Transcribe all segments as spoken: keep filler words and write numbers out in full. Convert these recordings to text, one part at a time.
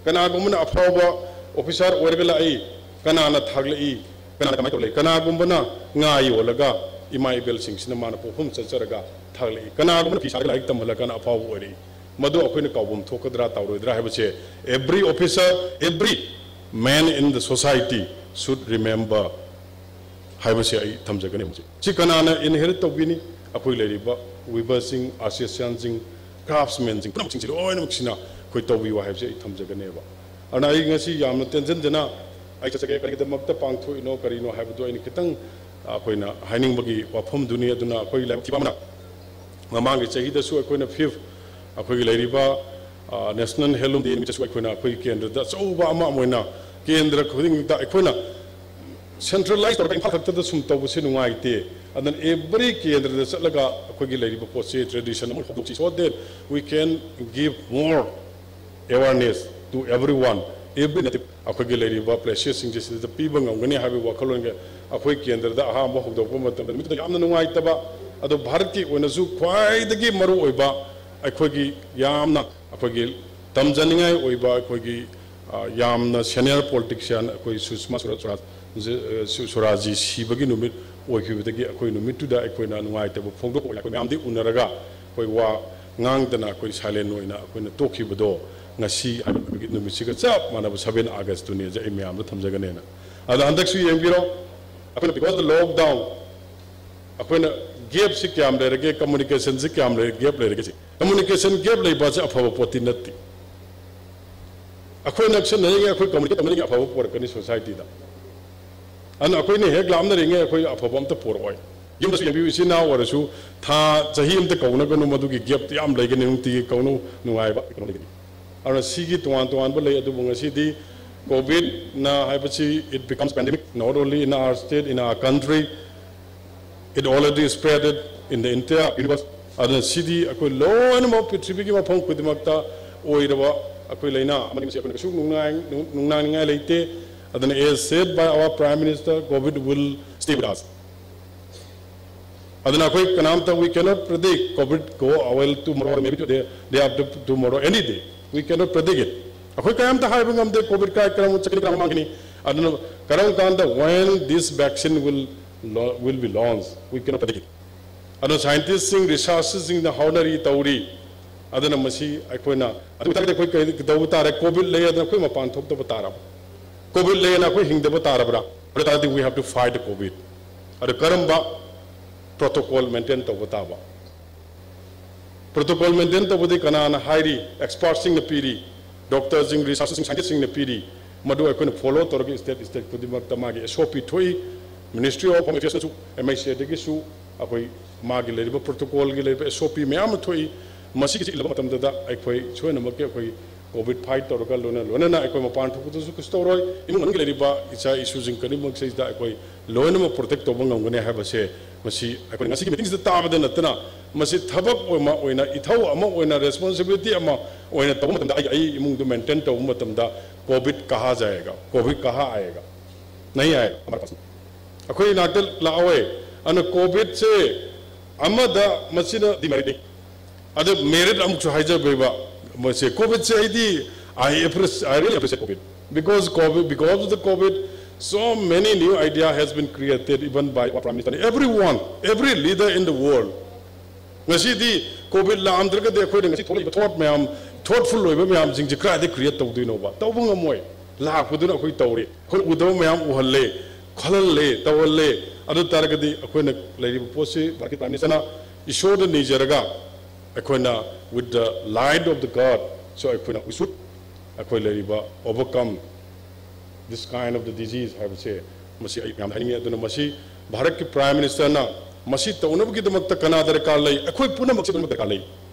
ꯀꯅꯥꯒꯨꯝꯕꯅ ꯑꯐꯥꯎꯕ officer ꯑꯣꯏꯔꯒ ꯂꯥꯛꯏ, ꯀꯅꯥꯅ ꯊꯥꯒꯠꯂꯛꯏ, ꯀꯅꯥꯅ ꯀꯃꯥꯏꯅ ꯇꯧꯔ ꯂꯩ? ꯀꯅꯥꯒꯨꯝꯕꯅ ꯉꯥ ꯌꯣꯜꯂꯒ ꯏꯃꯥ ꯏꯕꯦꯜꯁꯤꯡꯁꯤꯅ ꯃꯥꯅ ꯄꯣꯛꯐꯝ ꯆꯠꯆꯔꯒ ꯊꯥꯒꯠꯂꯛꯏ, ꯀꯅꯥꯒꯨꯝꯕꯅ ꯐꯤ ꯁꯥꯔꯒ ꯂꯥꯏꯔꯤꯛ ꯇꯝꯍꯜꯂꯀꯥꯟꯗ ꯑꯐꯥꯎꯕ ꯑꯣꯏꯔꯛꯏ, ꯃꯗꯨ ꯑꯩꯈꯣꯏꯅ ꯀꯥꯎꯐꯝ ꯊꯣꯛꯀꯗ꯭ꯔꯥ ꯇꯧꯔꯣꯏꯗ꯭ꯔꯥ ꯍꯥꯏꯕꯁꯦ every officer, every man in the society should remember ꯍꯥꯏꯕꯁꯦ ꯑꯩ ꯊꯝꯖꯒꯅꯤ꯫ ꯍꯧꯖꯤꯛ ꯁꯤ ꯀꯅꯥꯅ inherit ꯇꯧꯕꯤꯅꯤ? ꯑꯩꯈꯣꯏ ꯂꯩꯔꯤꯕ weaverꯁꯤꯡ, artisanꯁꯤꯡ, craftsmanꯁꯤꯡ ꯄꯨꯝꯅꯃꯛꯁꯤꯡꯁꯤ ꯂꯣꯏꯅꯃꯛꯁꯤꯅ ꯑꯩꯈꯣꯏ ꯇꯧꯕꯤꯌꯨ ꯍꯥꯏꯕꯁꯦ ꯑꯩ ꯊꯝꯖꯒꯅꯦꯕ꯫ ꯑꯗꯨꯅ ꯑꯩ ꯉꯁꯤ ꯌꯥꯝꯅ ꯇꯦꯟꯁꯤꯟꯖꯅ ꯑꯩ ꯆꯠꯆꯒꯦ꯫ ꯀꯔꯤꯒꯤꯗꯃꯛꯇ ꯄꯥꯡꯊꯣꯛꯏꯅꯣ, ꯀꯔꯤꯅꯣ ꯍꯥꯏꯕꯗꯨ ꯑꯩꯅ ꯈꯤꯇꯪ ꯑꯩꯈꯣꯏꯅ ꯍꯥꯏꯅꯤꯡꯕꯒꯤ ꯋꯥꯐꯝꯗꯨꯅꯤ꯫ ꯑꯗꯨꯅ ꯑꯩꯈꯣꯏ ꯂꯥꯏꯕꯛ ꯊꯤꯕ ꯑꯃꯅ ꯃꯃꯥꯡꯒꯤ ꯆꯍꯤꯗꯁꯨ ꯑꯩꯈꯣꯏꯅ fifth ꯑꯩꯈꯣꯏꯒꯤ ꯂꯩꯔꯤꯕ, ꯑ, National Handloom Day ꯅꯨꯃꯤꯠꯇꯁꯨ ꯑꯩꯈꯣꯏꯅ ꯑꯩꯈꯣꯏꯒꯤ ꯀꯦꯟꯗ꯭ꯔꯗ ꯑꯆꯧꯕ ꯑꯃ ꯑꯣꯏꯅ ꯀꯦꯟꯗ꯭ꯔ ꯈꯨꯗꯤꯡꯃꯛꯇ ꯑꯩꯈꯣꯏꯅ centralize ꯇꯧꯔꯒ ꯏꯝꯐꯥꯜ ꯈꯛꯇꯗ ꯁꯨꯝ ꯇꯧꯕꯁꯤ ꯅꯨꯡꯉꯥꯏꯇꯦ꯫ ꯑꯗꯨꯅ every ꯀꯦꯟꯗ꯭ꯔꯗ ꯆꯠꯂꯒ ꯑꯩꯈꯣꯏꯒꯤ ꯂꯩꯔꯤꯕ ꯄꯣꯠꯁꯤ, tradition ꯑꯃ ꯍꯧꯗꯣꯛꯁꯤ, so that we can give more awareness to everyone, every native꯫ ꯑꯩꯈꯣꯏꯒꯤ ꯂꯩꯔꯤꯕ placesꯁꯤꯡꯁꯦ ꯁꯤꯗ ꯄꯤꯕ ꯉꯝꯒꯅꯤ ꯍꯥꯏꯕꯒꯤ ꯋꯥꯈꯜꯂꯣꯟꯒ ꯑꯩꯈꯣꯏ ꯀꯦꯟꯗ꯭ꯔꯗ ꯑꯍꯥꯟꯕ ꯍꯧꯗꯣꯛꯄ ꯃꯇꯝꯗ ꯅꯨꯃꯤꯠꯇꯨꯗ ꯌꯥꯝꯅ ꯅꯨꯡꯉꯥꯏꯇꯕ, ꯑꯗꯣ ꯚꯥꯔꯠꯀꯤ ꯑꯣꯏꯅꯁꯨ ꯈ꯭ꯋꯥꯏꯗꯒꯤ ꯃꯔꯨꯑꯣꯏꯕ ꯑꯩꯈꯣꯏꯒꯤ ꯌꯥꯝꯅ ꯑꯩꯈꯣꯏꯒꯤ ꯇꯝꯖꯅꯤꯡꯉꯥꯏ ꯑꯣꯏꯕ ꯑꯩꯈꯣꯏꯒꯤ, ꯑ, ꯌꯥꯝꯅ senior politician ꯑꯩꯈꯣꯏ ꯁꯨꯁꯃꯥ ꯁ꯭ꯋꯔꯥꯖ, ꯁ꯭ꯋꯔꯥꯖ, ꯑ, ꯁꯨ-, ꯁ꯭ꯋꯔꯥꯖꯖꯤ ꯁꯤꯕꯒꯤ ꯅꯨꯃꯤꯠ ꯑꯣꯏꯈꯤꯕꯗꯒꯤ ꯑꯩꯈꯣꯏ ꯅꯨꯃꯤꯠꯇꯨꯗ ꯑꯩꯈꯣꯏꯅ ꯅꯨꯡꯉꯥꯏꯇꯕ ꯐꯣꯡꯗꯣꯛꯄ ꯑꯣꯏꯅ ꯑꯩꯈꯣꯏ ꯃꯌꯥꯝꯗꯤ ꯎꯅꯔꯒ ꯑꯩꯈꯣꯏ ꯋꯥ ꯉꯥꯡꯗꯅ ꯑꯩꯈꯣꯏ silent ꯑꯣꯏꯅ ꯑꯩꯈꯣꯏꯅ ꯇꯣꯛꯈꯤꯕꯗꯣ ꯉꯁꯤ ꯍꯥꯏꯕ ꯅꯨꯃꯤꯠꯁꯤꯒ ꯆꯞ ꯃꯥꯟꯅꯕ seven Augustꯇꯨꯅꯦꯁꯦ ꯑꯩ ꯃꯌꯥꯝꯗ ꯊꯝꯖꯒꯅꯦꯅ꯫ ꯑꯗꯣ ꯍꯟꯗꯛꯁꯨ ꯌꯦꯡꯕꯤꯔꯣ, ꯑꯩꯈꯣꯏꯅ because the lockdown ꯑꯩꯈꯣꯏꯅ gapꯁꯤ ꯀꯌꯥꯝ ꯂꯩꯔꯒꯦ, communicationꯁꯤ ꯀꯌꯥꯝ ꯂꯩ, gap ꯂꯩꯔꯒꯦ ꯁꯤ꯫ Communication gap ꯂꯩꯕꯁꯦ ꯑꯐꯕ ꯄꯣꯠꯇꯤ ꯅꯠꯇꯦ꯫ ꯑꯩꯈꯣꯏ ꯅꯛꯁꯤꯟꯅꯔꯤꯉꯩ ꯑꯩꯈꯣꯏ communicate ꯇꯧꯅꯔꯤꯉꯩ ꯑꯐꯕ ꯄꯨꯔꯛꯀꯅꯤ societyꯗ꯫ ꯑꯗꯨꯅ ꯑꯩꯈꯣꯏꯅ ꯍꯦꯛ ꯂꯥꯞꯅꯔꯤꯉꯩ ꯑꯩꯈꯣꯏ ꯑꯐꯕ ꯑꯝꯇ ꯄꯨꯔꯛꯑꯣꯏ꯫ ꯌꯨꯝꯗꯁꯨ ꯌꯦꯡꯕꯤꯌꯨ, ꯏꯆꯤꯟ ꯏꯅꯥꯎ ꯑꯣꯏꯔꯁꯨ ꯊꯥ, ꯆꯍꯤ ꯑꯃꯇ ꯀꯧꯅꯒꯅꯨ, ꯃꯗꯨꯒꯤ gapꯇꯨ ꯌꯥꯝ ꯂꯩꯒꯅꯤ, ꯅꯨꯡꯇꯤꯒꯤ ꯀꯧꯅꯨ, ꯅꯨꯡꯉꯥꯏꯕ ꯀꯩꯅꯣ ꯂꯩꯒꯅꯤ꯫ ꯑꯗꯨꯅ ꯁꯤꯒꯤ ꯇꯣꯉꯥꯟ ꯇꯣꯉꯥꯟꯕ ꯂꯩ, ꯑꯗꯨꯕꯨ ꯉꯁꯤꯗꯤ covidꯅ ꯍꯥꯏꯕꯁꯤ, it becomes pandemic not only in our state, in our country, it already spread it in the entire universe꯫ ꯑꯗꯨꯅ ꯁꯤꯗꯤ ꯑꯩꯈꯣꯏ ꯂꯣꯏꯅꯃꯛ ꯄ꯭ꯔꯤꯊꯤꯕꯤꯒꯤ ꯃꯐꯝ ꯈꯨꯗꯤꯡꯃꯛꯇ ꯑꯣꯏꯔꯕ ꯑꯩꯈꯣꯏ ꯂꯥꯏꯅꯥ ꯑꯃꯅꯤ, ꯃꯁꯤ ꯑꯩꯈꯣꯏꯅ ꯀꯩꯁꯨ ꯅꯨꯡꯅꯥꯡ-, ꯅꯨꯡ-, ꯅꯨꯡꯅꯥꯡꯅꯤꯡꯉꯥꯏ ꯂꯩꯇꯦ꯫ ꯑꯗꯨꯅ as said by our Prime Minister, COVID will stay with us꯫ ꯑꯗꯨꯅ ꯑꯩꯈꯣꯏ ꯀꯅꯥꯝꯇ, we cannot predict COVID go away tomorrow or maybe today, day after tomorrow, any day. We cannot predict it. ꯑꯩꯈꯣꯏ ꯀꯔꯤꯝꯇ ꯍꯥꯏꯕ ꯉꯝꯗꯦ, ꯀꯣꯚꯤꯗ ꯀꯥꯏ ꯀꯔꯝꯕ ꯆꯠꯀꯅꯤ, ꯀꯔꯝꯕ ꯃꯥꯡꯒꯅꯤ꯫ ꯑꯗꯨꯅ ꯀꯔꯝ ꯀꯥꯟꯗ, when this vaccine will lo-, will be launched, we cannot predict it. ꯑꯗꯨꯅ ꯁꯥꯏꯟꯇꯤꯁꯁꯤꯡ, ꯔꯤꯁꯔꯆꯁꯤꯡꯅ ꯍꯣꯠꯅꯔꯤ, ꯇꯧꯔꯤ꯫ ꯑꯗꯨꯅ ꯃꯁꯤ ꯑꯩꯈꯣꯏꯅ, ꯑꯗꯨ ꯑꯣꯏꯇꯥꯔꯒꯗꯤ ꯑꯩꯈꯣꯏ ꯀꯔꯤ ꯇꯧꯕ ꯇꯥꯔꯦ? ꯀꯣꯚꯤꯗ ꯂꯩ ꯑꯗꯨꯅ ꯑꯩꯈꯣꯏ ꯃꯄꯥꯟ ꯊꯣꯛꯇꯕ ꯇꯥꯔꯕ? ꯀꯣꯚꯤꯗ ꯂꯩꯌꯦꯅ ꯑꯩꯈꯣꯏ ꯍꯤꯡꯗꯕ ꯇꯥꯔꯕ꯭ꯔꯥ? ꯑꯗꯨ ꯇꯥꯔꯗꯤ we have to fight the COVID. ꯑꯗꯨ ꯀꯔꯝꯕ ꯄ꯭ꯔꯣꯇꯣꯀꯣꯜ ꯃꯦꯟꯇꯦꯟ ꯇꯧꯕ ꯇꯥꯕ? ꯄ꯭ꯔꯣꯇꯣꯀꯣꯜ ꯃꯦꯟꯇꯦꯟ ꯇꯧꯕꯗꯤ ꯀꯅꯥꯅ ꯍꯥꯏꯔꯤ? ꯑꯦꯛꯁꯄꯥꯔꯠꯁꯤꯡꯅ ꯄꯤꯔꯤ, ꯗꯣꯛꯇꯔꯁꯤꯡ, ꯔꯤꯁꯔꯆꯁꯤꯡ, ꯁꯥꯏꯟꯇꯤꯁꯁꯤꯡꯅ ꯄꯤꯔꯤ꯫ ꯃꯗꯨ ꯑꯩꯈꯣꯏꯅ ꯐꯣꯂꯣ ꯇꯧꯔꯒ ꯁ꯭ꯇꯦꯠ ꯁ꯭ꯇꯦꯠ ꯈꯨꯗꯤꯡꯃꯛꯇ ꯃꯥꯒꯤ S O P ꯊꯣꯛꯏ꯫ Ministry of Home Affairsꯅꯁꯨ, M H Aꯗꯒꯤꯁꯨ ꯑꯩꯈꯣꯏ ꯃꯥꯒꯤ ꯂꯩꯔꯤꯕ ꯄ꯭ꯔꯣꯇꯣꯀꯣꯜꯒꯤ ꯂꯩꯔꯤꯕ S O P ꯃꯌꯥꯝ ꯑꯃ ꯊꯣꯛꯏ꯫ ꯃꯁꯤꯒꯤꯁꯤ ꯏꯜꯂꯕ ꯃꯇꯝꯗꯗ ꯑꯩꯈꯣꯏ ꯁꯣꯏꯗꯅꯃꯛꯀꯤ ꯑꯩꯈꯣꯏ ꯀꯣꯚꯤꯗ ꯐꯥꯏꯠ ꯇꯧꯔꯒ ꯂꯣꯏꯅ ꯂꯣꯏꯅꯅ ꯑꯩꯈꯣꯏ ꯃꯄꯥꯟ ꯊꯣꯛꯄꯗꯁꯨ ꯀꯩꯁꯨ ꯇꯧꯔꯣꯏ꯫ ꯏꯃꯨꯡ ꯃꯅꯨꯡꯒꯤ ꯂꯩꯔꯤꯕ ꯏꯆꯥ ꯏꯁꯨꯁꯤꯡ ꯈꯨꯗꯤꯡꯃꯛꯁꯤꯗ ꯑꯩꯈꯣꯏ ꯂꯣꯏꯅꯃꯛ ꯄ꯭ꯔꯣꯇꯦꯛ ꯇꯧꯕ ꯉꯝꯒꯅꯤ ꯍꯥꯏꯕꯁꯦ ꯃꯁꯤ ꯑꯩꯈꯣꯏ ꯉꯁꯤꯒꯤ ꯃꯤꯇꯤꯡꯁꯤꯗ ꯇꯥꯕꯗ ꯅꯠꯇꯅ ꯃꯁꯤ ꯊꯕꯛ ꯑꯃ ꯑꯣꯏꯅ, ꯏꯊꯧ ꯑꯃ ꯑꯣꯏꯅ, ꯔꯦꯁꯄꯣꯟꯁꯤꯕꯤꯂꯤꯇꯤ ꯑꯃ ꯑꯣꯏꯅ ꯇꯧꯕ ꯃꯇꯝꯗ ꯑꯩ, ꯑꯩ ꯏꯃꯨꯡꯗꯨ ꯃꯦꯟꯇꯦꯟ ꯇꯧꯕ ꯃꯇꯝꯗ ꯀꯣꯚꯤꯗ ꯀꯍꯥ ꯖꯥꯌꯦꯒꯥ, ꯀꯣꯚꯤꯗ ꯀꯍꯥ ꯑꯥꯌꯦꯒꯥ? ꯅꯍꯤ ꯑꯥꯌꯦꯒꯥ ꯍꯃꯥꯔꯦ ꯄꯥꯁ꯫ ꯑꯩꯈꯣꯏ ꯏꯅꯥꯛꯇ ꯂꯥꯛꯑꯣꯏ꯫ ꯑꯗꯨꯅ ꯀꯣꯚꯤꯗꯁꯦ ꯑꯃꯗ ꯃꯁꯤꯅ ꯗꯤꯃꯦꯔꯤꯠꯅꯤ꯫ ꯑꯗ ꯃꯦꯔꯤꯠ ꯑꯃꯨꯛꯁꯨ ꯍꯥꯏꯖꯕꯤꯕ, ꯃꯁꯤ ꯀꯣꯚꯤꯗꯁꯦ ꯑꯩꯗꯤ, I appreci-, I really appreciate COVID. Because COVID, because of the COVID, so many new idea has been created even by our Prime Minister. Everyone, every leader in the world. ꯉꯁꯤꯗꯤ COVID ꯂꯥꯛꯑꯝꯗ꯭ꯔꯒꯗꯤ ꯑꯩꯈꯣꯏꯅ ꯉꯁꯤ ꯊꯣꯛꯂꯛꯏꯕ ꯊꯣꯠ ꯃꯌꯥꯝ, ꯊꯣꯠꯐꯨꯜ ꯑꯣꯏꯕ ꯃꯌꯥꯝꯁꯤꯡꯁꯦ ꯀꯗꯥꯏꯗ create ꯇꯧꯗꯣꯏꯅꯣꯕ? ꯇꯧꯕ ꯉꯝꯃꯣꯏ꯫ ꯂꯥꯛꯄꯗꯨꯅ ꯑꯩꯈꯣꯏ ꯇꯧꯔꯤ꯫ ꯑꯩꯈꯣꯏꯅ ꯎꯗꯕ ꯃꯌꯥꯝ ꯎꯍꯜꯂꯦ, ꯈꯜꯍꯜꯂꯦ, ꯇꯧꯍꯜꯂꯦ꯫ ꯑꯗꯨ ꯇꯥꯔꯒꯗꯤ ꯑꯩꯈꯣꯏꯅ ꯂꯩꯔꯤꯕ ꯄꯣꯠꯁꯤ ꯚꯥꯔꯠꯀꯤ Prime Ministerꯅ ꯏꯁꯣꯔꯗ ꯅꯤꯖꯔꯒ ꯑꯩꯈꯣꯏꯅ with the light of the God, so ꯑꯩꯈꯣꯏꯅ we should, ꯑꯩꯈꯣꯏ ꯂꯩꯔꯤꯕ overcome this kind of the disease ꯍꯥꯏꯕꯁꯦ ꯃꯁꯤ ꯑꯩ ꯌꯥꯝꯅ ꯍꯥꯏꯅꯤꯡꯉꯤ꯫ ꯑꯗꯨꯅ ꯃꯁꯤ ꯚꯥꯔꯠꯀꯤ Prime Ministerꯅ ꯃꯁꯤ ꯇꯧꯅꯕꯒꯤꯗꯃꯛꯇ ꯀꯅꯥ ꯗꯔꯀꯥꯔ ꯂꯩ? ꯑꯩꯈꯣꯏ ꯄꯨꯝꯅꯃꯛꯁꯤ ꯄꯨꯝꯅꯃꯛ ꯗꯔꯀꯥꯔ ꯂꯩ꯫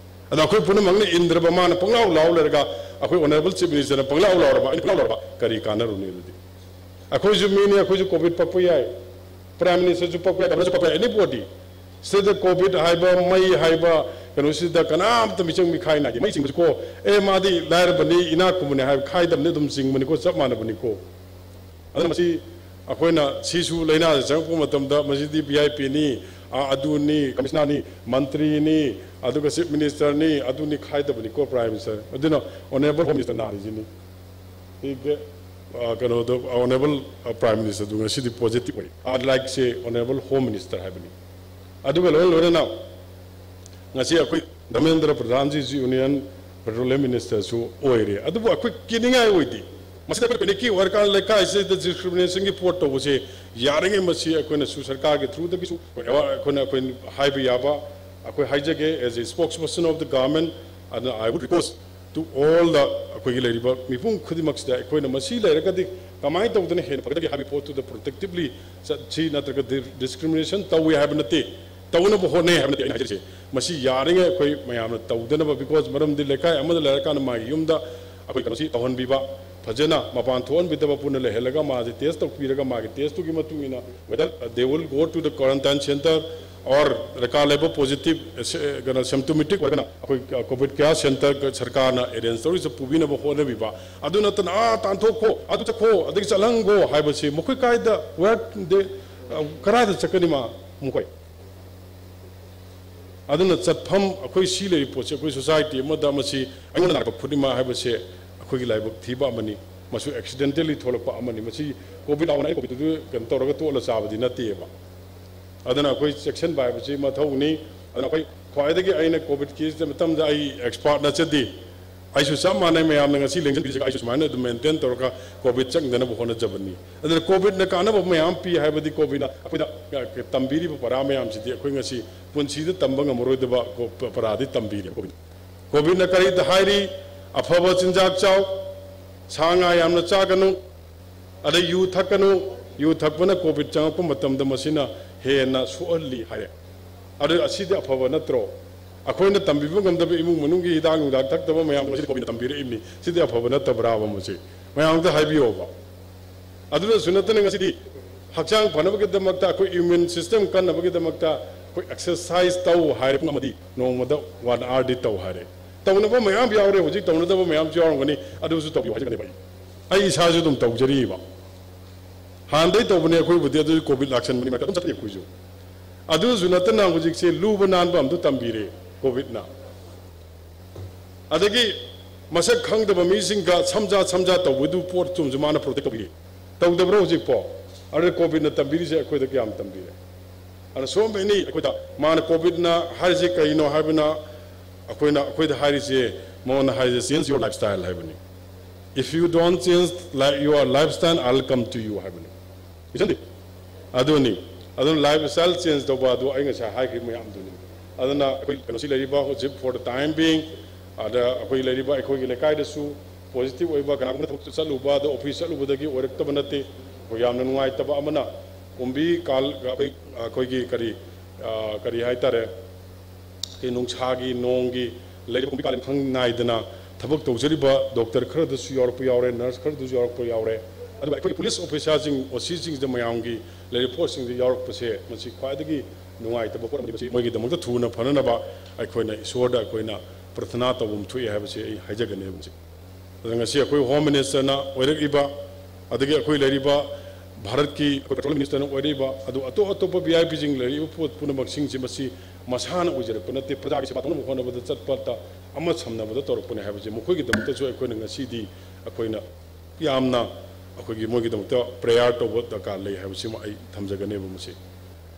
ꯑꯗꯣ ꯑꯩꯈꯣꯏ ꯄꯨꯝꯅꯃꯛꯅ ꯏꯟꯗ꯭ꯔꯕ ꯃꯥꯅ ꯄꯪꯂꯥꯎ ꯂꯥꯎ ꯂꯩꯔꯒ ꯑꯩꯈꯣꯏ Honourable Chief Ministerꯅ ꯄꯪꯂꯥꯎ ꯂꯥꯎꯔꯕ, ꯑꯩꯅ ꯄꯪꯂꯥꯎ ꯂꯥꯎꯔꯕ ꯀꯔꯤ ꯀꯥꯟꯅꯔꯨꯅꯤ ꯑꯗꯨꯗꯤ? ꯑꯩꯈꯣꯏꯁꯨ ꯃꯤꯅꯤ, ꯑꯩꯈꯣꯏꯁꯨ ꯀꯣꯚꯤꯗ ꯄꯛꯄ ꯌꯥꯏ, Prime Ministerꯁꯨ ꯄꯛꯄ ꯌꯥꯏ, Governorꯁꯨ ꯄꯛꯄ ꯌꯥꯏ, anybody꯫ ꯁꯤꯗ ꯀꯣꯚꯤꯗ ꯍꯥꯏꯕ, ꯃꯩ ꯍꯥꯏꯕ ꯀꯩꯅꯣꯁꯤꯗ ꯀꯅꯥꯝꯇ ꯃꯤꯆꯪ ꯃꯤꯈꯥꯏ ꯅꯥꯏꯗꯦ꯫ ꯃꯩ ꯆꯤꯡꯕꯁꯨ ꯀꯣ, ꯑꯦ, ꯃꯥꯗꯤ ꯂꯥꯏꯔꯕꯅꯤ, ꯏꯅꯥꯛ ꯈꯨꯟꯕꯅꯤ ꯍꯥꯏꯕ ꯈꯥꯏꯗꯕꯅꯤ, ꯑꯗꯨꯝ ꯆꯤꯡꯕꯅꯤꯀꯣ, ꯆꯞ ꯃꯥꯟꯅꯕꯅꯤꯀꯣ꯫ ꯑꯗꯨꯅ ꯃꯁꯤ ꯑꯩꯈꯣꯏꯅ ꯁꯤꯁꯨ ꯂꯥꯏꯅꯥꯁꯦ ꯆꯪꯉꯛꯄ ꯃꯇꯝꯗ ꯃꯁꯤꯗꯤ V I Pꯅꯤ, ꯑ-, ꯑꯗꯨꯅꯤ, Commissionerꯅꯤ, ꯃꯟꯇ꯭ꯔꯤꯅꯤ, ꯑꯗꯨꯒ Chief Ministerꯅꯤ, ꯑꯗꯨꯅꯤ ꯈꯥꯏꯗꯕꯅꯤꯀꯣ, Prime Minister꯫ ꯑꯗꯨꯅ Honourable Home Minister ꯅꯥꯔꯤꯁꯤꯅꯤ꯫ ꯑ, ꯀꯩꯅꯣꯗꯣ, Honourable Prime Minister ꯗꯨ ꯉꯁꯤꯗꯤ positive ꯑꯣꯏ꯫ ꯑ, like say Honourable Home Minister ꯍꯥꯏꯕꯅꯤ꯫ ꯑꯗꯨꯒ ꯂꯣꯏꯅ ꯂꯣꯏꯅꯅ ꯉꯁꯤ ꯑꯩꯈꯣꯏ ꯙꯔꯃꯦꯟꯗ꯭ꯔ ꯄ꯭ꯔꯙꯥꯟꯖꯤꯁꯨ Union Petroleum Minister ꯁꯨ ꯑꯣꯏꯔꯦ꯫ ꯑꯗꯨꯕꯨ ꯑꯩꯈꯣꯏ ꯀꯤꯅꯤꯡꯉꯥꯏ ꯑꯣꯏꯗꯦ꯫ ꯃꯁꯤꯗ ꯑꯩꯈꯣꯏ panic ꯀꯤ ꯑꯣꯏꯔꯀꯥꯟꯗ ꯂꯩꯀꯥꯏꯁꯤꯗ discrimination ꯒꯤ ꯄꯣꯠ ꯇꯧꯕꯁꯦ ꯌꯥꯔꯤꯉꯩ ꯃꯁꯤ ꯑꯩꯈꯣꯏꯅꯁꯨ ꯁꯔꯀꯥꯔꯒꯤ through ꯗꯒꯤꯁꯨ ꯑꯩꯈꯣꯏ ꯑꯋꯥ-, ꯑꯩꯈꯣꯏꯅ, ꯑꯩꯈꯣꯏ ꯍꯥꯏꯕ ꯌꯥꯕ ꯑꯩꯈꯣꯏ ꯍꯥꯏꯖꯒꯦ as a spokesperson of the government, ꯑꯗꯨꯅ I would request to all the ꯑꯩꯈꯣꯏꯒꯤ ꯂꯩꯔꯤꯕ ꯃꯤꯄꯨꯝ ꯈꯨꯗꯤꯡꯃꯛꯁꯤꯗ ꯑꯩꯈꯣꯏꯅ ꯃꯁꯤ ꯂꯩꯔꯒꯗꯤ ꯀꯃꯥꯏꯅ ꯇꯧꯗꯅ ꯍꯦꯟꯅ ꯐꯒꯗꯒꯦ ꯍꯥꯏꯕꯒꯤ ꯄꯣꯠꯇꯨꯗ protectively ꯆꯠꯁꯤ, ꯅꯠꯇ꯭ꯔꯒ di-, discrimination ꯇꯧꯏ ꯍꯥꯏꯕ ꯅꯠꯇꯦ, ꯇꯧꯅꯕ ꯍꯣꯠꯅꯩ ꯍꯥꯏꯕ ꯅꯠꯇꯦ ꯑꯩꯅ ꯍꯥꯏꯖꯔꯤꯁꯦ꯫ ꯃꯁꯤ ꯌꯥꯔꯤꯉꯩ ꯑꯩꯈꯣꯏ ꯃꯌꯥꯝꯅ ꯇꯧꯗꯅꯕ, because ꯃꯔꯝꯗꯤ ꯂꯩꯀꯥꯏ ꯑꯃꯗ ꯂꯩꯔꯀꯥꯟꯗ ꯃꯥꯒꯤ ꯌꯨꯝꯗ ꯑꯩꯈꯣꯏ ꯀꯩꯅꯣꯁꯤ ꯇꯧꯍꯟꯕꯤꯕ, ꯐꯖꯅ ꯃꯄꯥꯟ ꯊꯣꯛꯍꯟꯕꯤꯗꯕ, ꯄꯨꯟꯅ ꯂꯩꯍꯜꯂꯒ ꯃꯥꯁꯦ test ꯇꯧꯕꯤꯔꯒ ꯃꯥꯒꯤ test ꯇꯨꯒꯤ ꯃꯇꯨꯡ ꯏꯟꯅ whether they will go to the quarantine centre or ꯗꯔꯀꯥꯔ ꯂꯩꯕ positive, ꯑꯦ, ꯁꯦ-, ꯀꯩꯅꯣ, symptomatic ꯑꯣꯏꯔꯒꯅ ꯑꯩꯈꯣꯏ, ꯑ, COVID care centre ꯁꯔꯀꯥꯔꯅ arrange ꯇꯧꯔꯤꯁꯦ ꯄꯨꯕꯤꯅꯕ ꯍꯣꯠꯅꯕꯤꯕ꯫ ꯑꯗꯨ ꯅꯠꯇꯅ, "ꯑꯥ, ꯇꯥꯟꯊꯣꯛꯈꯣ, ꯑꯗꯨ ꯆꯠꯈꯣ, ꯑꯗꯒꯤ ꯆꯠꯍꯟꯈꯣ" ꯍꯥꯏꯕꯁꯤ ꯃꯈꯣꯏ ꯀꯥꯏꯗ, where they, ꯑ, ꯀꯗꯥꯏꯗ ꯆꯠꯀꯅꯤ ꯃꯥ, ꯃꯈꯣꯏ? ꯑꯗꯨꯅ ꯆꯠꯐꯝ, ꯑꯩꯈꯣꯏ ꯁꯤ ꯂꯩꯔꯤꯕ ꯄꯣꯠꯁꯦ, ꯑꯩꯈꯣꯏ society ꯑꯃꯗ ꯃꯁꯤ ꯑꯩꯉꯣꯟꯗ ꯅꯥꯔꯛꯄ ꯈꯨꯗꯤꯡꯃꯛ ꯍꯥꯏꯕꯁꯦ ꯑꯩꯈꯣꯏꯒꯤ ꯂꯥꯏꯕꯛ ꯊꯤꯕ ꯑꯃꯅꯤ꯫ ꯃꯁꯤ accidentally ꯊꯣꯛꯂꯛꯄ ꯑꯃꯅꯤ꯫ ꯃꯁꯤ COVID ꯂꯥꯎꯅ ꯑꯩ COVID ꯗꯨ ꯀꯩꯅꯣ ꯇꯧꯔꯒ ꯇꯣꯠꯂ ꯆꯥꯕꯗꯤ ꯅꯠꯇꯦꯕ꯫ ꯑꯗꯨꯅ ꯑꯩꯈꯣꯏ ꯆꯦꯛꯁꯤꯟꯕ ꯍꯥꯏꯕꯁꯤ ꯃꯊꯧꯅꯤ꯫ ꯑꯗꯨꯅ ꯑꯩꯈꯣꯏ ꯈ꯭ꯋꯥꯏꯗꯒꯤ ꯑꯩꯅ COVID case ꯃꯇꯝꯗ ꯑꯩ expert ꯅꯠꯆꯗꯦ꯫ ꯑꯩꯁꯨ ꯆꯞ ꯃꯥꯟꯅꯩ, ꯃꯌꯥꯝꯅ ꯉꯁꯤ ꯂꯦꯡꯖꯟꯕꯤꯔꯤꯁꯦ, ꯑꯩꯁꯨ ꯁꯨꯃꯥꯏꯅ ꯑꯗꯨꯝ maintain ꯇꯧꯔꯒ COVID ꯆꯪꯗꯅꯕ ꯍꯣꯠꯅꯖꯕꯅꯤ꯫ ꯑꯗꯨꯅ COVID ꯅ ꯀꯥꯟꯅꯕ ꯃꯌꯥꯝ ꯄꯤ ꯍꯥꯏꯕꯗꯤ COVID ꯅ ꯑꯩꯈꯣꯏꯗ, ꯑ, ꯇꯝꯕꯤꯔꯤꯕ ꯄꯔꯥ ꯃꯌꯥꯝꯁꯤꯗꯤ ꯑꯩꯈꯣꯏ ꯉꯁꯤ ꯄꯨꯟꯁꯤꯗ ꯇꯝꯕ ꯉꯝꯃꯔꯣꯏꯗꯕ ꯀꯣ-, ꯄ-, ꯄꯔꯥꯗꯤ ꯇꯝꯕꯤꯔꯤ COVID ꯅ꯫ COVID ꯅ ꯀꯔꯤꯗ ꯍꯥꯏꯔꯤ? ꯑꯐꯕ ꯆꯤꯟꯖꯥꯛ ꯆꯥꯎ, ꯁꯥ ꯉꯥ ꯌꯥꯝꯅ ꯆꯥꯒꯅꯨ, ꯑꯗꯩ ꯌꯨ ꯊꯛꯀꯅꯨ, ꯌꯨ ꯊꯛꯄꯅ COVID ꯆꯪꯉꯛꯄ ꯃꯇꯝꯗ ꯃꯁꯤꯅ ꯍꯦꯟꯅ ꯁꯣꯛꯍꯜꯂꯤ ꯍꯥꯏꯔꯦ꯫ ꯑꯗꯨ ꯑꯁꯤꯗꯤ ꯑꯐꯕ ꯅꯠꯇ꯭ꯔꯣ? ꯑꯩꯈꯣꯏꯅ ꯇꯝꯕꯤꯕ ꯉꯝꯗꯕ ꯏꯃꯨꯡ ꯃꯅꯨꯡꯒꯤ ꯍꯤꯗꯥꯛ ꯅꯨꯡꯗꯥꯛ ꯊꯛꯇꯕ ꯃꯌꯥꯝꯗꯣ ꯃꯁꯤꯗꯤ COVID ꯅ ꯇꯝꯕꯤꯔꯛꯏꯕꯅꯤ꯫ ꯁꯤꯗꯤ ꯑꯐꯕ ꯅꯠꯇꯕ꯭ꯔꯥꯕ ꯃꯁꯤ? ꯃꯌꯥꯝ ꯑꯝꯇ ꯍꯥꯏꯕꯤꯌꯣꯕ꯫ ꯑꯗꯨꯗꯁꯨ ꯅꯠꯇꯅ ꯉꯁꯤꯗꯤ ꯍꯛꯆꯥꯡ ꯐꯅꯕꯒꯤꯗꯃꯛꯇ, ꯑꯩꯈꯣꯏ immune system ꯀꯟꯅꯕꯒꯤꯗꯃꯛꯇ ꯑꯩꯈꯣꯏ exercise ꯇꯧ ꯍꯥꯏꯔꯦ꯫ ꯄꯨꯡ ꯑꯃꯗꯤ ꯅꯣꯡꯃꯗ one hour ꯗꯤ ꯇꯧ ꯍꯥꯏꯔꯦ꯫ ꯇꯧꯅꯕ ꯃꯌꯥꯝ ꯌꯥꯎꯔꯦ, ꯍꯧꯖꯤꯛ ꯇꯧꯅꯗꯕ ꯃꯌꯥꯝꯁꯨ ꯌꯥꯎꯔꯝꯒꯅꯤ, ꯑꯗꯨꯁꯨ ꯇꯧꯕꯤꯌꯨ ꯍꯥꯏꯖꯒꯗꯕ ꯑꯩ꯫ ꯑꯩ ꯏꯁꯥꯁꯨ ꯑꯗꯨꯝ ꯇꯧꯖꯔꯤꯕ꯫ ꯍꯥꯟꯅꯗꯩ ꯇꯧꯕꯅꯦ ꯑꯩꯈꯣꯏꯕꯨꯗꯤ, ꯑꯗꯨ COVID ꯂꯥꯛꯁꯟꯕꯅꯤ ꯃꯔꯛꯇ ꯑꯗꯨꯝ ꯆꯠꯂꯤ ꯑꯩꯈꯣꯏꯁꯨ꯫ ꯑꯗꯨꯁꯨ ꯅꯠꯇꯅ ꯍꯧꯖꯤꯛꯁꯦ ꯂꯨꯕ ꯅꯥꯟꯕ ꯑꯝꯁꯨ ꯇꯝꯕꯤꯔꯦ COVID ꯅ꯫ ꯑꯗꯒꯤ ꯃꯁꯛ ꯈꯪꯗꯕ ꯃꯤꯁꯤꯡꯒ ꯁꯝꯖꯥ ꯁꯝꯖꯥ ꯇꯧꯕꯗꯨ ꯄꯣꯠ ꯆꯨꯝꯁꯨ ꯃꯥꯅ ꯄ꯭ꯔꯣꯇꯦꯛ ꯇꯧꯕꯤ꯫ ꯇꯧꯗꯕ꯭ꯔꯣ ꯍꯧꯖꯤꯛꯄꯣ? ꯑꯗꯨꯅ ꯀꯣꯚꯤꯗꯅ ꯇꯝꯕꯤꯔꯤꯁꯦ ꯑꯩꯈꯣꯏꯗ ꯀꯌꯥꯝ ꯇꯝꯕꯤꯔꯦ? ꯑꯗꯨꯅ so many ꯑꯩꯈꯣꯏꯗ ꯃꯥꯅ ꯀꯣꯚꯤꯗꯅ ꯍꯥꯏꯔꯤꯁꯦ ꯀꯩꯅꯣ ꯍꯥꯏꯕꯅ, ꯑꯩꯈꯣꯏꯅ ꯑꯩꯈꯣꯏꯗ ꯍꯥꯏꯔꯤꯁꯦ, ꯃꯉꯣꯟꯗ ꯍꯥꯏꯔꯤꯁꯦ, "Change your lifestyle" ꯍꯥꯏꯕꯅꯤ꯫ "If you don't change li- your lifestyle, I'll come to you" ꯍꯥꯏꯕꯅꯤ꯫ Isn't it? ꯑꯗꯨꯅꯤ꯫ ꯑꯗꯨꯅ ꯂꯥꯏꯐ ꯁ꯭ꯇꯥꯏꯜ ꯆꯦꯟꯖ ꯇꯧꯕ ꯑꯗꯨ ꯑꯩ ꯉꯁꯥꯏ ꯍꯥꯏꯈ꯭ꯔꯤꯕ ꯃꯌꯥꯝꯗꯨꯅꯤ꯫ ꯑꯗꯨꯅ ꯑꯩꯈꯣꯏ ꯀꯩꯅꯣꯁꯤ ꯂꯩꯔꯤꯕ ꯍꯧꯖꯤꯛ for the time being, ꯑꯗ ꯑꯩꯈꯣꯏ ꯂꯩꯔꯤꯕ ꯑꯩꯈꯣꯏꯒꯤ ꯂꯩꯀꯥꯏꯗꯁꯨ ꯄꯣꯖꯤꯇꯤꯚ ꯑꯣꯏꯕ ꯀꯅꯥꯒꯨꯝꯕ ꯊꯕꯛ ꯆꯠꯂꯨꯕ, ꯑꯗꯣ ꯑꯣꯐꯤꯁ ꯆꯠꯂꯨꯕꯗꯒꯤ ꯑꯣꯏꯔꯛꯇꯕ ꯅꯠꯇꯦ꯫ ꯑꯩꯈꯣꯏ ꯌꯥꯝꯅ ꯅꯨꯡꯉꯥꯏꯇꯕ ꯑꯃꯅ ꯀꯨꯝꯕꯤ ꯀꯥꯜ-, ꯑꯩꯈꯣꯏ, ꯑꯩꯈꯣꯏꯒꯤ ꯀꯔꯤ, ꯑ, ꯀꯔꯤ ꯍꯥꯏꯇꯥꯔꯦ, ꯑꯩꯈꯣꯏ ꯅꯨꯡꯁꯥꯒꯤ, ꯅꯣꯡꯒꯤ, ꯂꯩꯔꯤꯕ ꯀꯨꯝꯕꯤ ꯀꯥꯂꯦꯟ ꯈꯪ ꯅꯥꯏꯗꯅ ꯊꯕꯛ ꯇꯧꯖꯔꯤꯕ ꯗꯣꯛꯇꯔ ꯈꯔꯗꯁꯨ ꯌꯥꯎꯔꯛꯄ ꯌꯥꯎꯔꯦ, ꯅꯔꯁ ꯈꯔꯗꯁꯨ ꯌꯥꯎꯔꯛꯄ ꯌꯥꯎꯔꯦ꯫ ꯑꯗꯨꯒ ꯑꯩꯈꯣꯏ ꯄꯨꯂꯤꯁ ꯑꯣꯐꯤꯁꯥꯔꯁꯤꯡ, ꯑꯣ ꯁꯤꯁꯤꯡꯁꯤꯗ ꯃꯌꯥꯝꯒꯤ ꯂꯩꯔꯤꯕ ꯐꯣꯔꯁꯁꯤꯡꯗ ꯌꯥꯎꯔꯛꯄꯁꯦ, ꯃꯁꯤ ꯈ꯭ꯋꯥꯏꯗꯒꯤ ꯅꯨꯡꯉꯥꯏꯇꯕ ꯄꯣꯠ ꯑꯃꯗꯤ ꯃꯁꯤ ꯃꯣꯏꯒꯤꯗꯃꯛꯇ ꯊꯨꯅ ꯐꯅꯅꯕ ꯑꯩꯈꯣꯏꯅ ꯏꯁꯣꯔꯗ ꯑꯩꯈꯣꯏꯅ ꯄ꯭ꯔꯊꯅꯥ ꯇꯧꯐꯝ ꯊꯣꯛꯑꯦ ꯍꯥꯏꯕꯁꯦ ꯑꯩ ꯍꯥꯏꯖꯒꯅꯤ ꯃꯁꯤ꯫ ꯑꯗꯨꯅ ꯉꯁꯤ ꯑꯩꯈꯣꯏ ꯍꯣꯝ ꯃꯤꯅꯤꯁꯇꯔꯅ ꯑꯣꯏꯔꯛꯏꯕ, ꯑꯗꯒꯤ ꯑꯩꯈꯣꯏ ꯂꯩꯔꯤꯕ ꯚꯥꯔꯠꯀꯤ ꯑꯩꯈꯣꯏ ꯄꯦꯇ꯭ꯔꯣꯂꯤꯌꯝ ꯃꯤꯅꯤꯁꯇꯔꯅ ꯑꯣꯏꯔꯛꯏꯕ, ꯑꯗꯨ ꯑꯇꯣꯞ ꯑꯇꯣꯞꯄ ꯚꯤ ꯑꯥꯏ ꯄꯤꯁꯤꯡ ꯂꯩꯔꯛꯏꯕ ꯄꯣꯠ ꯄꯨꯝꯅꯃꯛꯁꯤꯡꯁꯤ ꯃꯁꯤ ꯃꯁꯥꯅ ꯑꯣꯏꯖꯔꯛꯄ ꯅꯠꯇꯦ, ꯄ꯭ꯔꯖꯥꯒꯤ ꯁꯦꯕꯥ ꯇꯧꯅꯕ ꯍꯣꯠꯅꯕꯗ ꯆꯠꯄꯗ ꯑꯃ ꯁꯝꯅꯕꯗ ꯇꯧꯔꯛꯄꯅꯦ ꯍꯥꯏꯕꯁꯦ ꯃꯈꯣꯏꯒꯤꯗꯃꯛꯇꯁꯨ ꯑꯩꯈꯣꯏꯅ ꯉꯁꯤꯗꯤ ꯑꯩꯈꯣꯏꯅ ꯌꯥꯝꯅ ꯑꯩꯈꯣꯏꯒꯤ ꯃꯣꯏꯒꯤꯗꯃꯛꯇ ꯄ꯭ꯔꯦꯌꯔ ꯇꯧꯕ ꯗꯔꯀꯥꯔ ꯂꯩ ꯍꯥꯏꯕꯁꯤꯃ ꯑꯩ ꯊꯝꯖꯒꯅꯦꯕ ꯃꯁꯤ꯫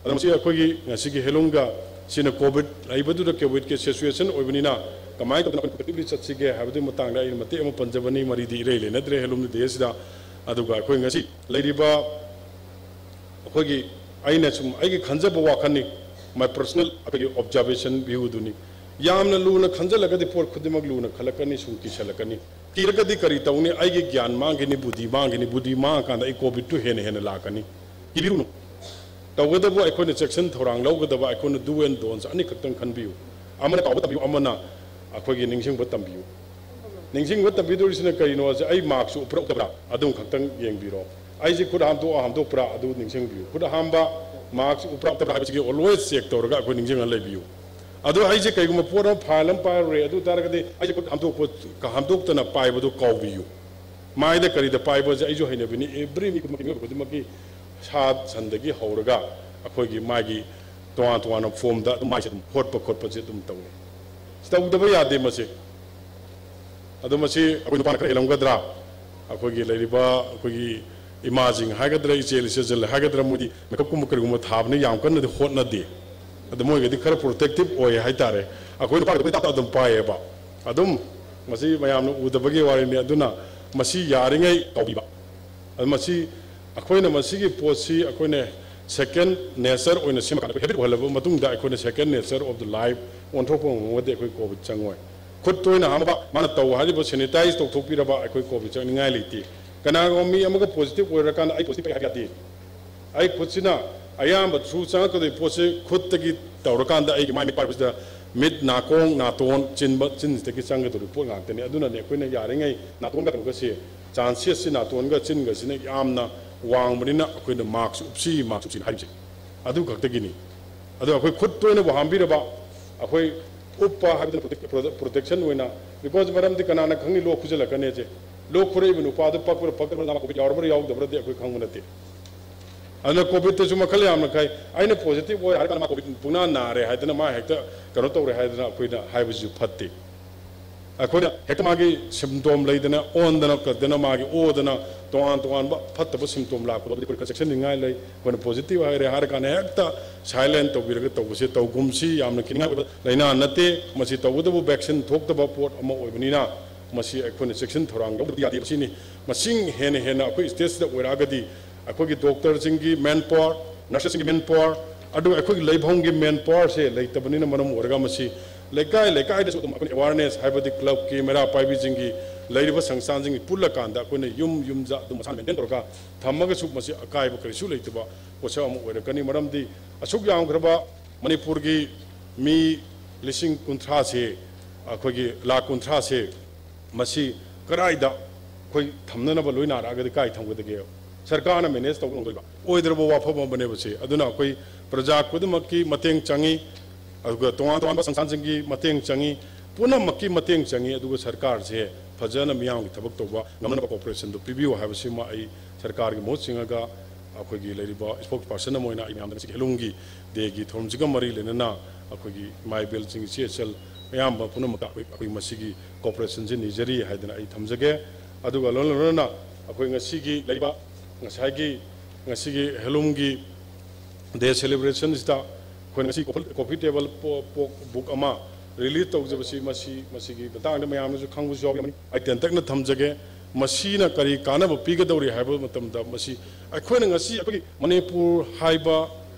ꯑꯗꯣ ꯃꯁꯤ ꯑꯩꯈꯣꯏꯒꯤ ꯉꯁꯤꯒꯤ ꯍꯦꯂꯨꯡꯒ ꯁꯤꯅ ꯀꯣꯚꯤꯗ ꯂꯩꯕꯗꯨꯗ ꯀꯣꯚꯤꯗꯀꯤ ꯁꯤꯆꯨꯋꯦꯁꯟ ꯑꯣꯏꯕꯅꯤꯅ ꯀꯃꯥꯏꯅ ꯇꯧꯗꯅ ꯑꯩꯈꯣꯏ ꯄ꯭ꯔꯗꯛꯇꯤꯚꯂꯤ ꯆꯠꯁꯤꯒꯦ ꯍꯥꯏꯕꯗꯨꯒꯤ ꯃꯇꯥꯡꯗ ꯑꯩꯅ ꯃꯇꯦꯛ ꯑꯃ ꯄꯟꯖꯕꯅꯤ, ꯃꯔꯤꯗꯤ ꯏꯔꯩ ꯂꯩꯅꯗ꯭ꯔꯦ ꯍꯦꯂꯨꯝ ꯗꯦ ꯑꯁꯤꯗ꯫ ꯑꯗꯨꯒ ꯑꯩꯈꯣꯏ ꯉꯁꯤ ꯂꯩꯔꯤꯕ ꯑꯩꯈꯣꯏꯒꯤ, ꯑꯩꯅ ꯁꯨꯝ ꯑꯩꯒꯤ ꯈꯟꯖꯕ ꯋꯥꯈꯜꯅꯤ, my personal ꯑꯩꯈꯣꯏꯒꯤ ꯑꯣꯕꯖꯥꯔꯕꯦꯁꯟ ꯚ꯭ꯌꯨꯗꯨꯅꯤ꯫ ꯌꯥꯝꯅ ꯂꯨꯅ ꯈꯟꯖꯜꯂꯒꯗꯤ ꯄꯣꯠ ꯈꯨꯗꯤꯡꯃꯛ ꯂꯨꯅ ꯈꯜꯂꯛꯀꯅꯤ, ꯁꯨꯝ ꯀꯤꯁꯜꯂꯛꯀꯅꯤ꯫ ꯀꯤꯔꯒꯗꯤ ꯀꯔꯤ ꯇꯧꯅꯤ? ꯑꯩꯒꯤ ꯒ꯭ꯌꯥꯟ ꯃꯥꯡꯈꯤꯅꯤ, ꯕꯨꯙꯤ ꯃꯥꯡꯈꯤꯅꯤ, ꯕꯨꯙꯤ ꯃꯥꯡꯉꯀꯥꯟꯗ ꯑꯩ ꯀꯣꯚꯤꯗꯇꯨ ꯍꯦꯟꯅ ꯍꯦꯟꯅ ꯂꯥꯛꯀꯅꯤ꯫ ꯀꯤꯕꯤꯔꯨꯅꯨ꯫ ꯇꯧꯒꯗꯕ ꯑꯩꯈꯣꯏꯅ ꯆꯦꯛꯁꯤꯟ ꯊꯧꯔꯥꯡ ꯂꯧꯒꯗꯕ ꯑꯩꯈꯣꯏꯅ do and don'ts ꯑꯅꯤꯈꯛꯇꯪ ꯈꯟꯕꯤꯌꯨ꯫ ꯑꯃꯅ ꯀꯥꯎꯕ ꯇꯝꯕꯤꯌꯨ, ꯑꯃꯅ ꯑꯩꯈꯣꯏꯒꯤ ꯅꯤꯡꯁꯤꯡꯕ ꯇꯝꯕꯤꯌꯨ꯫ ꯅꯤꯡꯁꯤꯡꯕ ꯇꯝꯕꯤꯗꯣꯔꯤꯁꯤꯅ ꯀꯔꯤꯅꯣ ꯍꯥꯏꯁꯦ, ꯑꯩ ꯃꯥꯛꯁꯁꯨ ꯎꯞꯄ꯭ꯔꯥ ꯎꯞꯇꯕ꯭ꯔꯥ ꯑꯗꯨꯝ ꯈꯛꯇꯪ ꯌꯦꯡꯕꯤꯔꯣ꯫ ꯑꯩꯁꯦ ꯈꯨꯠ ꯍꯥꯝꯗꯣꯛꯑ ꯍꯥꯝꯗꯣꯛꯄ꯭ꯔꯥ ꯑꯗꯨ ꯅꯤꯡꯁꯤꯡꯕꯤꯌꯨ꯫ ꯈꯨꯠ ꯍꯥꯝꯕ, ꯃꯥꯛꯁ ꯎꯞꯄ꯭ꯔꯥ ꯎꯞꯇꯕ꯭ꯔꯥ ꯍꯥꯏꯕꯁꯤꯒꯤ always check ꯇꯧꯔꯒ ꯑꯩꯈꯣꯏ ꯅꯤꯡꯁꯤꯡꯉ ꯂꯩꯕꯤꯌꯨ꯫ ꯑꯗꯣ ꯑꯩꯁꯦ ꯀꯩꯒꯨꯝꯕ ꯄꯣꯠ ꯑꯃ, ꯐꯥꯏꯜ ꯑꯃ ꯄꯥꯏꯔꯨꯔꯦ, ꯑꯗꯨ ꯇꯥꯔꯒꯗꯤ ꯑꯩꯁꯦ ꯈꯨꯠ ꯍꯥꯝꯗꯣꯛꯄ, ꯍꯥꯝꯗꯣꯛꯇꯅ ꯄꯥꯏꯕꯗꯨ ꯀꯥꯎꯕꯤꯌꯨ꯫ ꯃꯥꯏꯗ ꯀꯔꯤꯗ ꯄꯥꯏꯕꯁꯦ ꯑꯩꯁꯨ ꯍꯩꯅꯕꯤꯅꯤ꯫ Every ꯃꯤ ꯈꯨꯗꯤꯡꯃꯛꯀꯤ, ꯃꯤꯑꯣꯏ ꯈꯨꯗꯤꯡꯃꯛꯀꯤ ꯁꯥ ꯁꯟꯗꯒꯤ ꯍꯧꯔꯒ ꯑꯩꯈꯣꯏꯒꯤ ꯃꯥꯒꯤ ꯇꯣꯉꯥꯟ ꯇꯣꯉꯥꯟꯕ ꯐꯣꯝꯗ ꯑꯗꯨꯝ ꯃꯥꯏꯁꯦ ꯑꯗꯨꯝ ꯍꯣꯠꯄ ꯈꯣꯠꯄꯁꯦ ꯑꯗꯨꯝ ꯇꯧꯏ꯫ ꯇꯧꯗꯕ ꯌꯥꯗꯦ ꯃꯁꯤ꯫ ꯑꯗꯣ ꯃꯁꯤ ꯑꯩꯈꯣꯏ ꯅꯨꯄꯥꯅ ꯈꯔ ꯍꯦꯜꯂꯝꯒꯗ꯭ꯔꯥ? ꯑꯩꯈꯣꯏꯒꯤ ꯂꯩꯔꯤꯕ ꯑꯩꯈꯣꯏꯒꯤ ꯏꯃꯥꯁꯤꯡ ꯍꯥꯏꯒꯗ꯭ꯔꯥ, ꯏꯆꯦꯜ ꯏꯆꯦꯜ ꯍꯥꯏꯒꯗ꯭ꯔꯥ, ꯃꯣꯏꯗꯤ ꯃꯦꯀꯞꯀꯨꯝꯕ ꯀꯔꯤꯒꯨꯝꯕ ꯊꯥꯕꯅ ꯌꯥꯝ ꯀꯟꯅꯗꯤ ꯍꯣꯠꯅꯗꯦ꯫ ꯑꯗꯣ ꯃꯣꯏꯒꯗꯤ ꯈꯔ ꯄ꯭ꯔꯣꯇꯦꯛꯇꯤꯞ ꯑꯣꯏ ꯍꯥꯏꯇꯥꯔꯦ꯫ ꯑꯩꯈꯣꯏ ꯅꯨꯄꯥꯒꯗꯤ ꯑꯩꯈꯣꯏ ꯇꯞ ꯇꯞ ꯑꯗꯨꯝ ꯄꯥꯏꯌꯦꯕ꯫ ꯑꯗꯨꯝ ꯃꯁꯤ ꯃꯌꯥꯝꯅ ꯎꯗꯕꯒꯤ ꯋꯥꯔꯤꯅꯤ꯫ ꯑꯗꯨꯅ ꯃꯁꯤ ꯌꯥꯔꯤꯉꯩ ꯇꯧꯕꯤꯕ꯫ ꯑꯗꯨ ꯃꯁꯤ ꯑꯩꯈꯣꯏꯅ ꯃꯁꯤꯒꯤ ꯄꯣꯠꯁꯤ ꯑꯩꯈꯣꯏꯅ second nature ꯑꯣꯏꯅ ꯁꯦꯝꯃꯀꯥꯟꯗ, ꯑꯩꯈꯣꯏ habit ꯑꯣꯏꯍꯜꯂꯕ ꯃꯇꯨꯡꯗ, ꯑꯩꯈꯣꯏꯅ second nature of the life ꯑꯣꯟꯊꯣꯛꯄ ꯉꯝꯃꯒꯗꯤ ꯑꯩꯈꯣꯏ COVID ꯆꯪꯉꯣꯏ꯫ ꯈꯨꯠ ꯇꯣꯏꯅ ꯍꯥꯝꯕ, ꯃꯥꯅ ꯇꯧ ꯍꯥꯏꯔꯤꯕ sanitize ꯇꯧꯊꯣꯛꯄꯤꯔꯕ, ꯑꯩꯈꯣꯏ COVID ꯆꯪꯅꯤꯡꯉꯥꯏ ꯂꯩꯇꯦ꯫ ꯀꯅꯥꯒꯨꯝꯕ ꯃꯤ ꯑꯃꯒ positive ꯑꯣꯏꯔꯀꯥꯟꯗ ꯑꯩ positive ꯑꯩ ꯍꯥꯏꯕ ꯌꯥꯗꯦ꯫ ꯑꯩ ꯈꯨꯠꯁꯤꯅ ꯑꯌꯥꯝꯕ through ꯆꯪꯉꯛꯀꯗꯣꯏ ꯄꯣꯠꯁꯦ ꯈꯨꯠꯇꯒꯤ ꯇꯧꯔꯀꯥꯟꯗ ꯑꯩꯒꯤ ꯃꯥꯏ ꯃꯤꯠ ꯄꯥꯏꯔꯛꯄꯁꯤꯗ ꯃꯤꯠ, ꯅꯥꯀꯣꯡ, ꯅꯥꯇꯣꯟ, ꯆꯤꯟꯕ, ꯆꯤꯟꯁꯤꯗꯒꯤ ꯆꯪꯒꯗꯧꯔꯤꯕ ꯄꯣꯠ ꯉꯥꯛꯇꯅꯤ꯫ ꯑꯗꯨꯅꯅꯦ ꯑꯩꯈꯣꯏꯅ ꯌꯥꯔꯤꯉꯩ ꯅꯥꯇꯣꯟꯒ ꯀꯩꯅꯣꯒꯁꯦ, chances ꯁꯤ ꯅꯥꯇꯣꯟꯒ ꯆꯤꯟꯒꯁꯤꯅ ꯌꯥꯝꯅ ꯋꯥꯡꯕꯅꯤꯅ ꯑꯩꯈꯣꯏꯅ mask ꯎꯞꯁꯤ, mask ꯎꯞꯁꯤꯅ ꯍꯥꯏꯔꯤꯕꯁꯦ ꯑꯗꯨ ꯈꯛꯇꯒꯤꯅꯤ꯫ ꯑꯗꯣ ꯑꯩꯈꯣꯏ ꯈꯨꯠ ꯇꯣꯏꯅꯕꯨ ꯍꯥꯝꯕꯤꯔꯕ, ꯑꯩꯈꯣꯏ ꯎꯞꯄ ꯍꯥꯏꯕꯗꯨꯅ protect-, protection ꯑꯣꯏꯅ, because ꯃꯔꯝꯗꯤ ꯀꯅꯥꯅ ꯈꯪꯅꯤ ꯂꯣꯛ ꯈꯨꯖꯤꯜꯂꯛꯀꯅꯤ ꯍꯥꯏꯁꯦ꯫ ꯂꯣꯛ ꯈꯨꯔꯛꯏꯕ ꯅꯨꯄꯥꯗꯨ ꯄꯛꯄ꯭ꯔꯥ ꯄꯛꯇꯕ꯭ꯔꯥ, ꯃꯥ COVID ꯌꯥꯎꯔꯕ꯭ꯔꯥ ꯌꯥꯎꯗꯕ꯭ꯔꯥꯗꯤ ꯑꯩꯈꯣꯏ ꯈꯪꯕ ꯅꯠꯇꯦ꯫ ꯑꯗꯨꯅ COVIDꯇꯁꯨ ꯃꯈꯜ ꯌꯥꯝꯅ ꯈꯥꯏ꯫ ꯑꯩꯅ positive ꯑꯣꯏ ꯍꯥꯏꯔ ꯀꯥꯟꯗ ꯃꯥ COVID ꯄꯨꯡꯅꯥ ꯅꯥꯔꯦ ꯍꯥꯏꯗꯅ, ꯃꯥ ꯍꯦꯛꯇ ꯀꯩꯅꯣ ꯇꯧꯔꯦ ꯍꯥꯏꯗꯅ ꯑꯩꯈꯣꯏꯅ ꯍꯥꯏꯕꯁꯤꯁꯨ ꯐꯠꯇꯦ꯫ ꯑꯩꯈꯣꯏꯅ ꯍꯦꯛꯇ ꯃꯥꯒꯤ symptom ꯂꯩꯗꯅ, ꯑꯣꯟꯗꯅ ꯀꯗꯅ, ꯃꯥꯒꯤ ꯑꯣꯗꯅ, ꯇꯣꯉꯥꯟ ꯇꯣꯉꯥꯟꯕ ꯐꯠꯇꯕ symptom ꯂꯥꯛꯄꯗꯕꯨꯗꯤ ꯑꯩꯈꯣꯏ ꯈꯔ ꯆꯦꯛꯁꯤꯟꯅꯤꯡꯉꯥꯏ ꯂꯩ꯫ ꯑꯩꯈꯣꯏꯅ positive ꯍꯥꯏꯔꯦ ꯍꯥꯏꯔ ꯀꯥꯟꯗ ꯍꯦꯛꯇ silent ꯇꯧꯕꯤꯔꯒ ꯇꯧꯕꯁꯦ ꯇꯧꯒꯨꯝꯁꯤ꯫ ꯌꯥꯝꯅ ꯀꯤꯅꯤꯡꯉꯥꯏ ꯑꯣꯏꯕ ꯂꯥꯏꯅꯥ ꯅꯠꯇꯦ꯫ ꯃꯁꯤ ꯇꯧꯕꯇꯕꯨ vaccine ꯊꯣꯛꯇꯕ ꯄꯣꯠ ꯑꯃ ꯑꯣꯏꯕꯅꯤꯅ, ꯃꯁꯤ ꯑꯩꯈꯣꯏꯅ ꯆꯦꯛꯁꯤꯟ ꯊꯧꯔꯥꯡ ꯂꯧꯗꯕꯗꯤ ꯌꯥꯗꯦ꯫ ꯃꯁꯤꯅꯤ꯫ ꯃꯁꯤꯡ ꯍꯦꯟꯅ ꯍꯦꯟꯅ ꯑꯩꯈꯣꯏ stateꯁꯤꯗ ꯑꯣꯏꯔꯛꯑꯒꯗꯤ, ꯑꯩꯈꯣꯏꯒꯤ doctorꯁꯤꯡꯒꯤ manpower, nurseꯁꯤꯡꯒꯤ manpower, ꯑꯗꯨꯒ ꯑꯩꯈꯣꯏꯒꯤ ꯂꯩꯐꯝꯒꯤ manpowerꯁꯦ ꯂꯩꯇꯕꯅꯤꯅ ꯃꯔꯝ ꯑꯣꯏꯔꯒ, ꯃꯁꯤ ꯂꯩꯀꯥꯏ ꯂꯩꯀꯥꯏꯗꯁꯨ ꯑꯗꯨꯝ ꯑꯩꯈꯣꯏꯅ awareness, ꯍꯥꯏꯕꯗꯤ clubꯀꯤ, ꯃꯩꯔꯥ ꯄꯥꯏꯕꯤꯁꯤꯡꯒꯤ, ꯂꯩꯔꯤꯕ ꯁꯪꯁꯊꯥꯟꯁꯤꯡꯒꯤ ꯄꯨꯜꯂꯀꯥꯟꯗ ꯑꯩꯈꯣꯏꯅ ꯌꯨꯝ ꯌꯨꯝꯗ ꯑꯗꯨꯝ ꯃꯁꯥꯅ maintain ꯇꯧꯔꯒ ꯊꯝꯃꯒꯁꯨ, ꯃꯁꯤ ꯑꯀꯥꯏꯕ ꯀꯔꯤꯁꯨ ꯂꯩꯇꯕ ꯄꯣꯠꯁꯛ ꯑꯃ ꯑꯣꯏꯔꯛꯀꯅꯤ꯫ ꯃꯔꯝꯗꯤ ꯑꯁꯨꯛ ꯌꯥꯝꯈ꯭ꯔꯕ ꯃꯅꯤꯄꯨꯔꯒꯤ ꯃꯤ ꯂꯤꯁꯤꯡ ꯀꯨꯟꯊ꯭ꯔꯥꯁꯦ, ꯑꯩꯈꯣꯏꯒꯤ ꯂꯥꯈ ꯀꯨꯟꯊ꯭ꯔꯥꯁꯦ, ꯃꯁꯤ ꯀꯗꯥꯏꯗ ꯑꯩꯈꯣꯏ ꯊꯝꯅꯅꯕ ꯂꯣꯏ ꯅꯥꯔꯛꯑꯒꯗꯤ ꯀꯥꯏ ꯊꯝꯒꯗꯒꯦ? ꯁꯔꯀꯥꯔꯅ manage ꯇꯧꯕ ꯉꯝꯗꯣꯏꯕ? ꯑꯣꯏꯗ꯭ꯔꯕ ꯋꯥꯐꯝ ꯑꯃꯅꯦꯕ ꯁꯤ꯫ ꯑꯗꯨꯅ ꯑꯩꯈꯣꯏ ꯄ꯭ꯔꯖꯥ ꯈꯨꯗꯤꯡꯃꯛꯀꯤ ꯃꯇꯦꯡ ꯆꯪꯉꯤ, ꯑꯗꯨꯒ ꯇꯣꯉꯥꯟ ꯇꯣꯉꯥꯟꯕ ꯁꯪꯁꯊꯥꯟꯁꯤꯡꯒꯤ ꯃꯇꯦꯡ ꯆꯪꯉꯤ, ꯄꯨꯝꯅꯃꯛꯀꯤ ꯃꯇꯦꯡ ꯆꯪꯉꯤ꯫ ꯑꯗꯨꯒ ꯁꯔꯀꯥꯔꯁꯦ ꯐꯖꯅ ꯃꯤꯌꯥꯝꯒꯤ ꯊꯕꯛ ꯇꯧꯕ ꯉꯝꯅꯕ cooperation ꯗꯨ ꯄꯤꯕꯤꯌꯨ ꯍꯥꯏꯕꯁꯤꯃ ꯑꯩ ꯁꯔꯀꯥꯔꯒꯤ ꯃꯍꯨꯠ ꯁꯤꯡꯉꯒ, ꯑꯩꯈꯣꯏꯒꯤ ꯂꯩꯔꯤꯕ spokesperson ꯑꯃ ꯑꯣꯏꯅ ꯑꯩ ꯃꯌꯥꯝꯗ ꯉꯁꯤꯒꯤ ꯍꯦꯂꯨꯝꯒꯤ day ꯒꯤ ꯊꯧꯔꯝꯁꯤꯒ ꯃꯔꯤ ꯂꯩꯅꯅ ꯑꯩꯈꯣꯏꯒꯤ ꯏꯃꯥ ꯏꯕꯦꯜꯁꯤꯡ, ꯏꯆꯦ ꯏꯆꯜ, ꯑꯌꯥꯝꯕ ꯄꯨꯝꯅꯃꯛꯇ ꯑꯩꯈꯣꯏ, ꯑꯩꯈꯣꯏ ꯃꯁꯤꯒꯤ cooperation ꯁꯤ ꯅꯤꯖꯔꯤ ꯍꯥꯏꯗꯅ ꯑꯩ ꯊꯝꯖꯒꯦ꯫ ꯑꯗꯨꯒ ꯂꯣꯏꯅ ꯂꯣꯏꯅꯅ ꯑꯩꯈꯣꯏ ꯉꯁꯤꯒꯤ ꯂꯩꯕ, ꯉꯁꯥꯏꯒꯤ, ꯉꯁꯤꯒꯤ handloom ꯒꯤ day celebration ꯁꯤꯗ ꯑꯩꯈꯣꯏꯅ ꯉꯁꯤ coffee, coffee table ꯄꯣ-, ꯄꯣ-, book ꯑꯃ release ꯇꯧꯖꯕꯁꯤ, ꯃꯁꯤ, ꯃꯁꯤꯒꯤ ꯃꯇꯥꯡꯗ ꯃꯌꯥꯝꯅꯁꯨ ꯈꯪꯕꯁꯨ ꯌꯥꯎꯔꯝꯒꯅꯤ꯫ ꯑꯩ ꯇꯦꯟꯇꯛꯅ ꯊꯝꯖꯒꯦ꯫ ꯃꯁꯤꯅ ꯀꯔꯤ ꯀꯥꯟꯅꯕ ꯄꯤꯒꯗꯧꯔꯤ ꯍꯥꯏꯕ ꯃꯇꯝꯗ, ꯃꯁꯤ ꯑꯩꯈꯣꯏꯅ ꯉꯁꯤ ꯑꯩꯈꯣꯏꯒꯤ ꯃꯅꯤꯄꯨꯔ ꯍꯥꯏꯕ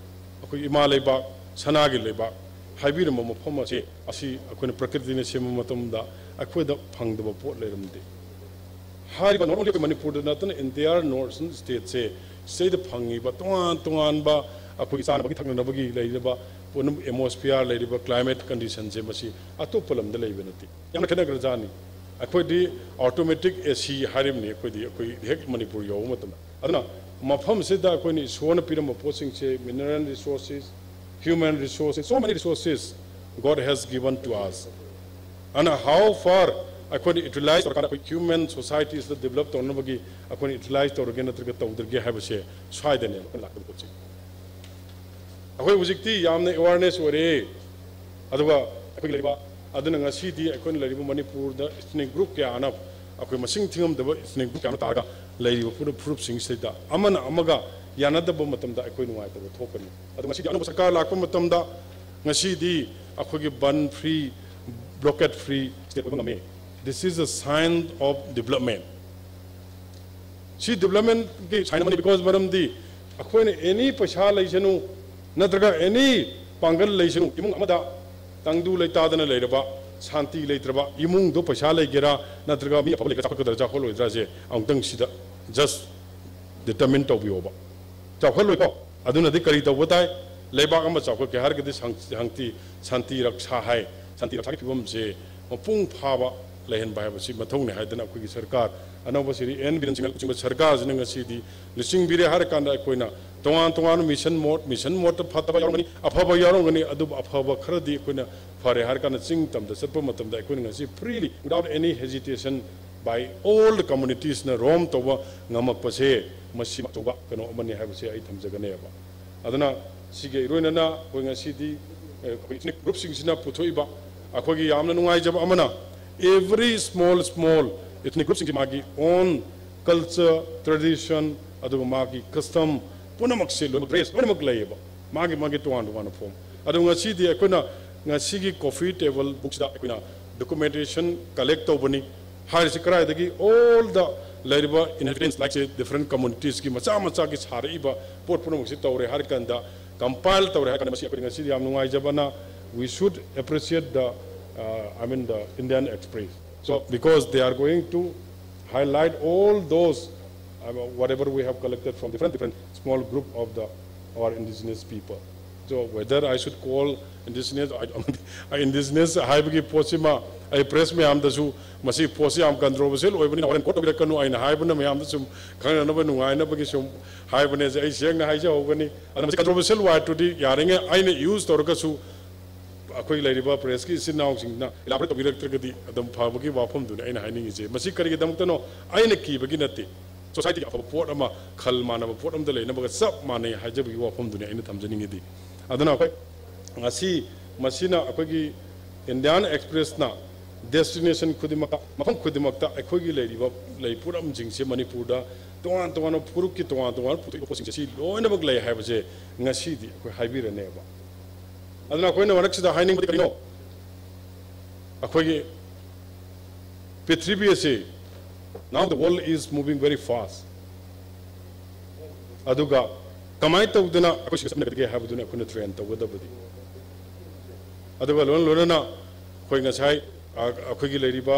ꯑꯩꯈꯣꯏ ꯏꯃꯥ ꯂꯩꯕꯥꯛ, ꯁꯅꯥꯒꯤ ꯂꯩꯕꯥꯛ ꯍꯥꯏꯕꯤꯔꯝꯕ ꯃꯐꯝ ꯑꯁꯤ, ꯑꯁꯤ ꯑꯩꯈꯣꯏꯅ ꯄ꯭ꯔꯀ꯭ꯔꯤꯇꯤꯅ ꯁꯦꯝꯕ ꯃꯇꯝꯗ ꯑꯩꯈꯣꯏꯗ ꯐꯪꯗꯕ ꯄꯣꯠ ꯂꯩꯔꯝꯗꯦ꯫ ꯍꯥꯏꯔꯤꯕ not only ꯑꯩꯈꯣꯏ ꯃꯅꯤꯄꯨꯔꯗ ꯅꯠꯇꯅ entire northern state ꯁꯦ, ꯁꯤꯗꯩꯗ ꯐꯪꯉꯤꯕ ꯇꯣꯉꯥꯟ ꯇꯣꯉꯥꯟꯕ ꯑꯩꯈꯣꯏꯒꯤ ꯆꯥꯅꯕꯒꯤ ꯊꯛꯅꯅꯕꯒꯤ ꯂꯩꯔꯤꯕ ꯄꯣꯠꯅꯝ, atmosphere ꯂꯩꯔꯤꯕ climate condition ꯁꯦ, ꯃꯁꯤ ꯑꯇꯣꯞꯄ ꯂꯝꯗ ꯂꯩꯕ ꯅꯠꯇꯦ꯫ ꯌꯥꯝꯅ ꯈꯦꯠꯅꯈ꯭ꯔꯖꯥꯠꯅꯤ꯫ ꯑꯩꯈꯣꯏꯗꯤ automatic AC ꯍꯥꯏꯔꯤꯕꯅꯤ, ꯑꯩꯈꯣꯏꯗꯤ, ꯑꯩꯈꯣꯏ ꯍꯦꯛ ꯃꯅꯤꯄꯨꯔ ꯌꯧꯕ ꯃꯇꯝꯗ꯫ ꯑꯗꯨꯅ ꯃꯐꯝꯁꯤꯗ ꯑꯩꯈꯣꯏꯅ ꯏꯁꯣꯔꯅ ꯄꯤꯔꯝꯕ ꯄꯣꯠꯁꯤꯡꯁꯦ, mineral resources, human resources, so many resources God has given to us꯫ And how far ꯑꯩꯈꯣꯏꯅ utilize ꯇꯧꯔꯀꯥꯟꯗ ꯑꯩꯈꯣꯏ human societies ꯗ develop ꯇꯧꯅꯕꯒꯤ ꯑꯩꯈꯣꯏꯅ utilize ꯇꯧꯔꯒꯦ ꯅꯠꯇ꯭ꯔꯒ ꯇꯧꯗ꯭ꯔꯒꯦ ꯍꯥꯏꯕꯁꯦ ꯁ꯭ꯋꯥꯏꯗꯅꯦꯕ ꯑꯩꯈꯣꯏꯅ ꯂꯥꯛꯀꯗꯕ ꯄꯣꯠꯁꯦ꯫ ꯑꯩꯈꯣꯏ ꯍꯧꯖꯤꯛꯇꯤ ꯌꯥꯝꯅ awareness ꯑꯣꯏꯔꯦ꯫ ꯑꯗꯨꯒ ꯑꯩꯈꯣꯏ ꯂꯩꯕ, ꯑꯗꯨꯅ ꯉꯁꯤꯗꯤ ꯑꯩꯈꯣꯏꯅ ꯂꯩꯔꯤꯕ ꯃꯅꯤꯄꯨꯔꯗ ethnic group ꯀꯌꯥꯅ, ꯑꯩꯈꯣꯏ ꯃꯁꯤꯡ ꯊꯤꯉꯝꯗꯕ ethnic group ꯀꯌꯥ ꯑꯃ ꯇꯥꯔꯒ ꯂꯩꯔꯤꯕ ꯐꯨꯔꯨꯞ, ꯐꯨꯔꯨꯞꯁꯤꯡꯁꯤꯗ ꯑꯃꯅ ꯑꯃꯒ ꯌꯥꯅꯗꯕ ꯃꯇꯝꯗ ꯑꯩꯈꯣꯏ ꯅꯨꯡꯉꯥꯏꯇꯕ ꯊꯣꯛꯀꯅꯤ꯫ ꯑꯗꯨ ꯉꯁꯤꯗꯤ ꯑꯅꯧꯕ ꯁꯔꯀꯥꯔ ꯂꯥꯛꯄ ꯃꯇꯝꯗ ꯉꯁꯤꯗꯤ ꯑꯩꯈꯣꯏꯒꯤ ꯕꯟ free, blockade free state ꯑꯣꯏꯕ ꯉꯝꯃꯤ꯫ This is a sign of development꯫ ꯁꯤ development ꯀꯤ sign ꯑꯃꯅꯤ, because ꯃꯔꯝꯗꯤ ꯑꯩꯈꯣꯏꯅ any ꯄꯩꯁꯥ ꯂꯩꯁꯅꯨ, ꯅꯠꯇ꯭ꯔꯒ any ꯄꯥꯡꯒꯜ ꯂꯩꯁꯅꯨ, ꯏꯃꯨꯡ ꯑꯃꯗ ꯇꯪꯗꯨ ꯂꯩꯇꯥꯗꯅ ꯂꯩꯔꯕ, ꯁꯥꯟꯇꯤ ꯂꯩꯇ꯭ꯔꯕ ꯏꯃꯨꯡꯗꯣ ꯄꯩꯁꯥ ꯂꯩꯒꯦꯔꯥ, ꯅꯠꯇ꯭ꯔꯒ ꯃꯤ ꯑꯐꯕ ꯂꯩꯒꯦꯔꯥ, ꯆꯥꯎꯈꯠꯀꯗ꯭ꯔꯥ ꯆꯥꯎꯈꯠꯂꯣꯏꯗ꯭ꯔꯥꯁꯦ ꯑꯃꯨꯛꯇꯪ ꯁꯤꯗ just determine ꯇꯧꯕꯤꯌꯣꯕ꯫ ꯆꯥꯎꯈꯠꯂꯣꯏꯀꯣ? ꯑꯗꯨꯅꯗꯤ ꯀꯔꯤ ꯇꯧꯕ ꯇꯥꯏ? ꯂꯩꯕꯥꯛ ꯑꯃ ꯆꯥꯎꯈꯠꯀꯦ ꯍꯥꯏꯔꯒꯗꯤ ꯁꯥꯟ-, ꯁꯥꯟꯇꯤ, ꯁꯥꯟꯇꯤ ꯔꯛꯁꯥ ꯍꯥꯏ, ꯁꯥꯟꯇꯤ ꯔꯛꯁꯥꯒꯤ ꯐꯤꯕꯝꯁꯦ ꯃꯄꯨꯡ ꯐꯥꯕ ꯂꯩꯍꯟꯕ ꯍꯥꯏꯕꯁꯤ ꯃꯊꯧꯅꯤ ꯍꯥꯏꯗꯅ ꯑꯩꯈꯣꯏꯒꯤ ꯁꯔꯀꯥꯔ, ꯑꯅꯧꯕ ꯁ꯭ꯔꯤ ꯑꯦꯟ ꯕꯤꯔꯦꯟ ꯁꯤꯡꯍ ꯂꯨꯆꯤꯡꯕ ꯁꯔꯀꯥꯔꯁꯤꯅ ꯉꯁꯤꯗꯤ ꯂꯨꯆꯤꯡꯕꯤꯔꯦ ꯍꯥꯏꯔꯀꯥꯟꯗ ꯑꯩꯈꯣꯏꯅ ꯇꯣꯉꯥꯟ ꯇꯣꯉꯥꯟꯕ mission mode, mission mode ꯇ ꯐꯠꯇꯕ ꯌꯥꯎꯔꯝꯒꯅꯤ, ꯑꯐꯕ ꯌꯥꯎꯔꯝꯒꯅꯤ, ꯑꯗꯨꯕꯨ ꯑꯐꯕ ꯈꯔꯗꯤ ꯑꯩꯈꯣꯏꯅ ꯐꯔꯦ ꯍꯥꯏꯔꯀꯥꯟꯗ ꯆꯤꯡ ꯇꯝꯗ ꯆꯠꯄ ꯃꯇꯝꯗ ꯑꯩꯈꯣꯏꯅ ꯉꯁꯤ freely, without any hesitation, by all the communities ꯅ roam ꯇꯧꯕ ꯉꯝꯃꯛꯄꯁꯦ ꯃꯁꯤ ꯑꯆꯧꯕ ꯀꯩꯅꯣ ꯑꯃꯅꯤ ꯍꯥꯏꯕꯁꯦ ꯑꯩ ꯊꯝꯖꯒꯅꯦꯕ꯫ ꯑꯗꯨꯅ ꯁꯤꯒ ꯏꯔꯣꯏꯅꯅ ꯑꯩꯈꯣꯏ ꯉꯁꯤꯗꯤ, ꯑꯦ, ꯑꯩꯈꯣꯏ ethnic group ꯁꯤꯡꯁꯤꯅ ꯄꯨꯊꯣꯛꯏꯕ ꯑꯩꯈꯣꯏꯒꯤ ꯌꯥꯝꯅ ꯅꯨꯡꯉꯥꯏꯖꯕ ꯑꯃꯅ, every small small ethnic groupꯁꯤꯡꯁꯤ ꯃꯥꯒꯤ own culture, tradition, ꯑꯗꯨꯒ ꯃꯥꯒꯤ custom ꯄꯨꯝꯅꯃꯛꯁꯦ ꯂꯣꯏꯅꯃꯛ, dress ꯂꯣꯏꯅꯃꯛ ꯂꯩꯌꯦꯕ, ꯃꯥꯒꯤ ꯃꯥꯒꯤ ꯇꯣꯉꯥꯟ ꯇꯣꯉꯥꯟꯕ form꯫ ꯑꯗꯣ ꯉꯁꯤꯗꯤ ꯑꯩꯈꯣꯏꯅ ꯉꯁꯤꯒꯤ coffee table bookꯁꯤꯗ ꯑꯩꯈꯣꯏꯅ documentation collect ꯇꯧꯕꯅꯤ꯫ ꯍꯥꯏꯔꯤꯁꯤ ꯀꯗꯥꯏꯗꯒꯤ? All the ꯂꯩꯔꯤꯕ inhabitants, like say, different communitiesꯀꯤ ꯃꯆꯥ ꯃꯆꯥꯒꯤ ꯁꯥꯔꯛꯏꯕ ꯄꯣꯠ ꯄꯨꯝꯅꯃꯛꯁꯤ ꯇꯧꯔꯦ ꯍꯥꯏꯔ ꯀꯥꯟꯗ, compile ꯇꯧꯔꯦ ꯍꯥꯏꯔ ꯀꯥꯟꯗ, ꯃꯁꯤ ꯑꯩꯈꯣꯏ ꯉꯁꯤꯗꯤ ꯌꯥꯝ ꯅꯨꯡꯉꯥꯏꯖꯕꯅ, we should appreciate the, uh, I mean, the Indian Express. So, because they are going to highlight all those, uh, whatever we have collected from different, different small group of the, our indigenous people. So whether I should call indigenous, I, indigenous ꯍꯥꯏꯕꯒꯤ ꯄꯣꯠꯁꯤꯃ ꯑꯩ press ꯃꯌꯥꯝꯗꯁꯨ, ꯃꯁꯤ ꯄꯣꯠꯁꯤ ꯌꯥꯝ controversial ꯑꯣꯏꯕꯅꯤꯅ ꯍꯣꯔꯦꯟ quote ꯇꯧꯕꯤꯔꯛꯀꯅꯨ, ꯑꯩꯅ ꯍꯥꯏꯕꯅ ꯃꯌꯥꯝꯗ ꯁꯨꯝ ꯈꯪꯅꯅꯕ, ꯅꯨꯡꯉꯥꯏꯅꯕꯒꯤ ꯁꯨꯝ ꯍꯥꯏꯕꯅꯦꯁꯦ ꯑꯩ ꯁꯦꯡꯅ ꯍꯥꯏꯖꯍꯧꯒꯅꯤ꯫ ꯑꯗꯨꯅ ꯃꯁꯤ controversial wordꯇꯨꯗꯤ ꯌꯥꯔꯤꯉꯩ ꯑꯩꯅ use ꯇꯧꯔꯒꯁꯨ ꯑꯩꯈꯣꯏ ꯂꯩꯔꯤꯕ pressꯀꯤ ꯏꯆꯤꯟ ꯏꯅꯥꯎꯁꯤꯡꯅ elaborate ꯇꯧꯕꯤꯔꯛꯇ꯭ꯔꯒꯗꯤ ꯑꯗꯨꯝ ꯐꯕꯒꯤ ꯋꯥꯐꯝꯗꯨꯅꯤ ꯑꯩꯅ ꯍꯥꯏꯅꯤꯡꯉꯤꯁꯦ꯫ ꯃꯁꯤ ꯀꯔꯤꯒꯤꯗꯃꯛꯇꯅꯣ? ꯑꯩꯅ ꯀꯤꯕꯒꯤ ꯅꯠꯇꯦ꯫ Societyꯒꯤ ꯑꯐꯕ ꯄꯣꯠ ꯑꯃ, ꯈꯜ ꯃꯥꯟꯅꯕ ꯄꯣꯠ ꯑꯃꯗ ꯂꯩꯅꯕꯒ ꯆꯞ ꯃꯥꯟꯅꯩ ꯍꯥꯏꯖꯕꯒꯤ ꯋꯥꯐꯝꯗꯨꯅꯤ ꯑꯩꯅ ꯊꯝꯖꯅꯤꯡꯉꯤꯗꯤ꯫ ꯑꯗꯨꯅ ꯑꯩꯈꯣꯏ ꯉꯁꯤ ꯃꯁꯤꯅ ꯑꯩꯈꯣꯏꯒꯤ Indian Expressꯅ destination ꯈꯨꯗꯤꯡꯃꯛꯇ, ꯃꯐꯝ ꯈꯨꯗꯤꯡꯃꯛꯇ ꯑꯩꯈꯣꯏꯒꯤ ꯂꯩꯔꯤꯕ ꯂꯩ ꯄꯣꯠꯂꯝꯁꯤꯡꯁꯦ ꯃꯅꯤꯄꯨꯔꯗ ꯇꯣꯉꯥꯟ ꯇꯣꯉꯥꯟꯕ ꯐꯨꯔꯨꯞꯀꯤ ꯇꯣꯉꯥꯟ ꯇꯣꯉꯥꯟꯕ ꯄꯨꯊꯣꯛꯏꯕ ꯄꯣꯠꯁꯤꯡꯁꯦ ꯁꯤ ꯂꯣꯏꯅꯃꯛ ꯂꯩ ꯍꯥꯏꯕꯁꯦ ꯉꯁꯤꯗꯤ ꯑꯩꯈꯣꯏ ꯍꯥꯏꯕꯤꯔꯅꯦꯕ꯫ ꯑꯗꯨꯅ ꯑꯩꯈꯣꯏꯅ ꯃꯔꯛꯁꯤꯗ ꯍꯥꯏꯅꯤꯡꯕꯗꯤ ꯀꯔꯤꯅꯣ? ꯑꯩꯈꯣꯏꯒꯤ ꯄ꯭ꯔꯤꯊꯤꯕꯤ ꯑꯁꯤ, now the world is moving very fast꯫ ꯑꯗꯨꯒ ꯀꯃꯥꯏꯅ ꯇꯧꯗꯅ ꯑꯩꯈꯣꯏ ꯁꯤꯒ ꯆꯠꯃꯤꯟꯅꯒꯗꯒꯦ ꯍꯥꯏꯕꯗꯨꯅꯤ ꯑꯩꯈꯣꯏꯅ train ꯇꯧꯒꯗꯕꯗꯤ꯫ ꯑꯗꯨꯒ ꯂꯣꯏꯅ ꯂꯣꯏꯅꯅ ꯑꯩꯈꯣꯏ ꯉꯁꯥꯏ, ꯑ, ꯑꯩꯈꯣꯏꯒꯤ ꯂꯩꯔꯤꯕ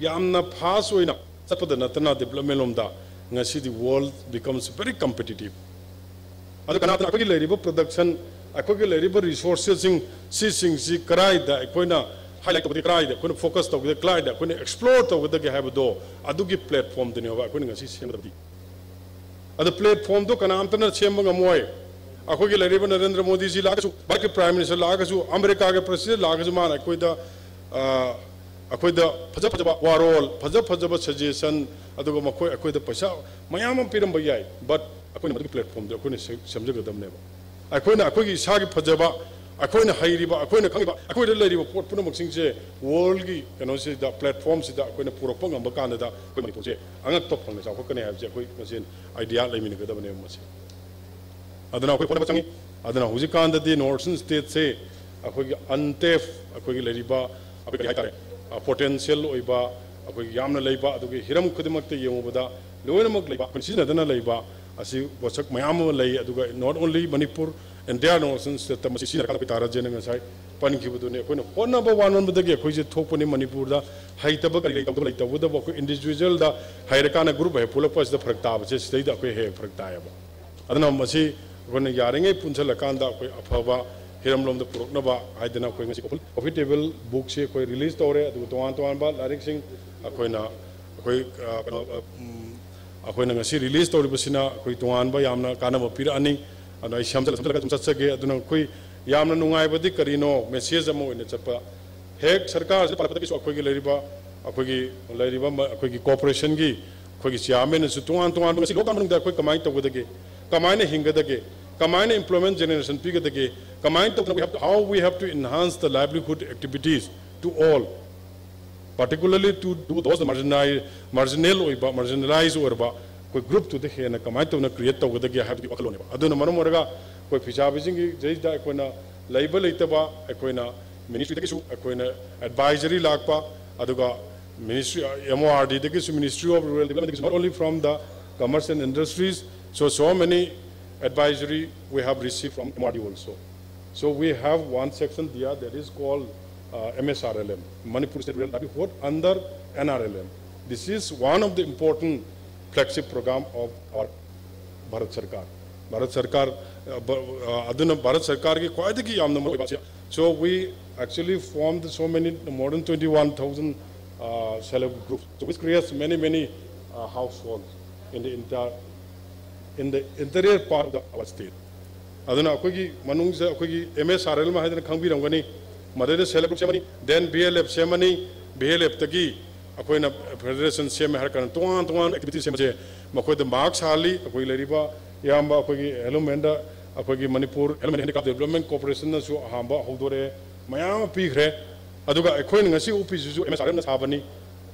ꯌꯥꯝꯅ fast ꯑꯣꯏꯅ ꯆꯠꯄꯗ ꯅꯠꯇꯅ development ꯂꯣꯝꯗ ꯉꯁꯤꯗꯤ world becomes very competitive꯫ ꯑꯗꯨ ꯀꯅꯥꯇꯅ ꯑꯩꯈꯣꯏꯒꯤ ꯂꯩꯔꯤꯕ production, ꯑꯩꯈꯣꯏꯒꯤ ꯂꯩꯔꯤꯕ resourcesꯁꯤꯡ, ꯁꯤꯁꯤꯡꯁꯤ ꯀꯗꯥꯏꯗ ꯑꯩꯈꯣꯏꯅ highlight ꯇꯧꯒꯗꯒꯦ, ꯀꯗꯥꯏꯗ ꯑꯩꯈꯣꯏꯅ focus ꯇꯧꯒꯗꯒꯦ, ꯀꯗꯥꯏꯗ ꯑꯩꯈꯣꯏꯅ explore ꯇꯧꯒꯗꯒꯦ ꯍꯥꯏꯕꯗꯣ ꯑꯗꯨꯒꯤ platformꯗꯨꯅꯦꯕ ꯑꯩꯈꯣꯏꯅ ꯉꯁꯤ ꯁꯦꯝꯒꯗꯕꯗꯤ꯫ ꯑꯗꯨ platformꯗꯣ ꯀꯅꯥꯝꯇꯅ ꯁꯦꯝꯕ ꯉꯝꯃꯣꯏ꯫ ꯑꯩꯈꯣꯏꯒꯤ ꯂꯩꯔꯤꯕ ꯅꯔꯦꯟꯗ꯭ꯔ ꯃꯣꯗꯤꯖꯤ ꯂꯥꯛꯑꯒꯁꯨ, ꯚꯥꯔꯠꯀꯤ Prime Minister ꯂꯥꯛꯑꯒꯁꯨ, ꯑꯃꯦꯔꯤꯀꯥꯒꯤ President ꯂꯥꯛꯑꯒꯁꯨ ꯃꯥꯅ ꯑꯩꯈꯣꯏꯗ, ꯑ, ꯑꯩꯈꯣꯏꯗ ꯐꯖ ꯐꯖꯕ ꯋꯥꯔꯣꯜ, ꯐꯖ ꯐꯖꯕ suggestion, ꯑꯗꯨꯒ ꯃꯈꯣꯏ ꯑꯩꯈꯣꯏꯗ ꯄꯩꯁꯥ ꯃꯌꯥꯝ ꯑꯃ ꯄꯤꯔꯝꯕ ꯌꯥꯏ, but ꯑꯩꯈꯣꯏꯅ ꯃꯗꯨꯒꯤ platformꯗꯣ ꯑꯩꯈꯣꯏꯅ ꯁꯦꯝ-, ꯁꯦꯝꯖꯒꯗꯕꯅꯦꯕ꯫ ꯑꯩꯈꯣꯏꯅ ꯑꯩꯈꯣꯏꯒꯤ ꯏꯁꯥꯒꯤ ꯐꯖꯕ, ꯑꯩꯈꯣꯏꯅ ꯍꯩꯔꯤꯕ, ꯑꯩꯈꯣꯏꯅ ꯈꯪꯉꯤꯕ, ꯑꯩꯈꯣꯏꯗ ꯂꯩꯔꯤꯕ ꯄꯣꯠ ꯄꯨꯝꯅꯃꯛꯁꯤꯡꯁꯦ ꯋꯥꯔꯜꯒꯤ ꯀꯩꯅꯣꯁꯤꯗ, ꯄ꯭ꯂꯦꯠꯐꯣꯝꯁꯤꯗ ꯑꯩꯈꯣꯏꯅ ꯄꯨꯔꯛꯄ ꯉꯝꯕ ꯀꯥꯟꯗ ꯑꯩꯈꯣꯏ ꯃꯅꯤꯄꯨꯔꯁꯦ ꯑꯉꯛꯄ ꯐꯪꯅ ꯆꯥꯎꯈꯠꯀꯅꯤ ꯍꯥꯏꯕꯁꯦ ꯑꯩꯈꯣꯏ ꯃꯁꯦꯟ ꯑꯥꯏꯗꯤꯌꯥ ꯂꯩꯃꯤꯟꯅꯒꯗꯕꯅꯦꯕ ꯃꯁꯤ꯫ ꯑꯗꯨꯅ ꯑꯩꯈꯣꯏ ꯍꯣꯠꯅꯕ ꯆꯪꯉꯤ꯫ ꯑꯗꯨꯅ ꯍꯧꯖꯤꯛꯀꯥꯟꯗꯗꯤ ꯅꯣꯔꯠ ꯏꯁꯇꯔꯟ ꯁ꯭ꯇꯦꯠꯁꯦ ꯑꯩꯈꯣꯏꯒꯤ ꯑꯟꯇꯦꯞ, ꯑꯩꯈꯣꯏꯒꯤ ꯂꯩꯔꯤꯕ, ꯑꯩꯈꯣꯏ ꯀꯔꯤ ꯍꯥꯏꯇꯥꯔꯦ, ꯄꯣꯇꯦꯟꯁꯤꯌꯦꯜ ꯑꯣꯏꯕ, ꯑꯩꯈꯣꯏꯒꯤ ꯌꯥꯝꯅ ꯂꯩꯕ, ꯑꯗꯨꯒ ꯍꯤꯔꯝ ꯈꯨꯗꯤꯡꯃꯛꯇ ꯌꯦꯡꯉꯨꯕꯗ ꯂꯣꯏꯅꯃꯛ ꯂꯩꯕ, ꯑꯩꯈꯣꯏꯅ ꯁꯤꯖꯤꯟꯅꯗꯅ ꯂꯩꯕ ꯑꯁꯤ ꯄꯣꯠꯁꯛ ꯃꯌꯥꯝ ꯑꯃ ꯂꯩ꯫ ꯑꯗꯨꯒ not only Manipur, India north eastern ꯁ꯭ꯇꯦꯠꯇ ꯃꯁꯤ ꯁꯤꯖꯤꯟꯅꯔꯀꯥꯟꯗ ꯑꯩꯈꯣꯏ ꯇꯥꯔꯥ ꯖꯦꯟꯅ ꯉꯁꯥꯏ ꯄꯟꯈꯤꯕꯗꯨꯅꯤ꯫ ꯑꯩꯈꯣꯏꯅ ꯍꯣꯠꯅꯕ ꯋꯥꯅꯣꯟꯕꯗꯒꯤ ꯑꯩꯈꯣꯏꯁꯦ ꯊꯣꯛꯄꯅꯤ꯫ ꯃꯅꯤꯄꯨꯔꯗ ꯍꯩꯇꯕ ꯀꯔꯤ ꯂꯩꯇꯕ ꯂꯩꯇꯧꯕꯗꯕꯨ ꯑꯩꯈꯣꯏ ꯏꯟꯗꯤꯕꯤꯖꯨꯋꯦꯜꯗ ꯍꯩꯔꯀꯥꯟꯗ ꯒ꯭ꯔꯨꯞ ꯍꯦꯛ ꯄꯨꯜꯂꯛꯄ ꯑꯁꯤꯗ ꯐꯔꯛ ꯇꯥꯕꯁꯦ ꯁꯤꯗꯩꯗ ꯑꯩꯈꯣꯏ ꯍꯦꯛ ꯍꯦꯛ ꯐꯔꯛ ꯇꯥꯏꯌꯦꯕ꯫ ꯑꯗꯨꯅ ꯃꯁꯤ ꯑꯩꯈꯣꯏꯅ ꯌꯥꯔꯤꯉꯩ ꯄꯨꯟꯁꯤꯜꯂꯀꯥꯟꯗ ꯑꯩꯈꯣꯏ ꯑꯐꯕ ꯍꯤꯔꯝꯂꯣꯝꯗ ꯄꯨꯔꯛꯅꯕ ꯍꯥꯏꯗꯅ ꯑꯩꯈꯣꯏ ꯉꯁꯤ ꯀꯣꯐꯤ ꯇꯦꯕꯜ ꯕꯨꯛꯁꯤ ꯑꯩꯈꯣꯏ ꯔꯤꯂꯤꯁ ꯇꯧꯔꯦ꯫ ꯑꯗꯨꯒ ꯇꯣꯉꯥꯟ ꯇꯣꯉꯥꯟꯕ ꯂꯥꯏꯔꯤꯛꯁꯤꯡ ꯑꯩꯈꯣꯏꯅ, ꯑꯩꯈꯣꯏ, ꯑ, ꯀꯩꯅꯣ, ꯑ, ꯎꯝ, ꯑꯩꯈꯣꯏꯅ ꯉꯁꯤ ꯔꯤꯂꯤꯁ ꯇꯧꯔꯤꯕꯁꯤꯅ ꯑꯩꯈꯣꯏ ꯇꯣꯉꯥꯟꯕ ꯌꯥꯝꯅ ꯀꯥꯟꯅꯕ ꯄꯤꯔꯛꯑꯅꯤ꯫ ꯑꯗꯣ ꯑꯩ ꯁꯝꯖꯜꯂ ꯁꯝꯖꯜꯂꯒ ꯑꯗꯨꯝ ꯆꯠꯆꯒꯦ꯫ ꯑꯗꯨꯅ ꯑꯩꯈꯣꯏ ꯌꯥꯝꯅ ꯅꯨꯡꯉꯥꯏꯕꯗꯤ ꯀꯔꯤꯅꯣ, ꯃꯦꯁꯦꯖ ꯑꯃ ꯑꯣꯏꯅ ꯆꯠꯄ꯫ ꯍꯦꯛ ꯁꯔꯀꯥꯔꯁꯤꯅ ꯄꯥꯜꯂꯛꯄꯗꯒꯤꯁꯨ ꯑꯩꯈꯣꯏꯒꯤ ꯂꯩꯔꯤꯕ, ꯑꯩꯈꯣꯏꯒꯤ ꯂꯩꯔꯤꯕ ꯃ-, ꯑꯩꯈꯣꯏꯒꯤ ꯀꯣꯔꯄꯣꯔꯦꯁꯟꯒꯤ ꯑꯩꯈꯣꯏꯒꯤ ꯆꯤꯌꯥꯔꯃꯦꯟꯅꯁꯨ ꯇꯣꯉꯥꯟ ꯇꯣꯉꯥꯟꯕ ꯉꯁꯤ ꯂꯣꯛꯇꯥꯛ ꯃꯅꯨꯡꯗ ꯑꯩꯈꯣꯏ ꯀꯃꯥꯏꯅ ꯇꯧꯒꯗꯒꯦ, ꯀꯃꯥꯏꯅ ꯍꯤꯡꯒꯗꯒꯦ, ꯀꯃꯥꯏꯅ employment generation ꯄꯤꯒꯗꯒꯦ, ꯀꯃꯥꯏꯅ ꯇꯧꯗꯅ we have to, how we have to enhance the livelihood activities to all, particularly to, to those marginal, marginal ꯑꯣꯏꯕ, marginalized ꯑꯣꯏꯔꯕ ꯑꯩꯈꯣꯏ ꯒ꯭ꯔꯨꯞꯇꯨꯗ ꯍꯦꯟꯅ ꯀꯃꯥꯏꯅ ꯇꯧꯅ ꯀ꯭ꯔꯤꯌꯦꯠ ꯇꯧꯒꯗꯒꯦ ꯍꯥꯏꯕꯒꯤ ꯋꯥꯈꯜꯂꯣꯟꯅꯦꯕ꯫ ꯑꯗꯨꯅ ꯃꯔꯝ ꯑꯣꯏꯔꯒ ꯑꯩꯈꯣꯏ ꯐꯤꯁꯥꯕꯤꯁꯤꯡꯒꯤ ꯁꯤꯗꯩꯗ ꯑꯩꯈꯣꯏꯅ ꯂꯩꯕ ꯂꯩꯇꯕ ꯑꯩꯈꯣꯏꯅ ꯃꯤꯅꯤꯁꯇ꯭ꯔꯤꯗꯒꯤꯁꯨ ꯑꯩꯈꯣꯏꯅ ꯑꯦꯗꯚꯥꯏꯖꯔꯤ ꯂꯥꯛꯄ, ꯑꯗꯨꯒ ministry, M O R D ꯗꯒꯤꯁꯨ, Ministry of Rural Development ꯗꯒꯤꯁꯨ, not only from the commerce and industries, so, so many advisory we have received from M R D also. So we have one section there that is called, uh, M S R L M, Manipur State Rural Livelihood under N R L M. This is one of the important flagship program of our Bharat ꯁꯔꯀꯥꯔ, ꯚꯥꯔꯠ ꯁꯔꯀꯥꯔ, ꯑ, ꯚ-, ꯑ, ꯑꯗꯨꯅ ꯚꯥꯔꯠ ꯁꯔꯀꯥꯔꯒꯤ ꯈ꯭ꯋꯥꯏꯗꯒꯤ ꯌꯥꯝꯅ ꯃꯔꯨ ꯑꯣꯏꯕ ꯑꯁꯤ꯫ So we actually formed so many, more than twenty-one thousand, uh, self help groups, so which creates many, many, uh, households in the entire, in the interior part of the, our state. ꯑꯗꯨꯅ ꯑꯩꯈꯣꯏꯒꯤ ꯃꯅꯨꯡꯁꯤꯗ ꯑꯩꯈꯣꯏꯒꯤ M S R L M ꯍꯥꯏꯗꯅ ꯈꯪꯕꯤꯔꯝꯒꯅꯤ, ꯃꯗꯩꯗ self help group ꯁꯦꯝꯃꯅꯤ, then V L F ꯁꯦꯝꯃꯅꯤ, V L F ꯇꯒꯤ ꯑꯩꯈꯣꯏꯅ federation ꯁꯦꯝꯃꯦ ꯍꯥꯏꯔ ꯀꯥꯟꯗ ꯇꯣꯉꯥꯟ ꯇꯣꯉꯥꯟꯕ ꯑꯦꯛꯇꯤꯚꯤꯇꯤ ꯁꯦꯝꯕꯁꯦ ꯃꯈꯣꯏꯗ ꯃꯥꯔꯛ ꯁꯥꯍꯜꯂꯤ꯫ ꯑꯩꯈꯣꯏ ꯂꯩꯔꯤꯕ ꯏꯌꯥꯝꯕ ꯑꯩꯈꯣꯏꯒꯤ ꯍꯦꯂꯨꯃꯦꯟꯗ ꯑꯩꯈꯣꯏꯒꯤ ꯃꯅꯤꯄꯨꯔ ꯍꯦꯜꯃꯦꯠ ꯍꯦꯟꯗꯤꯀ꯭ꯔꯥꯐ ꯗꯦꯕꯂꯞꯃꯦꯟ ꯀꯣꯔꯄꯣꯔꯦꯁꯟꯅꯁꯨ ꯑꯍꯥꯟꯕ ꯍꯧꯗꯣꯔꯛꯑꯦ, ꯃꯌꯥꯝ ꯑꯃ ꯄꯤꯈ꯭ꯔꯦ꯫ ꯑꯗꯨꯒ ꯑꯩꯈꯣꯏꯅ ꯉꯁꯤ ꯎꯞꯄꯤꯁꯤꯁꯨ ꯑꯦꯝ ꯑꯦꯁ ꯑꯥꯔ ꯑꯦꯝꯅ ꯁꯥꯕꯅꯤ꯫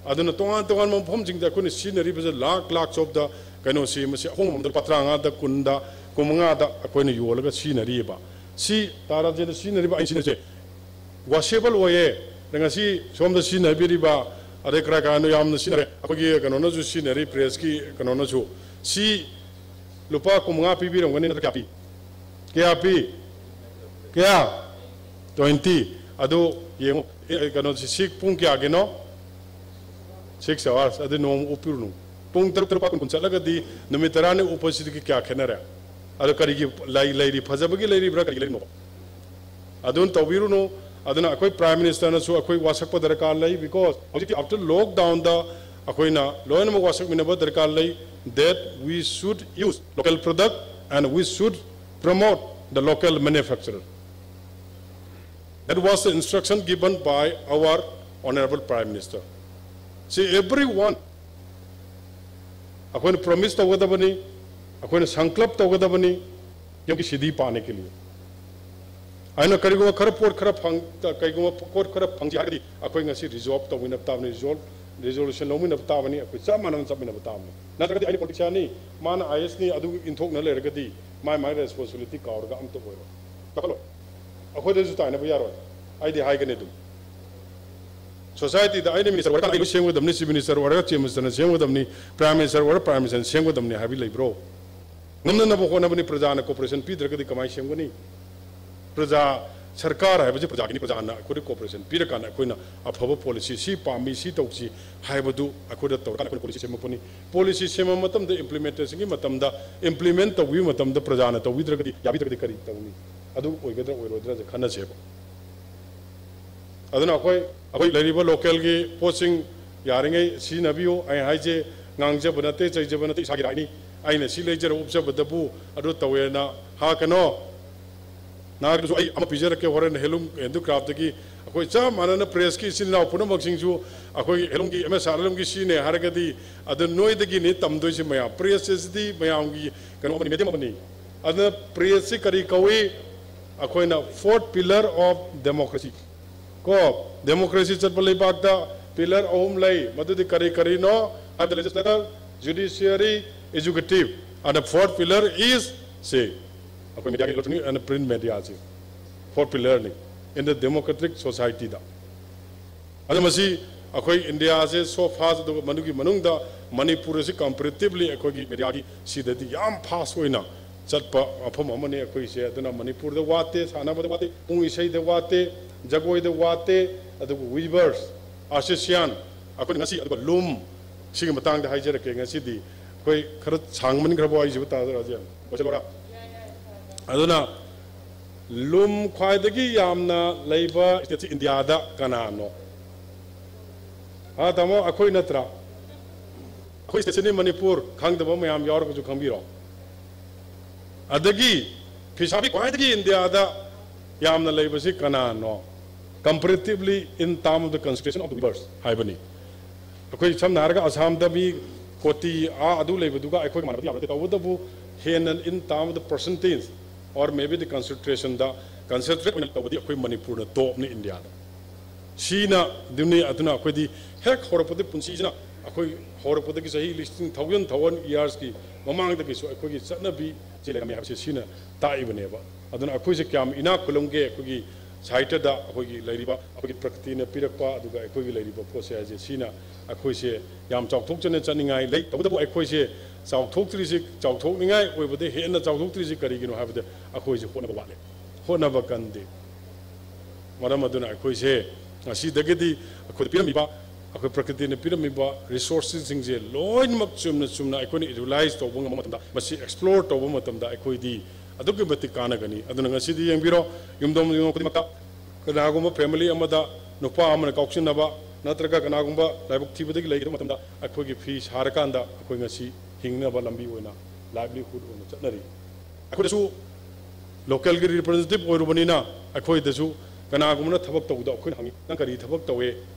ꯑꯗꯨꯅ ꯇꯣꯉꯥꯟ ꯇꯣꯉꯥꯟꯕ ꯃꯐꯝꯁꯤꯡꯗ ꯑꯩꯈꯣꯏꯅ ꯁꯤꯖꯤꯟꯅꯔꯤꯕꯁꯦ ꯂꯥꯛ ꯂꯥꯛ ꯆꯣꯞꯇ ꯀꯩꯅꯣꯁꯤ, ꯃꯁꯤ ꯑꯍꯣꯡꯕ ꯃꯃꯜꯗ ꯂꯨꯄꯥ ꯇꯔꯥꯃꯉꯥꯗ, ꯀꯨꯟꯗ, ꯀꯨꯟꯃꯉꯥꯗ ꯑꯩꯈꯣꯏꯅ ꯌꯣꯜꯂꯒ ꯁꯤꯖꯤꯟꯅꯔꯤꯕ꯫ ꯁꯤ ꯇꯥ ꯔꯥꯖꯦꯟꯗ ꯁꯤꯖꯤꯟꯅꯔꯤꯕ ꯑꯩꯅ ꯁꯤꯖꯤꯟꯅꯁꯦ washable ꯑꯣꯏꯌꯦ꯫ ꯑꯗ ꯉꯁꯤ ꯁꯣꯝꯗ ꯁꯤꯖꯤꯟꯅꯕꯤꯔꯤꯕ, ꯑꯗꯩ ꯀꯔꯥꯏ ꯀꯔꯥꯏꯅꯣ ꯌꯥꯝꯅ ꯁꯤꯖꯤꯟꯅꯔꯦ, ꯑꯩꯈꯣꯏꯒꯤ ꯀꯩꯅꯣꯅꯁꯨ ꯁꯤꯖꯤꯟꯅꯔꯤ, ꯄ꯭ꯔꯦꯁꯀꯤ ꯀꯩꯅꯣꯅꯁꯨ꯫ ꯁꯤ ꯂꯨꯄꯥ ꯀꯨꯟꯃꯉꯥ ꯄꯤꯕꯤꯔꯝꯒꯅꯤ, ꯅꯠꯇ꯭ꯔ ꯀꯌꯥ ꯄꯤ? ꯀꯌꯥ ꯄꯤ? ꯀꯌꯥ? Twenty꯫ ꯑꯗꯨ ꯌꯦꯡꯉꯨ, ꯑꯦ, ꯀꯩꯅꯣꯁꯤ, ꯁꯤ ꯄꯨꯡ ꯀꯌꯥꯒꯤꯅꯣ? Six hours꯫ ꯑꯗꯨ ꯅꯣꯡꯃ ꯎꯞꯄꯤꯔꯨꯅꯨ꯫ ꯄꯨꯡ ꯇꯔꯨꯛ ꯇꯔꯨꯛ ꯄꯨꯡ ꯀꯨꯟ ꯆꯠꯂꯒꯗꯤ ꯅꯨꯃꯤꯠ ꯇꯔꯥꯅꯤ ꯎꯞꯄꯁꯤꯗꯒꯤ ꯀꯌꯥ ꯈꯦꯠꯅꯔꯦ? ꯑꯗꯣ ꯀꯔꯤꯒꯤ ꯂꯩ-, ꯂꯩꯔꯤ, ꯐꯖꯕꯒꯤ ꯂꯩꯔꯤꯕ꯭ꯔꯥ, ꯀꯔꯤꯒꯤ ꯂꯩꯔꯤꯅꯣ? ꯑꯗꯨꯅ ꯇꯧꯕꯤꯔꯨꯅꯨ꯫ ꯑꯗꯨꯅ ꯑꯩꯈꯣꯏ ꯄ꯭ꯔꯥꯏꯝ ꯃꯤꯅꯤꯁꯇꯔꯅꯁꯨ ꯑꯩꯈꯣꯏ ꯋꯥꯁꯛꯄ ꯗꯔꯀꯥꯔ ꯂꯩ, because ꯍꯧꯖꯤꯛꯇꯤ after lockdownꯗ ꯑꯩꯈꯣꯏꯅ ꯂꯣꯏꯅꯃꯛ ꯋꯥꯁꯛꯃꯤꯟꯅꯕ ꯗꯔꯀꯥꯔ ꯂꯩ, that we should use local product and we should promote the local manufacturer. That was the instruction given by our Honorable Prime Minister. See, everyone, ꯑꯩꯈꯣꯏꯅ ꯄ꯭ꯔꯣꯃꯤꯁ ꯇꯧꯒꯗꯕꯅꯤ, ꯑꯩꯈꯣꯏꯅ ꯁꯪꯀꯜꯞ ꯇꯧꯒꯗꯕꯅꯤ, ꯀ꯭ꯌꯣꯡꯀꯤ ꯁꯤꯗꯤ ꯄꯥꯅꯦ ꯀꯦ ꯂꯤꯌꯦ꯫ ꯑꯩꯅ ꯀꯔꯤꯒꯨꯝꯕ ꯈꯔ ꯄꯣꯠ ꯈꯔ ꯐꯪ-, ꯀꯔꯤꯒꯨꯝꯕ ꯄꯣꯠ ꯈꯔ ꯐꯪꯖꯤ ꯍꯥꯏꯔꯒꯗꯤ ꯑꯩꯈꯣꯏ ꯉꯁꯤ ꯔꯤꯖꯣꯜꯕ ꯇꯧꯃꯤꯟꯅꯕ ꯇꯥꯕꯅꯤ, ꯔꯤꯖꯣꯜꯕ, ꯔꯤꯖꯣꯂꯨꯁꯟ ꯂꯧꯃꯤꯟꯅꯕ ꯇꯥꯕꯅꯤ, ꯑꯩꯈꯣꯏ ꯆꯞ ꯃꯥꯟꯅꯅ ꯆꯠꯃꯤꯟꯅꯕ ꯇꯥꯕꯅꯤ꯫ ꯅꯠꯇ꯭ꯔꯒꯗꯤ ꯑꯩꯅ ꯄꯣꯂꯤꯇꯤꯁꯤꯌꯥꯟꯅꯤ, ꯃꯥꯅ ꯑꯥꯏ ꯑꯦꯁꯅꯤ, ꯑꯗꯨ ꯏꯟꯊꯣꯛꯅ ꯂꯩꯔꯒꯗꯤ ꯃꯥꯏ ꯃꯥꯏ ꯔꯦꯁꯄꯣꯟꯁꯤꯕꯤꯂꯤꯇꯤ ꯀꯥꯎꯔꯒ ꯑꯝꯇ ꯑꯣꯏꯔꯣꯏ꯫ ꯀꯥꯈꯠꯂꯣ꯫ ꯑꯩꯈꯣꯏꯗꯁꯨ ꯇꯥꯏꯅꯕ ꯌꯥꯔꯣꯏ꯫ ꯑꯩꯗꯤ ꯍꯥꯏꯒꯅꯤ ꯑꯗꯨꯝ꯫ ꯁꯣꯁꯥꯏꯇꯤꯗ ꯑꯩꯅ ꯃꯤꯅꯤꯁꯇꯔ ꯑꯣꯏꯔꯀꯥꯟꯗ ꯑꯩ ꯂꯣꯏ ꯁꯦꯝꯒꯗꯕꯅꯤ, ꯆꯤꯐ ꯃꯤꯅꯤꯁꯇꯔ ꯑꯣꯏꯔꯒ ꯆꯤꯐ ꯃꯤꯅꯤꯁꯇꯔꯅ ꯁꯦꯝꯒꯗꯕꯅꯤ, ꯄ꯭ꯔꯥꯏꯝ ꯃꯤꯅꯤꯁꯇꯔ ꯑꯣꯏꯔꯒ ꯄ꯭ꯔꯥꯏꯝ ꯃꯤꯅꯤꯁꯇꯔꯅ ꯁꯦꯝꯒꯗꯕꯅꯤ ꯍꯥꯏꯕ ꯂꯩꯕ꯭ꯔꯣ? ꯉꯝꯅꯅꯕ ꯍꯣꯠꯅꯕꯅꯤ꯫ ꯄ꯭ꯔꯖꯥꯅ ꯀꯣꯔꯄꯣꯔꯦꯁꯟ ꯄꯤꯗ꯭ꯔꯒꯗꯤ ꯀꯃꯥꯏꯅ ꯁꯦꯝꯒꯅꯤ? ꯄ꯭ꯔꯖꯥ, ꯁꯔꯀꯥꯔ ꯍꯥꯏꯕꯁꯤ ꯄ꯭ꯔꯖꯥꯒꯤꯅꯤ, ꯄ꯭ꯔꯖꯥꯅ ꯑꯩꯈꯣꯏꯗ ꯀꯣꯔꯄꯣꯔꯦꯁꯟ ꯄꯤꯔꯀꯥꯟꯗ ꯑꯩꯈꯣꯏꯅ ꯑꯐꯕ ꯄꯣꯂꯤꯁꯤ, ꯁꯤ ꯄꯥꯝꯃꯤ, ꯁꯤ ꯇꯧꯁꯤ ꯍꯥꯏꯕꯗꯨ ꯑꯩꯈꯣꯏꯗ ꯇꯧꯔꯀꯥꯟꯗ ꯑꯩꯈꯣꯏꯅ ꯄꯣꯂꯤꯁꯤ ꯁꯦꯝꯃꯛꯄꯅꯤ꯫ ꯄꯣꯂꯤꯁꯤ ꯁꯦꯝꯕ ꯃꯇꯝꯗ, ꯏꯝꯄ꯭ꯂꯤꯃꯦꯟꯇꯦꯁꯟꯒꯤ ꯃꯇꯝꯗ, ꯏꯝꯄ꯭ꯂꯤꯃꯦꯟ ꯇꯧꯕꯤꯕ ꯃꯇꯝꯗ ꯄ꯭ꯔꯖꯥꯅ ꯇꯧꯕꯤꯗ꯭ꯔꯒꯗꯤ, ꯌꯥꯕꯤꯗ꯭ꯔꯒꯗꯤ ꯀꯔꯤ ꯇꯧꯅꯤ? ꯑꯗꯨ ꯑꯣꯏꯒꯗ꯭ꯔꯥ ꯑꯣꯏꯔꯣꯏꯗ꯭ꯔꯥꯁꯦ ꯈꯟꯅꯁꯦꯕ꯫ ꯑꯗꯨꯅ ꯑꯩꯈꯣꯏ, ꯑꯩꯈꯣꯏ ꯂꯩꯔꯤꯕ ꯂꯣꯀꯦꯜꯒꯤ ꯄꯣꯠꯁꯤꯡ ꯌꯥꯔꯤꯉꯩ ꯁꯤꯖꯤꯟꯅꯕꯤꯌꯨ꯫ ꯑꯩ ꯍꯥꯏꯁꯦ, ꯉꯥꯡꯖꯕ ꯅꯠꯇꯦ, ꯆꯩꯖꯕ ꯅꯠꯇꯦ, ꯏꯁꯥꯒꯤ ꯔꯥꯏꯠꯅꯤ꯫ ꯑꯩꯅ ꯁꯤ ꯂꯩꯖꯔ ꯎꯞꯆꯕꯗꯕꯨ ꯑꯗꯨ ꯇꯧꯋꯦꯅ ꯍꯥ ꯀꯩꯅꯣ, ꯅꯍꯥꯛꯀꯤꯁꯨ ꯑꯩ ꯑꯃ ꯄꯤꯖꯔꯛꯀꯦ ꯍꯣꯔꯦꯟ, ꯍꯦꯟꯂꯨꯝ ꯍꯦꯟꯗꯤꯀ꯭ꯔꯥꯐꯇꯒꯤ꯫ ꯑꯩꯈꯣꯏ ꯆꯞ ꯃꯥꯟꯅꯅ ꯄ꯭ꯔꯦꯁꯀꯤ ꯏꯆꯤꯟ ꯏꯅꯥꯎ ꯄꯨꯝꯅꯃꯛꯁꯤꯡꯁꯨ ꯑꯩꯈꯣꯏꯒꯤ ꯍꯦꯟꯂꯨꯝꯒꯤ, ꯑꯦꯝ ꯑꯦꯁ ꯑꯥꯔ ꯍꯦꯟꯂꯨꯝꯒꯤ ꯁꯤꯖꯤꯟꯅꯩ ꯍꯥꯏꯔꯒꯗꯤ, ꯑꯗꯨ ꯅꯣꯏꯗꯒꯤꯅꯤ ꯇꯝꯗꯣꯏꯁꯤ ꯃꯌꯥꯝ꯫ ꯄ꯭ꯔꯦꯁ ꯑꯁꯤꯗꯤ ꯃꯌꯥꯝꯒꯤ ꯀꯩꯅꯣ ꯑꯃꯅꯤ, ꯃꯦꯗꯤꯌꯝ ꯑꯃꯅꯤ꯫ ꯑꯗꯨꯅ ꯄ꯭ꯔꯦꯁꯁꯤ ꯀꯔꯤ ꯀꯧꯏ? ꯑꯩꯈꯣꯏꯅ fourth pillar of democracy꯫ ꯀꯣ, ꯗꯦꯃꯣꯀ꯭ꯔꯦꯁꯤ ꯆꯠꯄ ꯂꯩꯕꯥꯛꯇ ꯄꯤꯂꯔ ꯑꯍꯨꯝ ꯂꯩ꯫ ꯃꯗꯨꯗꯤ ꯀꯔꯤ ꯀꯔꯤꯅꯣ? ꯍꯥꯏꯕꯗ legislature, judiciary, executive꯫ ꯑꯗ fourth pillar is ꯁꯤ ꯑꯩꯈꯣꯏ media, electronic and print mediaꯁꯤ fourth pillarꯅꯤ in the democratic societyꯗ꯫ ꯑꯗꯨ ꯃꯁꯤ ꯑꯩꯈꯣꯏ ꯏꯟꯗꯤꯌꯥꯁꯦ so fast, ꯑꯗꯨꯒ ꯃꯗꯨꯒꯤ ꯃꯅꯨꯡꯗ ꯃꯅꯤꯄꯨꯔ ꯑꯁꯤ comparatively ꯑꯩꯈꯣꯏꯒꯤ mediaꯒꯤ ꯁꯤꯗꯗꯤ ꯌꯥꯝ fast ꯑꯣꯏꯅ ꯆꯠꯄ ꯃꯐꯝ ꯑꯃꯅꯤ ꯑꯩꯈꯣꯏꯁꯦ꯫ ꯑꯗꯨꯅ ꯃꯅꯤꯄꯨꯔꯗ ꯋꯥꯠꯇꯦ, ꯁꯥꯟꯅꯕꯗ ꯋꯥꯠꯇꯦ, ꯄꯨꯡ ꯏꯁꯩꯗ ꯋꯥꯠꯇꯦ, ꯖꯒꯣꯏꯗ ꯋꯥꯠꯇꯦ, ꯑꯗꯨꯒ weavers, artisan, ꯑꯩꯈꯣꯏꯅ ꯉꯁꯤ ꯑꯗꯨꯒ ꯂꯨꯝ, ꯁꯤꯒꯤ ꯃꯇꯥꯡꯗ ꯍꯥꯏꯖꯔꯛꯀꯦ ꯉꯁꯤꯗꯤ꯫ ꯑꯩꯈꯣꯏ ꯈꯔ ꯁꯥꯡꯃꯟꯈ꯭ꯔꯕ ꯋꯥꯔꯤꯁꯤꯕꯨ ꯇꯥꯗꯔꯥ ꯍꯧꯖꯤꯛ? ꯂꯣꯏꯁꯤꯜꯂꯣꯔꯥ? ꯑꯗꯨꯅ ꯂꯨꯝ ꯈ꯭ꯋꯥꯏꯗꯒꯤ ꯌꯥꯝꯅ ꯂꯩꯕ stateꯁꯤ ꯏꯟꯗꯤꯌꯥꯗ ꯀꯅꯥꯅꯣ? ꯑꯥ, ꯇꯥꯃꯣ, ꯑꯩꯈꯣꯏ ꯅꯠꯇ꯭ꯔꯥ? ꯑꯩꯈꯣꯏ stateꯁꯤꯅꯤ ꯃꯅꯤꯄꯨꯔ, ꯈꯪꯗꯕ ꯃꯌꯥꯝ ꯌꯥꯎꯔꯒꯁꯨ ꯈꯪꯕꯤꯔꯣ꯫ ꯑꯗꯒꯤ ꯐꯤꯁꯥꯕꯤ ꯈ꯭ꯋꯥꯏꯗꯒꯤ ꯏꯟꯗꯤꯌꯥꯗ ꯌꯥꯝꯅ ꯂꯩꯕꯁꯤ ꯀꯅꯥꯅꯣ? Comparatively in term of the concentration of the weavers ꯍꯥꯏꯕꯅꯤ꯫ ꯑꯩꯈꯣꯏ ꯁꯝꯅ ꯍꯥꯏꯔꯒ ꯑꯁꯥꯝꯗ ꯃꯤ ꯀꯣꯇꯤ ꯑꯥ ꯑꯗꯨ ꯂꯩꯕꯗꯨꯒ ꯑꯩꯈꯣꯏ ꯃꯥꯟꯅꯕꯗꯤ ꯌꯥꯝ ꯅꯠꯇꯦ꯫ ꯇꯧꯕꯇꯕꯨ ꯍꯦꯟꯅ in term of the percentage or maybe the concentrationꯗ concentrate ꯑꯣꯏꯅ ꯇꯧꯕꯗꯤ ꯑꯩꯈꯣꯏ ꯃꯅꯤꯄꯨꯔꯅ topꯅꯤ ꯏꯟꯗꯤꯌꯥꯗ꯫ ꯁꯤꯅ ꯑꯗꯨꯅꯤ꯫ ꯑꯗꯨꯅ ꯑꯩꯈꯣꯏꯗꯤ ꯍꯦꯛ ꯍꯧꯔꯛꯄꯗ ꯄꯨꯟꯁꯤꯁꯤꯅ ꯑꯩꯈꯣꯏ ꯍꯧꯔꯛꯄꯗꯒꯤ ꯆꯍꯤ ꯂꯤꯁꯤꯡ, thousand, thousand yearsꯀꯤ ꯃꯃꯥꯡꯗꯒꯤꯁꯨ ꯑꯩꯈꯣꯏꯒꯤ ꯆꯠꯅꯕꯤ ꯁꯤ ꯂꯩꯔꯝꯃꯤ ꯍꯥꯏꯕꯁꯦ ꯁꯤꯅ ꯇꯥꯛꯏꯕꯅꯦꯕ꯫ ꯑꯗꯨꯅ ꯑꯩꯈꯣꯏꯁꯦ ꯀꯌꯥꯝ ꯏꯅꯥꯛ ꯈꯨꯜꯂꯝꯒꯦ ꯑꯩꯈꯣꯏꯒꯤ ꯁꯥꯍꯤꯇ꯭ꯌꯗ, ꯑꯩꯈꯣꯏꯒꯤ ꯂꯩꯔꯤꯕ, ꯑꯩꯈꯣꯏꯒꯤ ꯄ꯭ꯔꯀ꯭ꯔꯤꯇꯤꯅ ꯄꯤꯔꯛꯄ, ꯑꯗꯨꯒ ꯑꯩꯈꯣꯏꯒꯤ ꯂꯩꯔꯤꯕ ꯄꯣꯠꯁꯦ ꯍꯥꯏꯁꯦ ꯁꯤꯅ ꯑꯩꯈꯣꯏꯁꯦ ꯌꯥꯝ ꯆꯥꯎꯊꯣꯛꯆꯅ ꯆꯠꯅꯤꯡꯉꯥꯏ ꯂꯩ꯫ ꯇꯧꯕꯇꯕꯨ ꯑꯩꯈꯣꯏꯁꯦ ꯆꯥꯎꯊꯣꯛꯇ꯭ꯔꯤꯁꯤ, ꯆꯥꯎꯊꯣꯛꯅꯤꯡꯉꯥꯏ ꯑꯣꯏꯕꯗ ꯍꯦꯟꯅ ꯆꯥꯎꯊꯣꯛꯇ꯭ꯔꯤꯁꯤ ꯀꯔꯤꯒꯤꯅꯣ ꯍꯥꯏꯕꯗ ꯑꯩꯈꯣꯏꯁꯦ ꯍꯣꯠꯅꯕ ꯋꯥꯠꯂꯦ, ꯍꯣꯠꯅꯕ ꯀꯟꯗꯦ꯫ ꯃꯔꯝ ꯑꯗꯨꯅ ꯑꯩꯈꯣꯏꯁꯦ ꯉꯁꯤꯗꯒꯤꯗꯤ ꯑꯩꯈꯣꯏꯗ ꯄꯤꯔꯝꯃꯤꯕ, ꯑꯩꯈꯣꯏ ꯄ꯭ꯔꯀ꯭ꯔꯤꯇꯤꯅ ꯄꯤꯔꯝꯃꯤꯕ resourcesꯁꯤꯡꯁꯦ ꯂꯣꯏꯅꯃꯛ ꯆꯨꯝꯅ ꯆꯨꯝꯅ ꯑꯩꯈꯣꯏꯅ utilize ꯇꯧꯕ ꯉꯝꯕ ꯃꯇꯝꯗ, ꯃꯁꯤ explore ꯇꯧꯕ ꯃꯇꯝꯗ ꯑꯩꯈꯣꯏꯗꯤ ꯑꯗꯨꯛꯀꯤ ꯃꯇꯤꯛ ꯀꯥꯟꯅꯒꯅꯤ꯫ ꯑꯗꯨꯅ ꯉꯁꯤꯗꯤ ꯌꯦꯡꯕꯤꯔꯣ, ꯌꯨꯝꯊꯣꯡ ꯌꯨꯝꯊꯣꯡ ꯈꯨꯗꯤꯡꯃꯛꯇ ꯀꯅꯥꯒꯨꯝꯕ family ꯑꯃꯗ ꯅꯨꯄꯥ ꯑꯃꯅ ꯀꯥꯎꯁꯤꯟꯅꯕ ꯅꯠꯇ꯭ꯔꯒ ꯀꯅꯥꯒꯨꯝꯕ ꯂꯥꯏꯕꯛ ꯊꯤꯕꯗꯒꯤ ꯂꯩꯈꯤꯕ ꯃꯇꯝꯗ ꯑꯩꯈꯣꯏꯒꯤ ꯐꯤ ꯁꯥꯔꯀꯥꯟꯗ ꯑꯩꯈꯣꯏ ꯉꯁꯤ ꯍꯤꯡꯅꯕ ꯂꯝꯕꯤ ꯑꯣꯏꯅ, livelihood ꯑꯣꯏꯅ ꯆꯠꯅꯔꯤ꯫ ꯑꯩꯈꯣꯏꯗꯁꯨ localꯒꯤ representative ꯑꯣꯏꯔꯨꯕꯅꯤꯅ ꯑꯩꯈꯣꯏꯗꯁꯨ ꯀꯅꯥꯒꯨꯝꯕꯅ ꯊꯕꯛ ꯇꯧꯕꯗ ꯑꯩꯈꯣꯏꯅ ꯍꯪꯉꯤ, "ꯅꯪ ꯀꯔꯤ ꯊꯕꯛ ꯇꯧꯋꯦ?"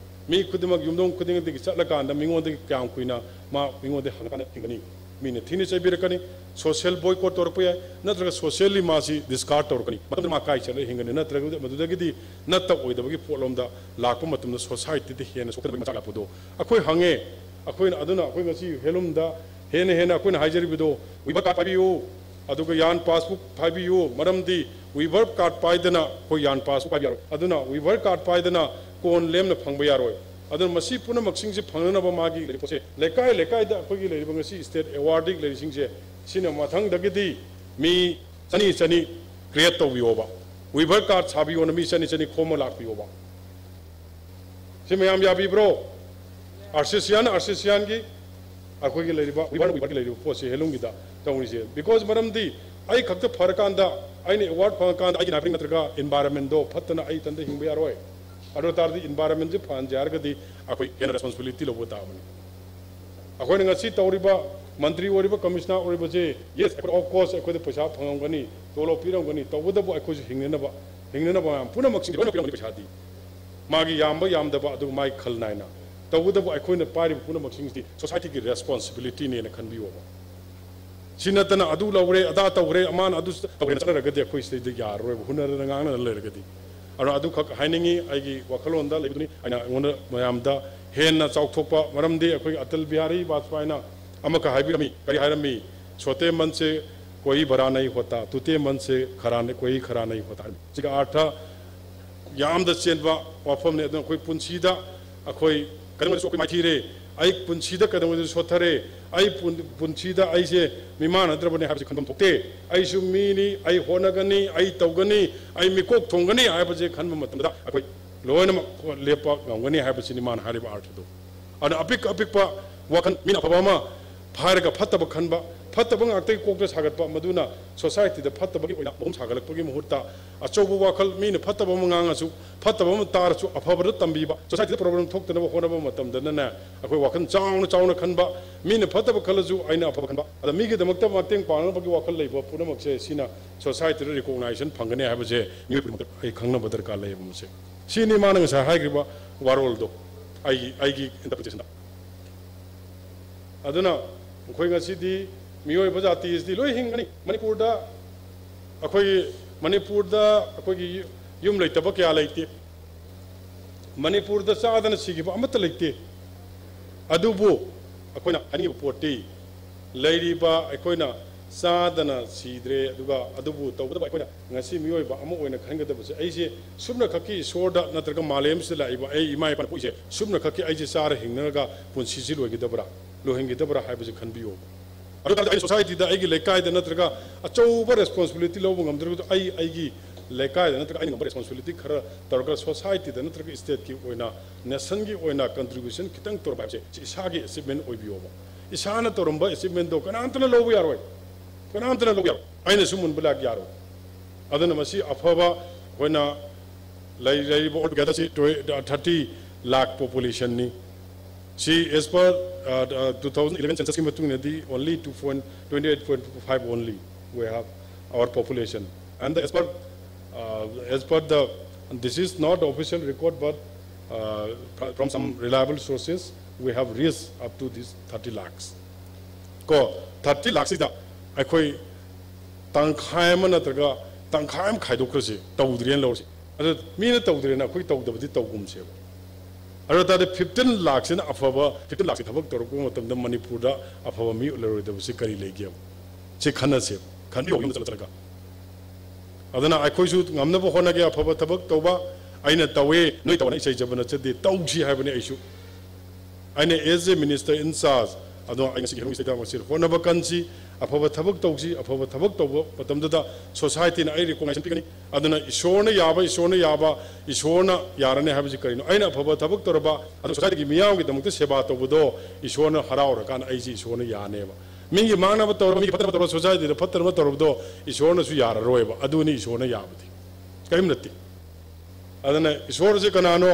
ꯃꯤ ꯈꯨꯗꯤꯡꯃꯛ ꯌꯨꯝꯊꯣꯡ ꯈꯨꯗꯤꯡꯃꯛꯇꯒꯤ ꯆꯠꯂꯀꯥꯟꯗ ꯃꯤꯉꯣꯟꯗꯒꯤ ꯀꯌꯥꯝ ꯀꯨꯏꯅ ꯃꯥ ꯃꯤꯉꯣꯟꯗ ꯍꯪꯉꯀꯥꯟꯗ ꯍꯤꯡꯒꯅꯤ? ꯃꯤꯅ ꯊꯤꯅ ꯆꯩꯕꯤꯔꯛꯀꯅꯤ, social boycott ꯇꯧꯔꯛꯄ ꯌꯥꯏ, ꯅꯠꯇ꯭ꯔꯒ socially ꯃꯥꯁꯤ discard ꯇꯧꯔꯛꯀꯅꯤ꯫ ꯃꯇꯝꯗꯨꯗ ꯃꯥ ꯀꯥꯏ ꯆꯠꯂꯒ ꯍꯤꯡꯒꯅꯤ? ꯅꯠꯇ꯭ꯔꯒ ꯃꯗꯨꯗꯒꯤꯗꯤ ꯅꯠꯇ ꯑꯣꯏꯗꯕꯒꯤ ꯄꯣꯠꯂꯣꯝꯗ ꯂꯥꯛꯄ ꯃꯇꯝꯗ society ꯗ ꯍꯦꯟꯅ ꯁꯣꯛꯀꯗꯕꯒꯤ ꯃꯆꯥꯛ ꯂꯥꯛꯄꯗꯣ ꯑꯩꯈꯣꯏ ꯍꯪꯉꯦ꯫ ꯑꯩꯈꯣꯏꯅ ꯑꯗꯨꯅ ꯑꯩꯈꯣꯏ ꯉꯁꯤ ꯍꯦꯟꯂꯨꯝꯗ ꯍꯦꯟꯅ ꯍꯦꯟꯅ ꯑꯩꯈꯣꯏꯅ ꯍꯥꯏꯖꯔꯤꯕꯗꯣ, weaver card ꯄꯥꯏꯕꯤꯌꯨ, ꯑꯗꯨꯒ yarn passbook ꯄꯥꯏꯕꯤꯌꯨ, ꯃꯔꯝꯗꯤ weaver card ꯄꯥꯏꯗꯅ ꯑꯩꯈꯣꯏ yarn passbook ꯄꯥꯏꯕ ꯌꯥꯔꯣꯏ꯫ ꯑꯗꯨꯅ weaver card ꯄꯥꯏꯗꯅ ꯀꯣꯟ ꯂꯦꯝꯅ ꯐꯪꯕ ꯌꯥꯔꯣꯏ꯫ ꯑꯗꯨꯅ ꯃꯁꯤ ꯄꯨꯝꯅꯃꯛꯁꯤꯡꯁꯤ ꯐꯪꯅꯅꯕ ꯃꯥꯒꯤ ꯂꯩꯔꯤꯕ ꯄꯣꯠꯁꯦ ꯂꯩꯀꯥꯏ ꯂꯩꯀꯥꯏꯗ ꯑꯩꯈꯣꯏꯒꯤ ꯂꯩꯔꯤꯕ ꯉꯁꯤ state award ꯂꯩꯔꯤꯁꯤꯡꯁꯦ, ꯁꯤꯅ ꯃꯊꯪꯗꯒꯤꯗꯤ ꯃꯤ ꯆꯅꯤ ꯆꯅꯤ create ꯇꯧꯕꯤꯌꯣꯕ, weaver card ꯁꯥꯕꯤꯌꯣꯅ ꯃꯤ ꯆꯅꯤ ꯆꯅꯤ ꯈꯣꯝꯃ ꯂꯥꯛꯄꯤꯌꯣꯕ꯫ ꯁꯤ ꯃꯌꯥꯝ ꯌꯥꯕꯤꯕ꯭ꯔꯣ? Artisan, artisan ꯒꯤ ꯑꯩꯈꯣꯏꯒꯤ ꯂꯩꯔꯤꯕ weaver, weaver ꯒꯤ ꯂꯩꯔꯤꯕ ꯄꯣꯠꯁꯦ handloom ꯒꯤꯗ ꯇꯧꯔꯤꯁꯦ꯫ Because ꯃꯔꯝꯗꯤ ꯑꯩ ꯈꯛꯇ ꯐꯔꯀꯥꯟꯗ, ꯑꯩꯅ award ꯐꯪꯉꯀꯥꯟꯗ ꯑꯩꯒꯤ ꯅꯥꯒꯔꯤꯛ ꯅꯠꯇ꯭ꯔꯒ environment ꯗꯣ ꯐꯠꯇꯅ ꯑꯩ ꯏꯊꯟꯇ ꯍꯤꯡꯕ ꯌꯥꯔꯣꯏ꯫ ꯑꯗꯨ ꯑꯣꯏ ꯇꯥꯔꯗꯤ environment ꯁꯦ ꯐꯍꯟꯁꯦ ꯍꯥꯏꯔꯒꯗꯤ ꯑꯩꯈꯣꯏ ꯍꯦꯟꯅ responsibility ꯂꯧꯕ ꯇꯥꯕꯅꯤ꯫ ꯑꯩꯈꯣꯏꯅ ꯉꯁꯤ ꯇꯧꯔꯤꯕ ꯃꯟꯇ꯭ꯔꯤ ꯑꯣꯏꯔꯤꯕ, commissioner ꯑꯣꯏꯔꯤꯕꯁꯦ, yes, ꯑꯩꯈꯣꯏ of course ꯑꯩꯈꯣꯏꯗ ꯄꯩꯁꯥ ꯐꯪꯉꯝꯒꯅꯤ, ꯇꯣꯂꯣꯞ ꯄꯤꯔꯝꯒꯅꯤ, ꯇꯧꯕꯇꯕꯨ ꯑꯩꯈꯣꯏꯁꯨ ꯍꯤꯡꯅꯅꯕ, ꯍꯤꯡꯅꯅꯕ ꯃꯌꯥꯝ ꯄꯨꯝꯅꯃꯛꯁꯤꯡ ꯂꯣꯏꯅ ꯄꯤꯔꯝꯒꯅꯤ ꯄꯩꯁꯥꯗꯤ꯫ ꯃꯥꯒꯤ ꯌꯥꯝꯕ ꯌꯥꯝꯗꯕ ꯑꯗꯨ ꯃꯥꯒꯤ ꯈꯜ ꯅꯥꯏꯅ꯫ ꯇꯧꯕꯇꯕꯨ ꯑꯩꯈꯣꯏꯅ ꯄꯥꯏꯔꯤꯕ ꯄꯨꯝꯅꯃꯛꯁꯤꯡꯁꯤꯗꯤ society ꯒꯤ responsibility ꯅꯦꯅ ꯈꯟꯕꯤꯌꯣꯕ꯫ ꯁꯤ ꯅꯠꯇꯅ ꯑꯗꯨ ꯂꯧꯔꯦ, ꯑꯗꯥ ꯇꯧꯔꯦ, ꯑꯃꯥꯅ ꯑꯗꯨ ꯇꯧꯔꯦꯅ ꯆꯠꯅꯔꯒꯗꯤ ꯑꯩꯈꯣꯏ ꯁꯤꯗꯩꯗ ꯌꯥꯔꯔꯣꯏꯕ, ꯍꯨꯟꯅꯗꯅ ꯉꯥꯡꯅꯗꯅ ꯂꯩꯔꯒꯗꯤ꯫ ꯑꯗꯣ ꯑꯗꯨꯈꯛ ꯍꯥꯏꯅꯤꯡꯉꯤ, ꯑꯩꯒꯤ ꯋꯥꯈꯜꯂꯣꯟꯗ ꯂꯩꯕꯗꯨꯅꯤ꯫ ꯑꯩꯅ ꯑꯩꯉꯣꯟꯗ ꯃꯌꯥꯝꯗ ꯍꯦꯟꯅ ꯆꯥꯎꯊꯣꯛꯄ, ꯃꯔꯝꯗꯤ ꯑꯩꯈꯣꯏꯒꯤ ꯑꯇꯜ ꯕꯤꯍꯥꯔꯤ ꯕꯥꯖꯄꯥꯏꯅ ꯑꯃꯈꯛ ꯍꯥꯏꯕꯤꯔꯝꯃꯤ꯫ ꯀꯔꯤ ꯍꯥꯏꯔꯝꯃꯤ? "ꯁꯣꯇꯦ ꯃꯟ ꯁꯦ ꯀꯣꯏ ꯕꯔꯥ ꯅꯍꯤ ꯍꯣꯇꯥ, ꯇꯨꯇꯦ ꯃꯟ ꯁꯦ ꯈꯔꯥ ꯅ-, ꯀꯣꯏ ꯈꯔꯥ ꯅꯍꯤ ꯍꯣꯇꯥ" ꯍꯥꯏꯔꯝꯃꯤ꯫ ꯁꯤꯒꯤ ꯑꯥꯔꯊ ꯌꯥꯝꯅ ꯆꯦꯟꯕ ꯋꯥꯐꯝꯅꯤ꯫ ꯑꯗꯨꯅ ꯑꯩꯈꯣꯏ ꯄꯨꯟꯁꯤꯗ ꯑꯩꯈꯣꯏ ꯀꯩꯗꯧꯉꯩꯗꯁꯨ ꯑꯩꯈꯣꯏ ꯃꯥꯏꯊꯤꯔꯦ, ꯑꯩ ꯄꯨꯟꯁꯤꯗ ꯀꯩꯗꯧꯉꯩꯗꯁꯨ ꯁꯣꯠꯊꯔꯦ, ꯑꯩ ꯄꯨꯟ-, ꯄꯨꯟꯁꯤꯗ ꯑꯩꯁꯦ ꯃꯤꯃꯥꯟꯅꯗ꯭ꯔꯕꯅꯤ ꯍꯥꯏꯕꯁꯤ ꯈꯟꯐꯝ ꯊꯣꯛꯇꯦ꯫ ꯑꯩꯁꯨ ꯃꯤꯅꯤ, ꯑꯩ ꯍꯣꯠꯅꯒꯅꯤ, ꯑꯩ ꯇꯧꯒꯅꯤ, ꯑꯩ ꯃꯤꯀꯣꯛ ꯊꯣꯡꯒꯅꯤ ꯍꯥꯏꯕꯁꯦ ꯈꯟꯕ ꯃꯇꯝꯗ ꯑꯩꯈꯣꯏ ꯂꯣꯏꯅꯃꯛ ꯂꯦꯞꯄ ꯉꯝꯒꯅꯤ ꯍꯥꯏꯕꯁꯤꯅꯤ ꯃꯥꯅ ꯍꯥꯏꯔꯤꯕ ꯑꯥꯔꯊꯗꯣ꯫ ꯑꯗꯨꯅ ꯑꯄꯤꯛ ꯑꯄꯤꯛꯄ ꯋꯥꯈꯜ, ꯃꯤꯅ ꯑꯐꯕ ꯑꯃ ꯐꯥꯏꯔꯒ ꯐꯠꯇꯕ ꯈꯟꯕ, ꯐꯠꯇꯕ ꯉꯥꯛꯇꯒꯤ ꯀꯣꯛꯇ ꯁꯥꯒꯠꯄ, ꯃꯗꯨꯅ society ꯗ ꯐꯠꯇꯕꯒꯤ ꯑꯣꯏꯅ ꯃꯍꯨꯝ ꯁꯥꯒꯠꯂꯛꯄꯒꯤ ꯃꯍꯨꯠꯇ, ꯑꯆꯧꯕ ꯋꯥꯈꯜ, ꯃꯤꯅ ꯐꯠꯇꯕ ꯑꯃ ꯉꯥꯡꯉꯁꯨ, ꯐꯠꯇꯕ ꯑꯃ ꯇꯥꯔꯁꯨ, ꯑꯐꯕꯗ ꯇꯝꯕꯤꯕ, society ꯗ problem ꯊꯣꯛꯇꯅꯕ ꯍꯣꯠꯅꯕ ꯃꯇꯝꯗꯅꯅꯦ, ꯑꯩꯈꯣꯏ ꯋꯥꯈꯜ ꯆꯥꯎꯅ ꯆꯥꯎꯅ ꯈꯟꯕ, ꯃꯤꯅ ꯐꯠꯇꯕ ꯈꯜꯂꯁꯨ ꯑꯩꯅ ꯑꯐꯕ ꯈꯟꯕ, ꯑꯗ ꯃꯤꯒꯤꯗꯃꯛꯇ ꯃꯇꯦꯡ ꯄꯥꯡꯅꯕꯒꯤ ꯋꯥꯈꯜ ꯂꯩꯕ ꯄꯨꯝꯅꯃꯛꯁꯦ, ꯁꯤꯅ society ꯗ recognition ꯐꯪꯒꯅꯤ ꯍꯥꯏꯕꯁꯦ ꯃꯤꯑꯣꯏ ꯈꯨꯗꯤꯡꯃꯛꯇ ꯑꯩ ꯈꯪꯅꯕ ꯗꯔꯀꯥꯔ ꯂꯩꯌꯦꯕ꯫ ꯃꯁꯦ, ꯁꯤꯅꯤ ꯃꯥꯅ ꯉꯁꯥꯏ ꯍꯥꯏꯈ꯭ꯔꯤꯕ ꯋꯥꯔꯣꯜꯗꯣ, ꯑꯩꯒꯤ, ꯑꯩꯒꯤ interpretation ꯗ꯫ ꯑꯗꯨꯅ ꯑꯩꯈꯣꯏ ꯉꯁꯤꯗꯤ ꯃꯤꯑꯣꯏꯕ ꯖꯥꯇꯤ ꯑꯁꯤꯗꯤ ꯂꯣꯏ ꯍꯤꯡꯒꯅꯤ꯫ ꯃꯅꯤꯄꯨꯔꯗ ꯑꯩꯈꯣꯏꯒꯤ, ꯃꯅꯤꯄꯨꯔꯗ ꯑꯩꯈꯣꯏꯒꯤ ꯌꯨꯝ ꯂꯩꯇꯕ ꯀꯌꯥ ꯂꯩꯇꯦ꯫ ꯃꯅꯤꯄꯨꯔꯗ ꯆꯥꯗꯅ ꯁꯤꯈꯤꯕ ꯑꯃꯠꯇ ꯂꯩꯇꯦ꯫ ꯑꯗꯨꯕꯨ ꯑꯩꯈꯣꯏꯅ ꯍꯥꯏꯅꯤꯡꯉꯤꯕ ꯄꯣꯠꯇꯤ, ꯂꯩꯔꯤꯕ ꯑꯩꯈꯣꯏꯅ ꯆꯥꯗꯅ ꯁꯤꯗ꯭ꯔꯦ, ꯑꯗꯨꯒ ꯑꯗꯨꯕꯨ ꯇꯧꯕꯇꯕꯨ ꯑꯩꯈꯣꯏꯅ ꯉꯁꯤ ꯃꯤꯑꯣꯏꯕ ꯑꯃ ꯑꯣꯏꯅ ꯈꯟꯒꯗꯕꯁꯦ, ꯑꯩꯁꯦ ꯁꯨꯞꯅꯈꯛꯀꯤ ꯏꯁꯣꯔꯗ ꯅꯠꯇ꯭ꯔꯒ ꯃꯥꯂꯦꯝꯁꯤꯗ ꯂꯥꯛꯏꯕ ꯑꯩ ꯏꯃꯥ ꯏꯄꯥꯅ ꯄꯣꯛꯏꯁꯦ ꯁꯨꯞꯅꯈꯛꯀꯤ ꯑꯩꯁꯦ ꯆꯥꯔ ꯍꯤꯡꯅꯔꯒ ꯄꯨꯟꯁꯤꯁꯤ ꯂꯣꯏꯒꯗꯕ꯭ꯔꯥ, ꯂꯣꯏꯍꯟꯒꯗꯕ꯭ꯔꯥ ꯍꯥꯏꯕꯁꯤ ꯈꯟꯕꯤꯌꯣꯕ꯫ ꯑꯗꯨ ꯇꯥꯔꯗꯤ ꯑꯩꯅ societyꯗ, ꯑꯩꯒꯤ ꯂꯩꯀꯥꯏꯗ ꯅꯠꯇ꯭ꯔꯒ ꯑꯆꯧꯕ responsibility ꯂꯧꯕ ꯉꯝꯗ꯭ꯔꯒꯁꯨ, ꯑꯩ ꯑꯩꯒꯤ ꯂꯩꯀꯥꯏꯗ ꯅꯠꯇ꯭ꯔꯒ ꯑꯩꯅ ꯉꯝꯕ responsibility ꯈꯔ ꯇꯧꯔꯒ societyꯗ ꯅꯠꯇ꯭ꯔꯒ stateꯀꯤ ꯑꯣꯏꯅ, nationꯒꯤ ꯑꯣꯏꯅ contribution ꯈꯤꯇꯪ ꯇꯧꯔꯛꯄ ꯍꯥꯏꯕꯁꯦ, ꯁꯤ ꯏꯁꯥꯒꯤ achievement ꯑꯣꯏꯕꯤꯌꯣꯕ꯫ ꯏꯁꯥꯅ ꯇꯧꯔꯝꯕ achievementꯗꯣ ꯀꯅꯥꯝꯇꯅ ꯂꯧꯕ ꯌꯥꯔꯣꯏ, ꯀꯅꯥꯝꯇꯅ ꯂꯧꯕ ꯌꯥꯔꯣꯏ꯫ ꯑꯩꯅꯁꯨ ꯃꯨꯟꯕ ꯂꯥꯛ ꯌꯥꯔꯣꯏ꯫ ꯑꯗꯨꯅ ꯃꯁꯤ ꯑꯐꯕ ꯑꯩꯈꯣꯏꯅ ꯂꯩ-, ꯂꯩꯔꯤꯕ altogether ꯁꯤ twe-, thirty lakh populationꯅꯤ꯫ ꯁꯤ as per, uh, uh, two thousand eleven censusꯀꯤ ꯃꯇꯨꯡ ꯏꯟꯅꯗꯤ only two point, twenty eight point five only we have our population. And the, as per, uh, as per the, this is not official record, but, uh, fr-, from some reliable sources, we have reached up to this thirty lakhs. ꯀꯣ, thirty lakhꯁꯤꯗ ꯑꯩꯈꯣꯏ ꯇꯪꯈꯥꯏ ꯑꯃ ꯅꯠꯇ꯭ꯔꯒ ꯇꯪꯈꯥꯏ ꯑꯃ ꯈꯥꯏꯗꯣꯛꯈ꯭ꯔꯁꯤ, ꯇꯧꯗ꯭ꯔꯦꯅ ꯂꯧꯔꯁꯤ꯫ ꯑꯗꯨ ꯃꯤꯅ ꯇꯧꯗ꯭ꯔꯦꯅ ꯑꯩꯈꯣꯏ ꯇꯧꯗꯕꯗꯤ ꯇꯧꯒꯨꯝꯁꯦꯕ꯫ ꯑꯗꯨ ꯇꯥꯔꯗꯤ fifteen lakhꯁꯤꯅ ꯑꯐꯕ, fifteen lakhꯁꯤ ꯊꯕꯛ ꯇꯧꯔꯛꯄ ꯃꯇꯝꯗ ꯃꯅꯤꯄꯨꯔꯗ ꯑꯐꯕ ꯃꯤ ꯂꯩꯔꯣꯏꯗꯕꯁꯤ ꯀꯔꯤ ꯂꯩꯒꯦꯕ? ꯁꯤ ꯈꯟꯅꯁꯦꯕ, ꯈꯟꯕꯤꯌꯣ ꯌꯨꯝꯗ ꯆꯠꯂ ꯆꯠꯂꯒ꯫ ꯑꯗꯨꯅ ꯑꯩꯈꯣꯏꯁꯨ ꯉꯝꯅꯕ ꯍꯣꯠꯅꯒꯦ꯫ ꯑꯐꯕ ꯊꯕꯛ ꯇꯧꯕ, ꯑꯩꯅ ꯇꯧꯋꯦ, ꯅꯣꯏ ꯇꯧꯕꯅ ꯏꯁꯩ ꯆꯠꯄ ꯅꯠꯆꯗꯦ, ꯇꯧꯁꯤ ꯍꯥꯏꯕꯅꯤ ꯑꯩꯁꯨ꯫ ꯑꯩꯅ as a minister in charge, ꯑꯗꯣ ꯑꯩ ꯉꯁꯤꯒꯤ ꯍꯦꯂꯣꯡ ꯏꯁꯩꯗ ꯉꯁꯤ ꯍꯣꯠꯅꯕ ꯀꯟꯁꯤ, ꯑꯐꯕ ꯊꯕꯛ ꯇꯧꯁꯤ꯫ ꯑꯐꯕ ꯊꯕꯛ ꯇꯧꯕ ꯃꯇꯝꯗꯨꯗ societyꯅ ꯑꯩ recognition ꯄꯤꯒꯅꯤ꯫ ꯑꯗꯨꯅ ꯏꯁꯣꯔꯅ ꯌꯥꯕ, ꯏꯁꯣꯔꯅ ꯌꯥꯕ, ꯏꯁꯣꯔꯅ ꯌꯥꯔꯅꯤ ꯍꯥꯏꯕꯁꯤ ꯀꯔꯤꯅꯣ? ꯑꯩꯅ ꯑꯐꯕ ꯊꯕꯛ ꯇꯧꯔꯕ, ꯑꯗꯨ societyꯒꯤ ꯃꯤꯌꯥꯝꯒꯤꯗꯃꯛꯇ ꯁꯦꯕꯥ ꯇꯧꯕꯗꯣ ꯏꯁꯣꯔꯅ ꯍꯔꯥꯎꯔꯀꯥꯟꯗ ꯑꯩꯁꯤ ꯏꯁꯣꯔꯅ ꯌꯥꯅꯦꯕ꯫ ꯃꯤꯒꯤ ꯃꯥꯡꯅꯕ ꯇꯧꯔꯕ, ꯃꯤꯒꯤ ꯐꯠꯇꯅꯕ ꯇꯧꯔꯕ, societyꯗ ꯐꯠꯇꯅꯕ ꯇꯧꯔꯕꯗꯣ ꯏꯁꯣꯔꯅꯁꯨ ꯌꯥꯔꯔꯣꯏꯕ꯫ ꯑꯗꯨꯅꯤ ꯏꯁꯣꯔꯅ ꯌꯥꯕꯗꯤ꯫ ꯀꯔꯤꯝ ꯅꯠꯇꯦ꯫ ꯑꯗꯨꯅ ꯏꯁꯣꯔꯁꯦ ꯀꯅꯥꯅꯣ?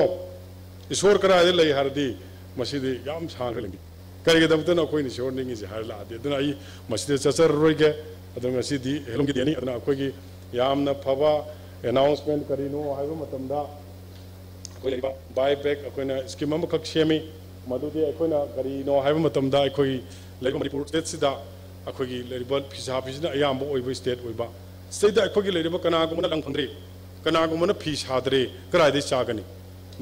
ꯏꯁꯣꯔ ꯀꯗꯥꯏꯗ ꯂꯩ ꯍꯥꯏꯔꯗꯤ ꯃꯁꯤꯗꯤ ꯌꯥꯝ ꯁꯥꯡꯈ꯭ꯔꯦ ꯂꯝꯕꯤ꯫ ꯀꯔꯤꯒꯤꯗꯃꯛꯇꯅꯣ ꯑꯩꯈꯣꯏꯅ ꯏꯁꯣꯔ ꯅꯤꯡꯉꯤꯁꯦ ꯍꯥꯏꯔ ꯂꯥꯛꯑꯗꯤ? ꯑꯗꯨꯅ ꯑꯩ ꯃꯁꯤꯗ ꯆꯠꯆꯔꯔꯣꯏꯒꯦ꯫ ꯑꯗꯣ ꯉꯁꯤꯗꯤ ꯍꯦꯂꯣꯡꯒꯤ ꯗꯦꯅꯤ꯫ ꯑꯗꯨꯅ ꯑꯩꯈꯣꯏꯒꯤ ꯌꯥꯝꯅ ꯐꯕ announcement ꯀꯔꯤꯅꯣ ꯍꯥꯏꯕ ꯃꯇꯝꯗ, ꯑꯩꯈꯣꯏ ꯂꯩꯔꯤꯕ buyback ꯑꯩꯈꯣꯏꯅ scheme ꯑꯃꯈꯛ ꯁꯦꯝꯃꯤ꯫ ꯃꯗꯨꯗꯤ ꯑꯩꯈꯣꯏꯅ ꯀꯔꯤꯅꯣ ꯍꯥꯏꯕ ꯃꯇꯝꯗ, ꯑꯩꯈꯣꯏ ꯂꯩꯔꯤꯕ ꯃꯅꯤꯄꯨꯔ ꯁ꯭ꯇꯦꯠꯁꯤꯗ ꯑꯩꯈꯣꯏꯒꯤ ꯂꯩꯔꯤꯕ ꯐꯤꯁꯥ ꯐꯤꯁꯤꯅ ꯑꯌꯥꯝꯕ ꯑꯣꯏꯕ ꯁ꯭ꯇꯦꯠ ꯑꯣꯏꯕ, ꯁꯤꯗꯩꯗ ꯑꯩꯈꯣꯏꯒꯤ ꯂꯩꯔꯤꯕ ꯀꯅꯥꯒꯨꯝꯕꯅ ꯂꯪ ꯐꯪꯗ꯭ꯔꯦ, ꯀꯅꯥꯒꯨꯝꯕꯅ ꯐꯤ ꯁꯥꯗ꯭ꯔꯦ, ꯀꯗꯥꯏꯗꯒꯤ ꯆꯥꯒꯅꯤ?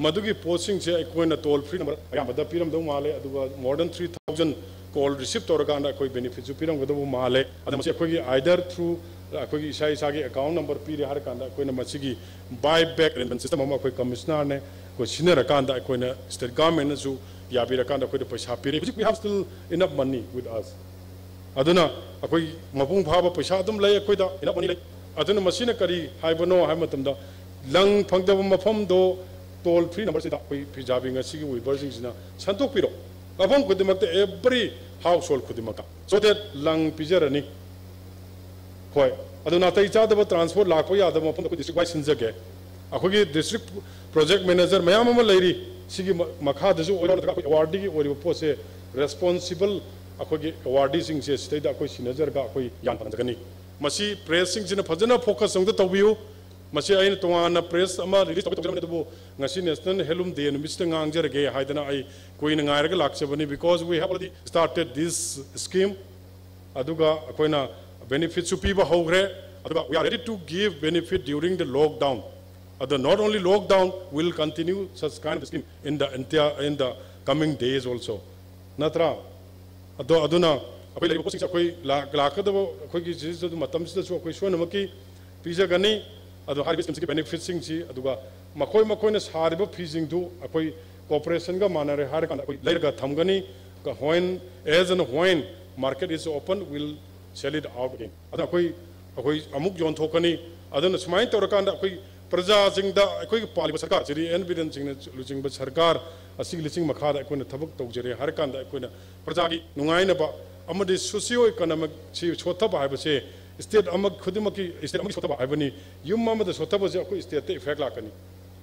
ꯃꯗꯨꯒꯤ ꯄꯣꯠꯁꯤꯡꯁꯦ ꯑꯩꯈꯣꯏꯅ toll free number ꯑꯌꯥꯝꯕꯗ ꯄꯤꯔꯝꯗꯧ ꯃꯥꯜꯂꯦ꯫ ꯑꯗꯨꯒ more than three thousand call receive ꯇꯧꯔꯀꯥꯟꯗ ꯑꯩꯈꯣꯏ benefitꯁꯨ ꯄꯤꯔꯝꯒꯗꯧꯕ ꯃꯥꯜꯂꯦ꯫ ꯑꯗ ꯃꯁꯤ ꯑꯩꯈꯣꯏꯒꯤ either through ꯑꯩꯈꯣꯏꯒꯤ ꯏꯁꯥ ꯏꯁꯥꯒꯤ account number ꯄꯤꯔꯦ ꯍꯥꯏꯔ ꯀꯥꯟꯗ ꯑꯩꯈꯣꯏꯅ ꯃꯁꯤꯒꯤ buy back arrangement system ꯑꯃ ꯑꯩꯈꯣꯏ commissionerꯅ ꯑꯩꯈꯣꯏ ꯁꯤꯟꯅꯔꯀꯥꯟꯗ ꯑꯩꯈꯣꯏꯅ state governmentꯅꯁꯨ ꯌꯥꯕꯤꯔꯀꯥꯟꯗ ꯑꯩꯈꯣꯏꯗ ꯄꯩꯁꯥ ꯄꯤꯔꯦ꯫ ꯍꯧꯖꯤꯛ we have still enough money with us꯫ ꯑꯗꯨꯅ ꯑꯩꯈꯣꯏ ꯃꯄꯨꯡ ꯐꯥꯕ ꯄꯩꯁꯥ ꯑꯗꯨꯝ ꯂꯩ ꯑꯩꯈꯣꯏꯗ, enough money ꯂꯩ꯫ ꯑꯗꯨꯅ ꯃꯁꯤꯅ ꯀꯔꯤ ꯍꯥꯏꯕꯅꯣ ꯍꯥꯏꯕ ꯃꯇꯝꯗ, ꯂꯪ ꯐꯪꯗꯕ ꯃꯐꯝꯗꯣ toll free numberꯁꯤꯗ ꯑꯩꯈꯣꯏ ꯐꯤꯁꯥꯕꯤ ꯉꯁꯤꯒꯤ weaverꯁꯤꯡꯁꯤꯅ ꯁꯟꯗꯣꯛꯄꯤꯔꯣ꯫ ꯃꯐꯝ ꯈꯨꯗꯤꯡꯃꯛꯇ, every household ꯈꯨꯗꯤꯡꯃꯛꯇ, so that ꯂꯪ ꯄꯤꯖꯔꯅꯤ꯫ ꯍꯣꯏ, ꯑꯗꯨ ꯅꯥꯇꯩ ꯆꯥꯗꯕ transport ꯂꯥꯛꯄ ꯌꯥꯗꯕ ꯃꯐꯝꯗ ꯑꯩꯈꯣꯏ district wise ꯁꯤꯟꯖꯒꯦ꯫ ꯑꯩꯈꯣꯏꯒꯤ district project manager ꯃꯌꯥꯝ ꯑꯃ ꯂꯩꯔꯤ꯫ ꯁꯤꯒꯤ ꯃ-, ꯃꯈꯥꯗꯁꯨ ꯑꯣꯏꯔꯣ, ꯅꯠꯇ꯭ꯔꯒ ꯑꯩꯈꯣꯏ awardee ꯒꯤ ꯑꯣꯏꯔꯤꯕ ꯄꯣꯠꯁꯦ responsible ꯑꯩꯈꯣꯏꯒꯤ awardee ꯁꯤꯡꯁꯦ ꯁꯤꯗꯩꯗ ꯑꯩꯈꯣꯏ ꯁꯤꯟꯅꯖꯔꯒ ꯑꯩꯈꯣꯏ ꯌꯥꯟ ꯐꯪꯖꯒꯅꯤ꯫ ꯃꯁꯤ press ꯁꯤꯡꯁꯤꯅ ꯐꯖꯅ focus ꯑꯃꯇ ꯇꯧꯕꯤꯌꯨ꯫ ꯃꯁꯤ ꯑꯩꯅ ꯇꯣꯉꯥꯟꯅ press ꯑꯃ release ꯇꯧꯒꯦ ꯇꯧꯖꯔꯝꯕꯅꯤ, ꯑꯗꯨꯕꯨ ꯉꯁꯤ National Handloom Day ꯅꯨꯃꯤꯠꯁꯤꯗ ꯉꯥꯡꯖꯔꯒꯦ ꯍꯥꯏꯗꯅ ꯑꯩ ꯀꯨꯏꯅ ꯉꯥꯏꯔꯒ ꯂꯥꯛꯆꯕꯅꯤ, because we have already started this scheme꯫ ꯑꯗꯨꯒ ꯑꯩꯈꯣꯏꯅ benefit ꯁꯨ ꯄꯤꯕ ꯍꯧꯈ꯭ꯔꯦ꯫ ꯑꯗꯨꯒ we are ready to give benefit during the lockdown꯫ ꯑꯗꯣ not only lockdown, will continue such kind of scheme in the entire, in the coming days also꯫ ꯅꯠꯇ꯭ꯔꯥ? ꯑꯗꯣ ꯑꯗꯨꯅ ꯑꯩꯈꯣꯏ ꯂꯩꯔꯤꯕ ꯄꯣꯠꯁꯤꯡꯁꯦ ꯑꯩꯈꯣꯏ ꯂꯥꯛ-, ꯂꯥꯛꯀꯗꯕ ꯑꯩꯈꯣꯏꯒꯤ ꯁꯤꯗꯁꯨ, ꯃꯇꯝꯁꯤꯗꯁꯨ ꯑꯩꯈꯣꯏ ꯁꯣꯏꯅꯃꯛꯀꯤ ꯄꯤꯖꯒꯅꯤ꯫ ꯑꯗꯣ ꯍꯥꯏꯔꯤꯕ scheme ꯁꯤꯒꯤ benefit ꯁꯤꯡꯁꯤ, ꯑꯗꯨꯒ ꯃꯈꯣꯏ ꯃꯈꯣꯏꯅ ꯁꯥꯔꯤꯕ ꯐꯤꯁꯤꯡꯗꯨ ꯑꯩꯈꯣꯏ corporation ꯒ ꯃꯥꯟꯅꯔꯦ ꯍꯥꯏꯔꯀꯥꯟꯗ ꯑꯩꯈꯣꯏ ꯂꯩꯔꯒ ꯊꯝꯒꯅꯤ꯫ When, as and when market is open, will sell it out again꯫ ꯑꯗꯨꯅ ꯑꯩꯈꯣꯏ, ꯑꯩꯈꯣꯏ ꯑꯃꯨꯛ ꯌꯣꯟꯊꯣꯛꯀꯅꯤ꯫ ꯑꯗꯨꯅ ꯁꯨꯃꯥꯏꯅ ꯇꯧꯔꯀꯥꯟꯗ ꯑꯩꯈꯣꯏ ꯄ꯭ꯔꯖꯥꯁꯤꯡꯗ, ꯑꯩꯈꯣꯏꯒꯤ ꯄꯥꯜꯂꯤꯕ ꯁꯔꯀꯥꯔ, ꯁꯤꯗꯤ ꯑꯦꯟ ꯕꯤꯔꯦꯟ ꯁꯤꯡꯅ ꯂꯨꯆꯤꯡꯕ ꯁꯔꯀꯥꯔ ꯑꯁꯤꯒꯤ ꯂꯨꯆꯤꯡ ꯃꯈꯥꯗ ꯑꯩꯈꯣꯏꯅ ꯊꯕꯛ ꯇꯧꯖꯔꯦ ꯍꯥꯏꯔꯀꯥꯟꯗ ꯑꯩꯈꯣꯏꯅ ꯄ꯭ꯔꯖꯥꯒꯤ ꯅꯨꯡꯉꯥꯏꯅꯕ ꯑꯃꯗꯤ socio economic ꯁꯤ ꯁꯣꯠꯊꯕ ꯍꯥꯏꯕꯁꯦ, state ꯑꯃ ꯈꯨꯗꯤꯡꯃꯛꯀꯤ, state ꯑꯃꯒꯤ ꯁꯣꯠꯊꯕ ꯍꯥꯏꯕꯅꯤ꯫ ꯌꯨꯝ ꯑꯃꯗ ꯁꯣꯠꯊꯕꯁꯦ ꯑꯩꯈꯣꯏ state ꯇ effect ꯂꯥꯛꯀꯅꯤ꯫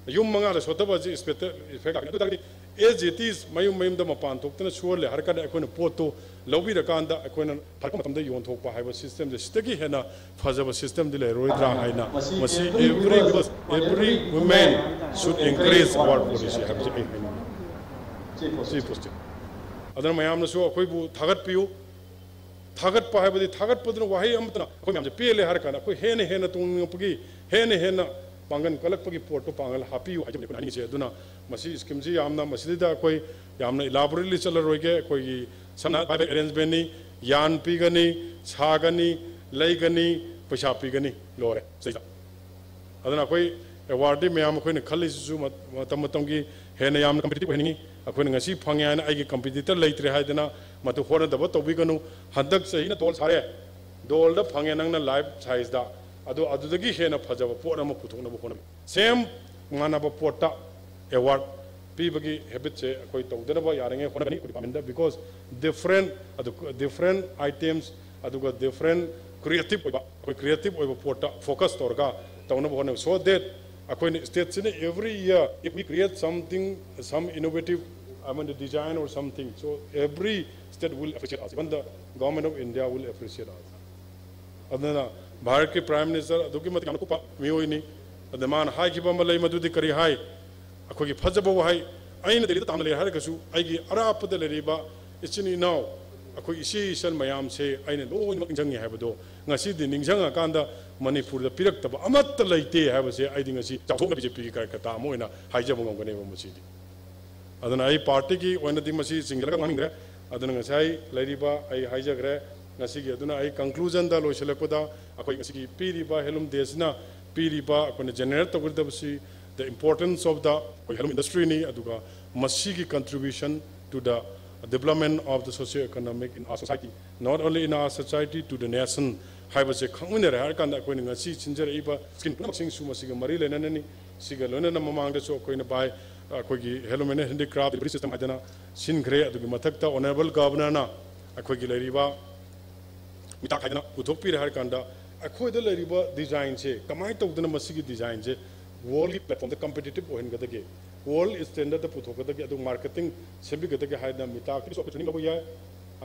ꯌꯨꯝ ꯃꯉꯥꯗ ꯁꯣꯠꯊꯕꯁꯦ state ꯇ effect ꯂꯥꯛꯀꯅꯤ꯫ ꯑꯗꯨ ꯇꯥꯔꯒꯗꯤ as it is ꯃꯌꯨꯝ ꯃꯌꯨꯝꯗ ꯃꯄꯥꯟ ꯊꯣꯛꯇꯅ ꯁꯨꯍꯜꯂꯦ ꯍꯥꯏꯔ ꯀꯥꯟꯗ ꯑꯩꯈꯣꯏꯅ ꯄꯣꯠꯇꯣ ꯂꯧꯕꯤꯔꯀꯥꯟꯗ ꯑꯩꯈꯣꯏꯅ ꯐꯔꯛꯄ ꯃꯇꯝꯗ ꯌꯣꯟꯊꯣꯛꯄ ꯍꯥꯏꯕ system ꯁꯦ, ꯁꯤꯗꯒꯤ ꯍꯦꯟꯅ ꯐꯖꯕ system ꯗꯤ ꯂꯩꯔꯔꯣꯏꯗ꯭ꯔꯥ ꯍꯥꯏꯅ ꯃꯁꯤ every, every woman should encourage our policy ꯍꯥꯏꯕꯁꯦ ꯑꯩ ꯍꯥꯏꯅꯤꯡꯉꯤ꯫ ꯁꯤ ꯄꯣꯁꯇꯤꯡ꯫ ꯑꯗꯨꯅ ꯃꯌꯥꯝꯅꯁꯨ ꯑꯩꯈꯣꯏꯕꯨ ꯊꯥꯒꯠꯄꯤꯌꯨ꯫ ꯊꯥꯒꯠꯄ ꯍꯥꯏꯕꯗꯤ, ꯊꯥꯒꯠꯄꯗꯨꯅ ꯋꯥꯍꯩ ꯑꯃꯠꯇꯅ ꯑꯩꯈꯣꯏ ꯃꯌꯥꯝꯁꯦ ꯄꯦꯜꯂꯦ ꯍꯥꯏꯔ ꯀꯥꯟꯗ ꯑꯩꯈꯣꯏ ꯍꯦꯟꯅ ꯍꯦꯟꯅ ꯇꯣꯡꯅꯤꯡꯉꯛꯄꯒꯤ, ꯍꯦꯟꯅ ꯍꯦꯟꯅ ꯄꯥꯡꯒꯜ ꯀꯜꯂꯛꯄꯒꯤ ꯄꯣꯠꯇꯣ ꯄꯥꯡꯒꯜ ꯍꯥꯞꯄꯤꯌꯨ ꯍꯥꯏꯖꯕꯅꯤ ꯑꯩꯈꯣꯏꯅ ꯍꯥꯏꯅꯤꯡꯉꯤꯁꯦ꯫ ꯑꯗꯨꯅ ꯃꯁꯤ ꯁ꯭ꯀꯤꯝꯁꯤ ꯌꯥꯝꯅ, ꯃꯁꯤꯗꯩꯗ ꯑꯩꯈꯣꯏ ꯌꯥꯝꯅ ꯏꯂꯥꯕꯣꯔꯦꯠꯂꯤ ꯆꯠꯂꯔꯣꯏꯒꯦ꯫ ꯑꯩꯈꯣꯏꯒꯤ ꯁꯝꯅ ꯍꯥꯏꯔꯕꯗ ꯑꯦꯔꯦꯟꯖꯃꯦꯟꯅꯤ, ꯌꯥꯟ ꯄꯤꯒꯅꯤ, ꯁꯥꯒꯅꯤ, ꯂꯩꯒꯅꯤ, ꯄꯩꯁꯥ ꯄꯤꯒꯅꯤ, ꯂꯣꯏꯔꯦ ꯁꯤꯗ꯫ ꯑꯗꯨꯅ ꯑꯩꯈꯣꯏ ꯑꯦꯋꯥꯔꯗꯤ ꯃꯌꯥꯝ ꯑꯩꯈꯣꯏꯅ ꯈꯜꯂꯤꯁꯤꯁꯨ ꯃ-, ꯃꯇꯝ ꯃꯇꯝꯒꯤ ꯍꯦꯟꯅ ꯌꯥꯝꯅ ꯀꯝꯄꯤꯇꯤꯇꯤꯚ ꯑꯣꯏꯍꯟꯅꯤꯡꯉꯤ꯫ ꯑꯩꯈꯣꯏꯅ ꯉꯁꯤ ꯐꯪꯉꯦ ꯍꯥꯏꯅ ꯑꯩꯒꯤ ꯀꯝꯄꯤꯇꯤꯇꯔ ꯂꯩꯇ꯭ꯔꯦ ꯍꯥꯏꯗꯅ ꯃꯗꯨ ꯍꯣꯠꯅꯗꯕ ꯇꯧꯕꯤꯒꯅꯨ꯫ ꯍꯟꯗꯛ ꯆꯍꯤꯅ ꯗꯣꯜ ꯁꯥꯔꯦ, ꯗꯣꯜꯗ ꯐꯪꯉꯦ ꯅꯪꯅ ꯂꯥꯏꯐ ꯁꯥꯏꯖꯇ, ꯑꯗꯣ ꯑꯗꯨꯗꯒꯤ ꯍꯦꯟꯅ ꯐꯖꯕ ꯄꯣꯠ ꯑꯃ ꯄꯨꯊꯣꯛꯅꯕ ꯍꯣꯠꯅꯕꯤꯌꯨ꯫ ꯁꯦꯝ ꯃꯥꯟꯅꯕ ꯄꯣꯠꯇ ꯑꯦꯋꯥꯔꯗ ꯄꯤꯕꯒꯤ ꯍꯦꯕꯤꯠꯁꯦ ꯑꯩꯈꯣꯏ ꯇꯧꯗꯅꯕ ꯌꯥꯔꯤꯉꯩ ꯍꯣꯠꯅꯒꯅꯤ ꯑꯩꯈꯣꯏ ꯗꯤꯄꯥꯔꯠꯃꯦꯟꯗ, because different, ꯑꯗꯨ different items, ꯑꯗꯨꯒ different creative ꯑꯣꯏꯕ, ꯑꯩꯈꯣꯏ creative ꯑꯣꯏꯕ ꯄꯣꯠꯇ focus ꯇꯧꯔꯒ ꯇꯧꯅꯕ ꯍꯣꯠꯅꯕ, so that ꯑꯩꯈꯣꯏꯅ ꯁ꯭ꯇꯦꯠꯁꯤꯅ every year if we create something, some innovative, I mean, the design or something, so every state will appreciate us, even the government of India will appreciate us. ꯑꯗꯨꯅ ꯚꯥꯔꯠꯀꯤ prime minister ꯑꯗꯨꯛꯀꯤ ꯃꯇꯤꯛ ꯌꯥꯝꯅ ꯀꯨꯞꯄ ꯃꯤꯑꯣꯏꯅꯤ꯫ ꯑꯗ ꯃꯥꯅ ꯍꯥꯏꯈꯤꯕ ꯑꯃ ꯂꯩ, ꯃꯗꯨꯗꯤ ꯀꯔꯤ ꯍꯥꯏ? ꯑꯩꯈꯣꯏꯒꯤ ꯐꯖꯕ ꯋꯥꯍꯩ, ꯑꯩꯅ ꯗꯦꯜꯂꯤꯗ ꯇꯥꯝꯅ ꯂꯩ ꯍꯥꯏꯔꯒꯁꯨ ꯑꯩꯒꯤ ꯑꯔꯥꯞꯄꯗ ꯂꯩꯔꯤꯕ ꯏꯆꯤꯟ ꯏꯅꯥꯎ, ꯑꯩꯈꯣꯏ ꯏꯆꯦ ꯏꯆꯜ ꯃꯌꯥꯝꯁꯦ ꯑꯩꯅ ꯂꯣꯏꯅꯃꯛ ꯅꯤꯡꯁꯤꯡꯉꯤ ꯍꯥꯏꯕꯗꯣ ꯉꯁꯤꯗꯤ ꯅꯤꯡꯁꯤꯡꯉꯀꯥꯟꯗ ꯃꯅꯤꯄꯨꯔꯗ ꯄꯤꯔꯛꯇꯕ ꯑꯃꯠꯇ ꯂꯩꯇꯦ ꯍꯥꯏꯕꯁꯦ ꯑꯩꯗꯤ ꯉꯁꯤ ꯆꯥꯎꯊꯣꯛꯅ ꯕꯤ ꯖꯦ ꯄꯤꯒꯤ ꯀꯥꯔꯌꯀꯔꯇꯥ ꯑꯃ ꯑꯣꯏꯅ ꯍꯥꯏꯖꯕ ꯉꯝꯒꯅꯦꯕ ꯃꯁꯤꯗꯤ꯫ ꯑꯗꯨꯅ ꯑꯩ ꯄꯥꯔꯇꯤꯒꯤ ꯑꯣꯏꯅꯗꯤ ꯃꯁꯤ ꯆꯤꯡꯁꯤꯜꯂꯒ ꯉꯥꯡꯅꯤꯡꯗ꯭ꯔꯦ꯫ ꯑꯗꯨꯅ ꯉꯁꯥꯏ ꯂꯩꯔꯤꯕ ꯑꯩ ꯍꯥꯏꯖꯈ꯭ꯔꯦ ꯉꯁꯤꯒꯤ꯫ ꯑꯗꯨꯅ ꯑꯩ ꯀꯟꯀ꯭ꯂꯨꯖꯟꯗ ꯂꯣꯏꯁꯤꯜꯂꯛꯄꯗ ꯑꯩꯈꯣꯏ ꯉꯁꯤꯒꯤ ꯄꯤꯔꯤꯕ ꯍꯦꯟꯂꯨꯝ ꯗꯦꯁꯤꯅ ꯄꯤꯔꯤꯕ ꯑꯩꯈꯣꯏꯅ generate ꯇꯧꯒꯗꯕꯁꯤ the importance of the ꯑꯩꯈꯣꯏ ꯍꯦꯟꯂꯨꯝ ꯏꯟꯗꯁꯇ꯭ꯔꯤꯅꯤ, ꯑꯗꯨꯒ ꯃꯁꯤꯒꯤ contribution to the development of the socio economic in our society, not only in our society, to the nation ꯍꯥꯏꯕꯁꯦ ꯈꯪꯃꯤꯟꯅꯔꯦ ꯍꯥꯏꯔ ꯀꯥꯟꯗ ꯑꯩꯈꯣꯏꯅ ꯉꯁꯤ ꯁꯤꯟꯖꯔꯛꯏꯕ ꯁ꯭ꯀꯤꯝ ꯄꯨꯝꯅꯃꯛꯁꯤꯡꯁꯨ ꯃꯁꯤꯒ ꯃꯔꯤ ꯂꯩꯅꯅꯅꯤ꯫ ꯁꯤꯒ ꯂꯣꯏꯅꯅ ꯃꯃꯥꯡꯗꯁꯨ ꯑꯩꯈꯣꯏꯅ ꯚꯥꯏ, ꯑꯩꯈꯣꯏꯒꯤ ꯍꯦꯟꯂꯨꯝ ꯑꯦꯟ ꯍꯦꯟꯗꯤꯀ꯭ꯔꯥꯐ ꯗꯤꯂꯤꯚꯔꯤ ꯁꯤꯁꯇꯦꯝ ꯍꯥꯏꯗꯅ ꯁꯤꯟꯈ꯭ꯔꯦ꯫ ꯑꯗꯨꯒꯤ ꯃꯊꯛꯇ ꯑꯣꯅꯔꯦꯕꯜ ꯒꯚꯔꯅꯔꯅ ꯑꯩꯈꯣꯏꯒꯤ ꯂꯩꯔꯤꯕ ꯃꯤꯇꯥꯛ ꯍꯥꯏꯗꯅ ꯄꯨꯊꯣꯛꯄꯤꯔꯦ ꯍꯥꯏꯔ ꯀꯥꯟꯗ ꯑꯩꯈꯣꯏꯗ ꯂꯩꯔꯤꯕ ꯗꯤꯖꯥꯏꯟꯁꯦ ꯀꯃꯥꯏꯅ ꯇꯧꯗꯅ ꯃꯁꯤꯒꯤ ꯗꯤꯖꯥꯏꯟꯁꯦ ꯋꯥꯔꯜꯒꯤ ꯄ꯭ꯂꯦꯠꯐꯣꯝꯗ ꯀꯝꯄꯤꯇꯤꯇꯤꯞ ꯑꯣꯏꯍꯟꯒꯗꯒꯦ, ꯋꯥꯔꯜ ꯁ꯭ꯇꯦꯟꯗꯔꯗ ꯄꯨꯊꯣꯛꯀꯗꯒꯦ, ꯑꯗꯨ ꯃꯥꯔꯀꯦꯇꯤꯡ ꯁꯦꯝꯕꯤꯒꯗꯒꯦ ꯍꯥꯏꯗꯅ ꯃꯤꯇꯥꯛꯀꯤꯁꯨ ꯑꯣꯄꯣꯔꯆꯨꯅꯤꯇꯤ ꯂꯧꯕ ꯌꯥꯏ꯫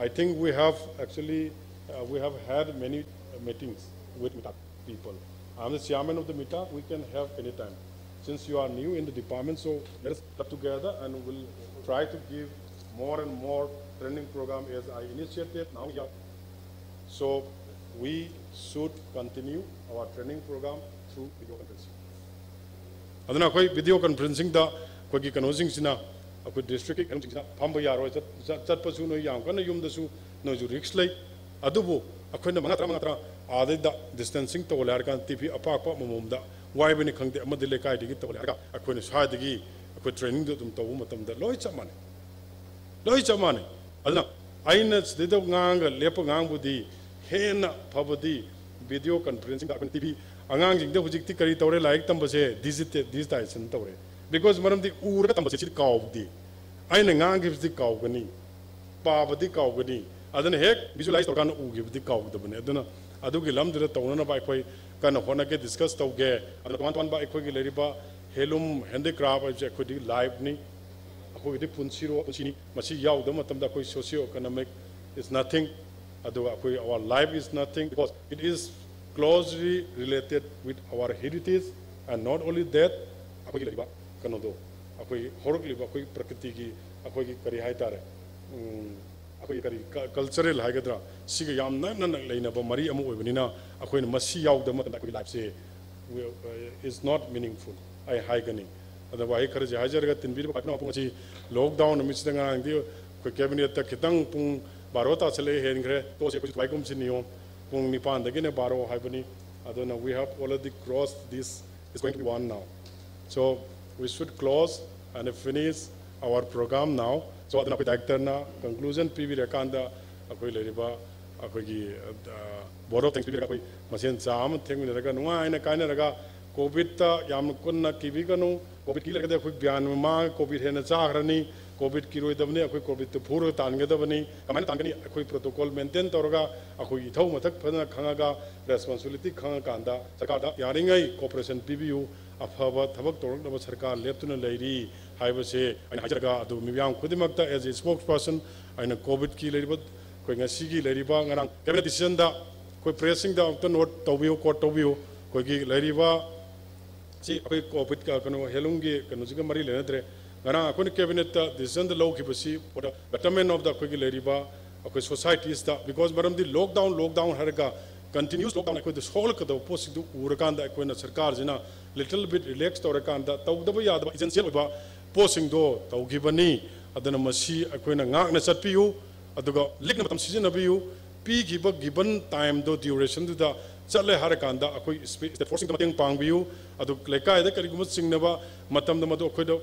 I think we have actually, uh, we have had many meetings with MITAC people. I'm the chairman of the MITAC, we can have any time. Since you are new in the department, so let us club together and we'll try to give more and more training program as I initiated now. So we should continue our training program through video conferencing. ꯑꯗꯨꯅ ꯑꯩꯈꯣꯏ video conferencingꯗ ꯑꯩꯈꯣꯏꯒꯤ ꯀꯩꯅꯣꯁꯤꯡꯁꯤꯅ, ꯑꯩꯈꯣꯏ districtꯀꯤ ꯀꯩꯅꯣꯁꯤꯡꯁꯤꯅ ꯐꯝꯕ ꯌꯥꯔꯣꯏ, ꯆꯠ-, ꯆꯠ-, ꯆꯠꯄꯁꯨ ꯅꯣꯏ ꯌꯥꯝ ꯀꯟꯅ ꯌꯨꯝꯗꯁꯨ ꯅꯣꯏꯁꯨ risk ꯂꯩ꯫ ꯑꯗꯨꯕꯨ ꯑꯩꯈꯣꯏꯅ ꯃꯉꯥ ꯇꯔꯥ, ꯃꯉꯥ ꯇꯔꯥ ꯑꯥꯗꯩꯗ distancing ꯇꯧꯍꯜꯂꯦ ꯍꯥꯏꯔꯀꯥꯟꯗ TV ꯑꯄꯥꯛꯄ ꯑꯃꯃꯝꯗ ꯋꯥꯏꯕꯅꯤ ꯈꯪꯗꯦ, ꯑꯃꯗꯤ ꯂꯩꯀꯥꯏꯗꯒꯤ ꯇꯧꯍꯜꯂꯦ ꯍꯥꯏꯔꯒ ꯑꯩꯈꯣꯏꯅ ꯁ꯭ꯋꯥꯏꯗꯒꯤ ꯑꯩꯈꯣꯏ trainingꯗꯨ ꯑꯗꯨꯝ ꯇꯧꯕ ꯃꯇꯝꯗ ꯂꯣꯏ ꯆꯞ ꯃꯥꯟꯅꯩ, ꯂꯣꯏ ꯆꯞ ꯃꯥꯟꯅꯩ꯫ ꯑꯗꯨꯅ ꯑꯩꯅ ꯁꯤꯗꯩꯗ ꯉꯥꯡꯉꯒ ꯂꯦꯞꯄ ꯉꯥꯡꯕꯨꯗꯤ ꯍꯦꯟꯅ ꯐꯕꯗꯤ video conferencingꯗ ꯑꯩꯈꯣꯏꯅ TV, ꯑꯉꯥꯡꯁꯤꯡꯗ ꯍꯧꯖꯤꯛꯇꯤ ꯀꯔꯤ ꯇꯧꯔꯦ, ꯂꯥꯏꯔꯤꯛ ꯇꯝꯕꯁꯦ digiti-, digitization ꯇꯧꯔꯦ꯫ Because ꯃꯔꯝꯗꯤ ꯎꯔꯒ ꯇꯝꯕꯁꯦ ꯁꯤꯗꯤ ꯀꯥꯎꯗꯦ, ꯑꯩꯅ ꯉꯥꯡꯈꯤꯕꯁꯤꯗꯤ ꯀꯥꯎꯒꯅꯤ, ꯄꯥꯕꯗꯤ ꯀꯥꯎꯒꯅꯤ, ꯑꯗꯨꯅ ꯍꯦꯛ visualize ꯇꯧꯔꯀꯥꯟꯗ ꯎꯈꯤꯕꯗꯤ ꯀꯥꯎꯗꯕꯅꯤ꯫ ꯑꯗꯨꯅ ꯑꯗꯨꯒꯤ ꯂꯝꯗꯨꯗ ꯇꯧꯅꯅꯕ ꯑꯩꯈꯣꯏ ꯀꯟꯅ ꯍꯣꯠꯅꯒꯦ, discuss ꯇꯧꯒꯦ꯫ ꯑꯗꯨꯅ ꯇꯣꯉꯥꯟ ꯇꯣꯉꯥꯟꯕ ꯑꯩꯈꯣꯏꯒꯤ ꯂꯩꯔꯤꯕ handloom handicraft ꯍꯥꯏꯕꯁꯦ ꯑꯩꯈꯣꯏꯗꯤ liveꯅꯤ, ꯑꯩꯈꯣꯏꯒꯤꯗꯤ ꯄꯨꯟꯁꯤꯔꯣ-, ꯄꯨꯟꯁꯤꯅꯤ꯫ ꯃꯁꯤ ꯌꯥꯎꯗꯕ ꯃꯇꯝꯗ ꯑꯩꯈꯣꯏ socio economic is nothing, ꯑꯗꯨꯒ ꯑꯩꯈꯣꯏ our life is nothing because it is closely related with our heritage and not only that, ꯑꯩꯈꯣꯏꯒꯤ ꯂꯩꯔꯤꯕ ꯀꯩꯅꯣꯗꯣ, ꯑꯩꯈꯣꯏ ꯍꯧꯔꯛꯂꯤꯕ ꯑꯩꯈꯣꯏ ꯄ꯭ꯔꯀ꯭ꯔꯤꯇꯤꯒꯤ ꯑꯩꯈꯣꯏꯒꯤ ꯀꯔꯤ ꯍꯥꯏꯇꯥꯔꯦ, ꯎꯝ, ꯑꯩꯈꯣꯏꯒꯤ ꯀꯔꯤ ꯀ-, cultural ꯍꯥꯏꯒꯗ꯭ꯔꯥ, ꯁꯤꯒ ꯌꯥꯝ ꯅꯛꯅ ꯅꯛ-, ꯂꯩꯅꯕ ꯃꯔꯤ ꯑꯃ ꯑꯣꯏꯕꯅꯤꯅ ꯑꯩꯈꯣꯏꯅ ꯃꯁꯤ ꯌꯥꯎꯗꯕ ꯃꯇꯝꯗ ꯑꯩꯈꯣꯏꯒꯤ lifeꯁꯦ will, uh, is not meaningful, ꯑꯩ ꯍꯥꯏꯒꯅꯤ꯫ ꯑꯗꯨꯕꯨ ꯋꯥꯍꯩ ꯈꯔꯁꯦ ꯍꯥꯏꯖꯔꯒ, ꯇꯤꯟꯕꯤꯔꯤꯕ ꯄꯥꯏꯈꯠꯅꯕ ꯄꯨꯝꯕꯁꯤ lockdown ꯅꯨꯃꯤꯠꯁꯤꯗ ꯉꯔꯥꯡꯗꯤ ꯑꯩꯈꯣꯏ cabinetꯇ ꯈꯤꯇꯪ ꯄꯨꯡ ꯕꯥꯔꯣ ꯇꯥꯁꯜꯂꯛꯑꯦ, ꯍꯦꯟꯈ꯭ꯔꯦ, ꯇꯣꯛꯑꯁꯦ, ꯑꯩꯈꯣꯏꯁꯨ ꯊꯨꯒꯥꯏ ꯀꯨꯝꯁꯤ ꯅꯤꯌꯣꯝ ꯄꯨꯡ ꯅꯤꯄꯥꯟꯗꯒꯤꯅ ꯕꯥꯔꯣ ꯍꯥꯏꯕꯅꯤ꯫ ꯑꯗꯨꯅ we have already crossed this, is going to be one now. So we should close and finish our program now. So ꯑꯗꯨꯅ ꯑꯩꯈꯣꯏ directorꯅ conclusion ꯄꯤꯕꯤꯔꯀꯥꯟꯗ ꯑꯩꯈꯣꯏ ꯂꯩꯔꯤꯕ ꯑꯩꯈꯣꯏꯒꯤ, ꯑ, board of thanks ꯄꯤꯕꯤꯔꯒ ꯑꯩꯈꯣꯏ ꯃꯁꯦꯟ ꯆꯥ ꯑꯃ ꯊꯦꯡꯃꯤꯟꯅꯔꯒ ꯅꯨꯡꯉꯥꯏꯅ ꯀꯥꯏꯅꯔꯒ COVIDꯇ ꯌꯥꯝꯅ ꯀꯨꯟꯅ ꯀꯤꯕꯤꯒꯅꯨ꯫ COVID ꯀꯤ ꯂꯩꯔꯒꯗꯤ ꯑꯩꯈꯣꯏ ꯕ꯭ꯌꯥꯟ ꯃꯃꯥꯡ COVID ꯍꯦꯟꯅ ꯆꯥꯈ꯭ꯔꯅꯤ꯫ COVID ꯀꯤꯔꯣꯏꯗꯕꯅꯤ, ꯑꯩꯈꯣꯏ COVIDꯇꯨ ꯐꯨꯔꯒ ꯇꯥꯟꯒꯗꯕꯅꯤ꯫ ꯀꯃꯥꯏꯅ ꯇꯥꯟꯒꯅꯤ? ꯑꯩꯈꯣꯏ protocol maintain ꯇꯧꯔꯒ, ꯑꯩꯈꯣꯏ ꯏꯊꯧ ꯃꯊꯛ ꯐꯖꯅ ꯈꯪꯉꯒ, responsibility ꯈꯪꯉꯀꯥꯟꯗ ꯁꯔꯀꯥꯔꯗ ꯌꯥꯔꯤꯉꯩ cooperation ꯄꯤꯕꯤꯌꯨ꯫ ꯑꯐꯕ ꯊꯕꯛ ꯇꯧꯔꯛꯅꯕ ꯁꯔꯀꯥꯔ ꯂꯦꯞꯇꯨꯅ ꯂꯩꯔꯤ ꯍꯥꯏꯕꯁꯦ ꯑꯩꯅ ꯍꯥꯏꯖꯔꯒ, ꯑꯗꯨ ꯃꯤꯌꯥꯝ ꯈꯨꯗꯤꯡꯃꯛꯇ as a spokesperson ꯑꯩꯅ COVIDꯀꯤ ꯂꯩꯔꯤꯕ, ꯑꯩꯈꯣꯏ ꯉꯁꯤꯒꯤ ꯂꯩꯔꯤꯕ ꯉꯔꯥꯡ cabinet decisionꯗ ꯑꯩꯈꯣꯏ pressꯁꯤꯡꯗ ꯑꯃꯨꯛꯇ note ꯇꯧꯕꯤꯌꯨ, quote ꯇꯧꯕꯤꯌꯨ꯫ ꯑꯩꯈꯣꯏꯒꯤ ꯂꯩꯔꯤꯕ ꯁꯤ ꯑꯩꯈꯣꯏ COVID ꯀ-, ꯀꯩꯅꯣ, handloomꯒꯤ ꯀꯩꯅꯣꯁꯤꯒ ꯃꯔꯤ ꯂꯩꯅꯗ꯭ꯔꯦ꯫ ꯉꯔꯥꯡ ꯑꯩꯈꯣꯏꯅ ꯀꯦꯕꯤꯅꯦꯠꯇ ꯗꯤꯁꯤꯖꯟꯗ ꯂꯧꯈꯤꯕꯁꯤ for the betterment of the ꯑꯩꯈꯣꯏꯒꯤ ꯂꯩꯔꯤꯕ ꯑꯩꯈꯣꯏ ꯁꯣꯁꯥꯏꯇꯤꯁꯇ, because ꯃꯔꯝꯗꯤ ꯂꯣꯛꯗꯥꯎꯟ ꯂꯣꯛꯗꯥꯎꯟ ꯍꯥꯏꯔꯒ ꯀꯟꯇꯤꯅ꯭ꯌꯨꯁ ꯂꯣꯛꯗꯥꯎꯟ ꯑꯩꯈꯣꯏꯗ ꯁꯣꯛꯂꯛꯀꯗꯕ ꯄꯣꯠꯁꯤꯡꯗꯨ ꯎꯔꯀꯥꯟꯗ ꯑꯩꯈꯣꯏꯅ ꯁꯔꯀꯥꯔꯁꯤꯅ little bit relax ꯇꯧꯔꯀꯥꯟꯗ ꯇꯧꯗꯕ ꯌꯥꯗꯕ essential ꯑꯣꯏꯕ ꯄꯣꯠꯁꯤꯡꯗꯣ ꯇꯧꯈꯤꯕꯅꯤ꯫ ꯑꯗꯨꯅ ꯃꯁꯤ ꯑꯩꯈꯣꯏꯅ ꯉꯥꯛꯅ ꯆꯠꯄꯤꯌꯨ꯫ ꯑꯗꯨꯒ ꯂꯤꯛꯅ ꯃꯇꯝ ꯁꯤꯖꯤꯟꯅꯕꯤꯌꯨ꯫ ꯄꯤꯈꯤꯕ ꯒꯤꯕꯟ ꯇꯥꯏꯝꯗꯣ ꯗ꯭ꯌꯨꯔꯦꯁꯟꯗꯨꯗ ꯆꯠꯂꯦ ꯍꯥꯏꯔꯀꯥꯟꯗ ꯑꯩꯈꯣꯏ ꯁ꯭ꯇꯦꯠ ꯐꯣꯔꯁꯁꯤꯡꯗ ꯃꯇꯦꯡ ꯄꯥꯡꯕꯤꯌꯨ꯫ ꯑꯗꯨ ꯂꯩꯀꯥꯏꯗ ꯀꯔꯤꯒꯨꯝꯕ ꯆꯤꯡꯅꯕ ꯃꯇꯝꯗ ꯃꯗꯨ ꯑꯩꯈꯣꯏꯗ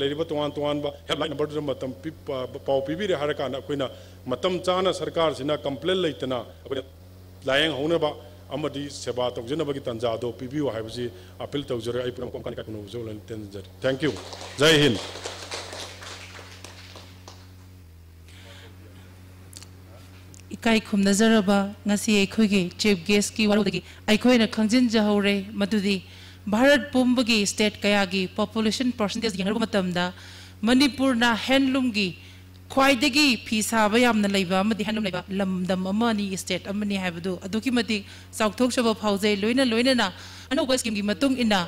ꯂꯩꯔꯤꯕ ꯇꯣꯉꯥꯟ ꯇꯣꯉꯥꯟꯕ ꯍꯦꯜꯞꯂꯥꯏꯟ ꯅꯝꯕꯔꯗꯨꯗ ꯃꯇꯝ ꯄꯥꯎ ꯄꯤꯕꯤꯔꯦ ꯍꯥꯏꯔꯀꯥꯟꯗ ꯑꯩꯈꯣꯏꯅ ꯃꯇꯝ ꯆꯥꯅ ꯁꯔꯀꯥꯔꯁꯤꯅ ꯀꯝꯄ꯭ꯂꯦꯟ ꯂꯩꯇꯅ ꯑꯩꯈꯣꯏꯅ ꯂꯥꯏꯌꯦꯡꯍꯧꯅꯕ ꯑꯃꯗꯤ ꯁꯦꯕꯥ ꯇꯧꯖꯅꯕꯒꯤ ꯇꯥꯟꯖꯥꯗꯣ ꯄꯤꯕꯤꯌꯨ ꯍꯥꯏꯕꯁꯤ ꯑꯄꯤꯜ ꯇꯧꯖꯔꯦ꯫ ꯑꯩ ꯄꯨꯝꯅꯃꯛ ꯀꯣꯡꯀꯥꯟ ꯏꯀꯥꯏ ꯈꯨꯝꯅꯕ ꯍꯧꯖꯕ ꯂꯣꯏꯅ ꯇꯦꯟꯖꯔꯤ꯫ Thank you꯫ ꯖꯥꯏ ꯍꯤꯟꯗ꯫ ꯏꯀꯥꯏ ꯈꯨꯝꯅꯖꯔꯕ ꯉꯁꯤ ꯑꯩꯈꯣꯏꯒꯤ ꯆꯤꯐ ꯒꯦꯁꯀꯤ ꯋꯥꯔꯧꯗꯒꯤ ꯑꯩꯈꯣꯏꯅ ꯈꯪꯖꯤꯟꯖꯍꯧꯔꯦ ꯃꯗꯨꯗꯤ ꯚꯥꯔꯠ ꯄꯨꯝꯕꯒꯤ ꯁ꯭ꯇꯦꯠ ꯀꯌꯥꯒꯤ ꯄꯣꯄꯨꯂꯦꯁꯟ ꯄꯥꯔꯁꯦꯟꯇꯦꯖ ꯌꯦꯡꯅꯔꯨꯕ ꯃꯇꯝꯗ ꯃꯅꯤꯄꯨꯔꯅ ꯍꯦꯟꯂꯨꯝꯒꯤ ꯈ꯭ꯋꯥꯏꯗꯒꯤ ꯐꯤ ꯁꯥꯕ ꯌꯥꯝꯅ ꯂꯩꯕ ꯑꯃꯗꯤ ꯍꯦꯟꯂꯨꯝ ꯂꯩꯕ ꯂꯝꯗꯝ ꯑꯃꯅꯤ, ꯁ꯭ꯇꯦꯠ ꯑꯃꯅꯤ ꯍꯥꯏꯕꯗꯨ ꯑꯗꯨꯛꯀꯤ ꯃꯇꯤꯛ ꯆꯥꯎꯊꯣꯛꯆꯕ ꯐꯥꯎꯖꯩ꯫ ꯂꯣꯏꯅ ꯂꯣꯏꯅꯅ ꯑꯅꯧꯕ ꯁ꯭ꯀꯤꯝꯒꯤ ꯃꯇꯨꯡ ꯏꯟꯅ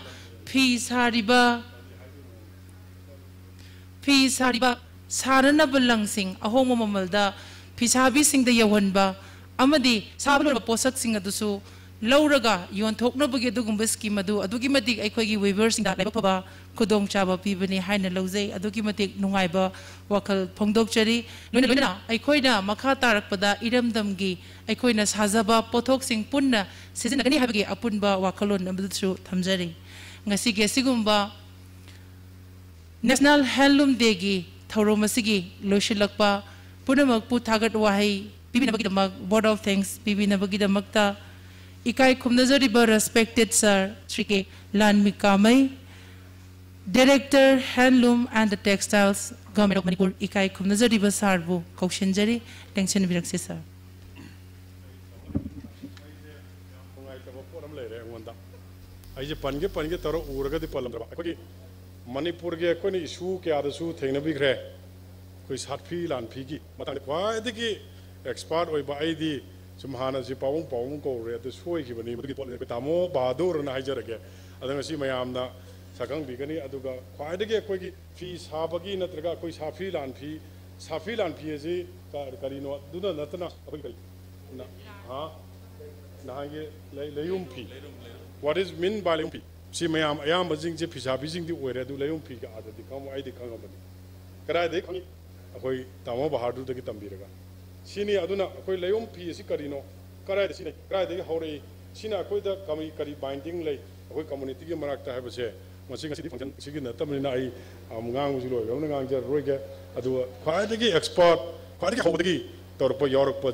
ꯐꯤ ꯁꯥꯔꯤꯕ ꯐꯤ ꯁꯥꯔꯤꯕ ꯁꯥꯅꯅꯕ ꯂꯪꯁꯤꯡ ꯑꯍꯣꯡꯕ ꯃꯃꯜꯗ ꯐꯤꯁꯥꯕꯤꯁꯤꯡꯗ ꯌꯧꯍꯟꯕ ꯑꯃꯗꯤ ꯁꯥꯕ ꯂꯣꯏꯔꯕ ꯄꯣꯠꯁꯛꯁꯤꯡ ꯑꯗꯨꯁꯨ ꯂꯧꯔꯒ ꯌꯣꯟꯊꯣꯛꯅꯕꯒꯤ ꯑꯗꯨꯒꯨꯝꯕ ꯁ꯭ꯀꯤꯝ ꯑꯗꯨ ꯑꯗꯨꯛꯀꯤ ꯃꯇꯤꯛ ꯑꯩꯈꯣꯏꯒꯤ ꯋꯤꯚꯔꯁꯤꯡꯗ ꯂꯥꯏꯕꯛ ꯐꯕ ꯈꯨꯗꯣꯡꯆꯥꯕ ꯄꯤꯕꯅꯤ ꯍꯥꯏꯅ ꯂꯧꯖꯩ꯫ ꯑꯗꯨꯛꯀꯤ ꯃꯇꯤꯛ ꯅꯨꯡꯉꯥꯏꯕ ꯋꯥꯈꯜ ꯐꯣꯡꯗꯣꯛꯆꯔꯤ꯫ ꯂꯣꯏꯅ ꯂꯣꯏꯅꯅ ꯑꯩꯈꯣꯏꯅ ꯃꯈꯥ ꯇꯥꯔꯛꯄꯗ ꯏꯔꯝꯗꯝꯒꯤ ꯑꯩꯈꯣꯏꯅ ꯁꯥꯖꯕ ꯄꯣꯠꯊꯣꯛꯁꯤꯡ ꯄꯨꯟꯅ ꯁꯤꯖꯤꯟꯅꯒꯅꯤ ꯍꯥꯏꯕꯒꯤ ꯑꯄꯨꯟꯕ ꯋꯥꯈꯜꯂꯣꯟ ꯑꯃꯗꯨꯁꯨ ꯊꯝꯖꯔꯤ꯫ ꯉꯁꯤꯒꯤ ꯑꯁꯤꯒꯨꯝꯕ ꯅꯦꯁꯅꯦꯜ ꯍꯦꯟꯂꯨꯝ ꯗꯦꯒꯤ ꯊꯧꯔꯝ ꯑꯁꯤꯒꯤ ꯂꯣꯏꯁꯤꯜꯂꯛꯄ ꯄꯨꯝꯅꯃꯛꯄꯨ ꯊꯥꯒꯠ ꯋꯥꯍꯩ ꯄꯤꯕꯤꯅꯕꯒꯤꯗꯃꯛ, vote of thanks ꯄꯤꯕꯤꯅꯕꯒꯤꯗꯃꯛꯇ ꯏꯀꯥꯏ ꯈꯨꯝꯅꯖꯔꯤꯕ respected sir Shri K ꯂꯥꯟꯃꯤꯀꯥꯃꯩ, Director Handloom and the Textiles, Government of Manipur, ꯏꯀꯥꯏ ꯈꯨꯝꯅꯖꯔꯤꯕ ꯁꯥꯔꯕꯨ ꯀꯧꯁꯤꯟꯖꯔꯤ, ꯂꯦꯡꯁꯤꯟꯕꯤꯔꯛꯁꯤ ꯁꯥꯔ꯫ ꯅꯨꯡꯉꯥꯏꯇꯕ ꯄꯣꯠ ꯑꯃ ꯂꯩꯔꯦ ꯑꯩꯉꯣꯟꯗ꯫ ꯑꯩꯁꯦ ꯄꯟꯒꯦ ꯄꯟꯒꯦ ꯇꯧꯔ ꯎꯔꯒꯗꯤ ꯄꯜꯂꯝꯗ꯭ꯔꯕ꯫ ꯑꯩꯈꯣꯏꯒꯤ ꯃꯅꯤꯄꯨꯔꯒꯤ ꯑꯩꯈꯣꯏꯅ ꯏꯁꯨ ꯀꯌꯥꯗꯁꯨ ꯊꯦꯡꯅꯕꯤꯈ꯭ꯔꯦ꯫ ꯑꯩꯈꯣꯏ ꯁꯥꯠꯐꯤ ꯂꯥꯟꯐꯤꯒꯤ ꯃꯇꯥꯡꯗ ꯈ꯭ꯋꯥꯏꯗꯒꯤ ꯑꯦꯛꯁꯄꯥꯔꯠ ꯑꯣꯏꯕ ꯑꯩꯗꯤ ꯁꯨꯝ ꯍꯥꯟꯅꯁꯤ ꯄꯥꯕꯨꯡ ꯄꯥꯕꯨꯡ ꯀꯧꯔꯦ, ꯑꯗꯨ ꯁꯣꯏꯈꯤꯕꯅꯤ꯫ ꯃꯗꯨꯒꯤ ꯄꯣꯠ ꯑꯩꯈꯣꯏ ꯇꯥꯃꯣ ꯕꯍꯥꯗꯨꯔꯅ ꯍꯥꯏꯖꯔꯒꯦ꯫ ꯑꯗ ꯉꯁꯤ ꯃꯌꯥꯝꯅ ꯁꯛꯈꯪꯕꯤꯒꯅꯤ꯫ ꯑꯗꯨꯒ ꯈ꯭ꯋꯥꯏꯗꯒꯤ ꯑꯩꯈꯣꯏꯒꯤ ꯐꯤ ꯁꯥꯕꯒꯤ ꯅꯠꯇ꯭ꯔꯒ ꯑꯩꯈꯣꯏ ꯁꯥꯐꯤ ꯂꯥꯟꯐꯤ, ꯁꯥꯐꯤ ꯂꯥꯟꯐꯤ ꯑꯁꯤ ꯀ-, ꯀꯔꯤꯅꯣ? ꯑꯗꯨꯅ ꯅꯠꯇꯅ ꯑꯩꯈꯣꯏ ꯀꯔꯤ? ꯅ-, ꯍꯥ? ꯅꯍꯥꯟꯒꯤ ꯂꯩ-, ꯂꯩꯌꯨꯝ ꯐꯤ꯫ What is mean by ꯂꯩꯌꯨꯝ ꯐꯤ? ꯁꯤ ꯃꯌꯥꯝ ꯑꯌꯥꯝꯕꯁꯤꯡꯁꯦ ꯐꯤꯁꯥꯕꯤꯁꯤꯡꯗꯤ ꯑꯣꯏꯔꯦ, ꯑꯗꯨ ꯂꯩꯌꯨꯝ ꯐꯤꯒ ꯑꯥꯗꯗꯤ ꯈꯪꯉꯝꯃꯣꯏ, ꯑꯩꯗꯤ ꯈꯪꯉꯝꯕꯅꯤ꯫ ꯀꯗꯥꯏꯗꯒꯤ ꯈꯪꯉꯤ? ꯑꯩꯈꯣꯏ ꯇꯥꯃꯣ ꯕꯍꯥꯗꯨꯔꯗꯒꯤ ꯇꯝꯕꯤꯔꯒ꯫ ꯁꯤꯅꯤ꯫ ꯑꯗꯨꯅ ꯑꯩꯈꯣꯏ ꯂꯩꯌꯨꯝ ꯐꯤ ꯑꯁꯤ ꯀꯔꯤꯅꯣ? ꯀꯗꯥꯏꯗ ꯁꯤꯖꯤꯟꯅꯩ? ꯀꯗꯥꯏꯗꯒꯤ ꯍꯧꯔꯛꯏ? ꯁꯤꯅ ꯑꯩꯈꯣꯏꯗ ꯀꯃꯤ-, ꯀꯔꯤ binding ꯂꯩ? ꯑꯩꯈꯣꯏ communityꯒꯤ ꯃꯔꯛꯇ ꯍꯥꯏꯕꯁꯦ ꯃꯁꯤ ꯉꯁꯤꯗꯤ function ꯁꯤꯒꯤ ꯅꯠꯇꯕꯅꯤꯅ ꯑꯩ, ꯑꯝ, ꯉꯥꯡꯕꯁꯤ ꯂꯣꯏꯈ꯭ꯔꯕꯅ ꯉꯥꯡꯖꯔꯔꯣꯏꯒꯦ꯫ ꯑꯗꯨꯒ ꯈ꯭ꯋꯥꯏꯗꯒꯤ expert, ꯈ꯭ꯋꯥꯏꯗꯒꯤ ꯍꯧꯕꯗꯒꯤ ꯇꯧꯔꯛꯄ ꯌꯥꯎꯔꯛꯄ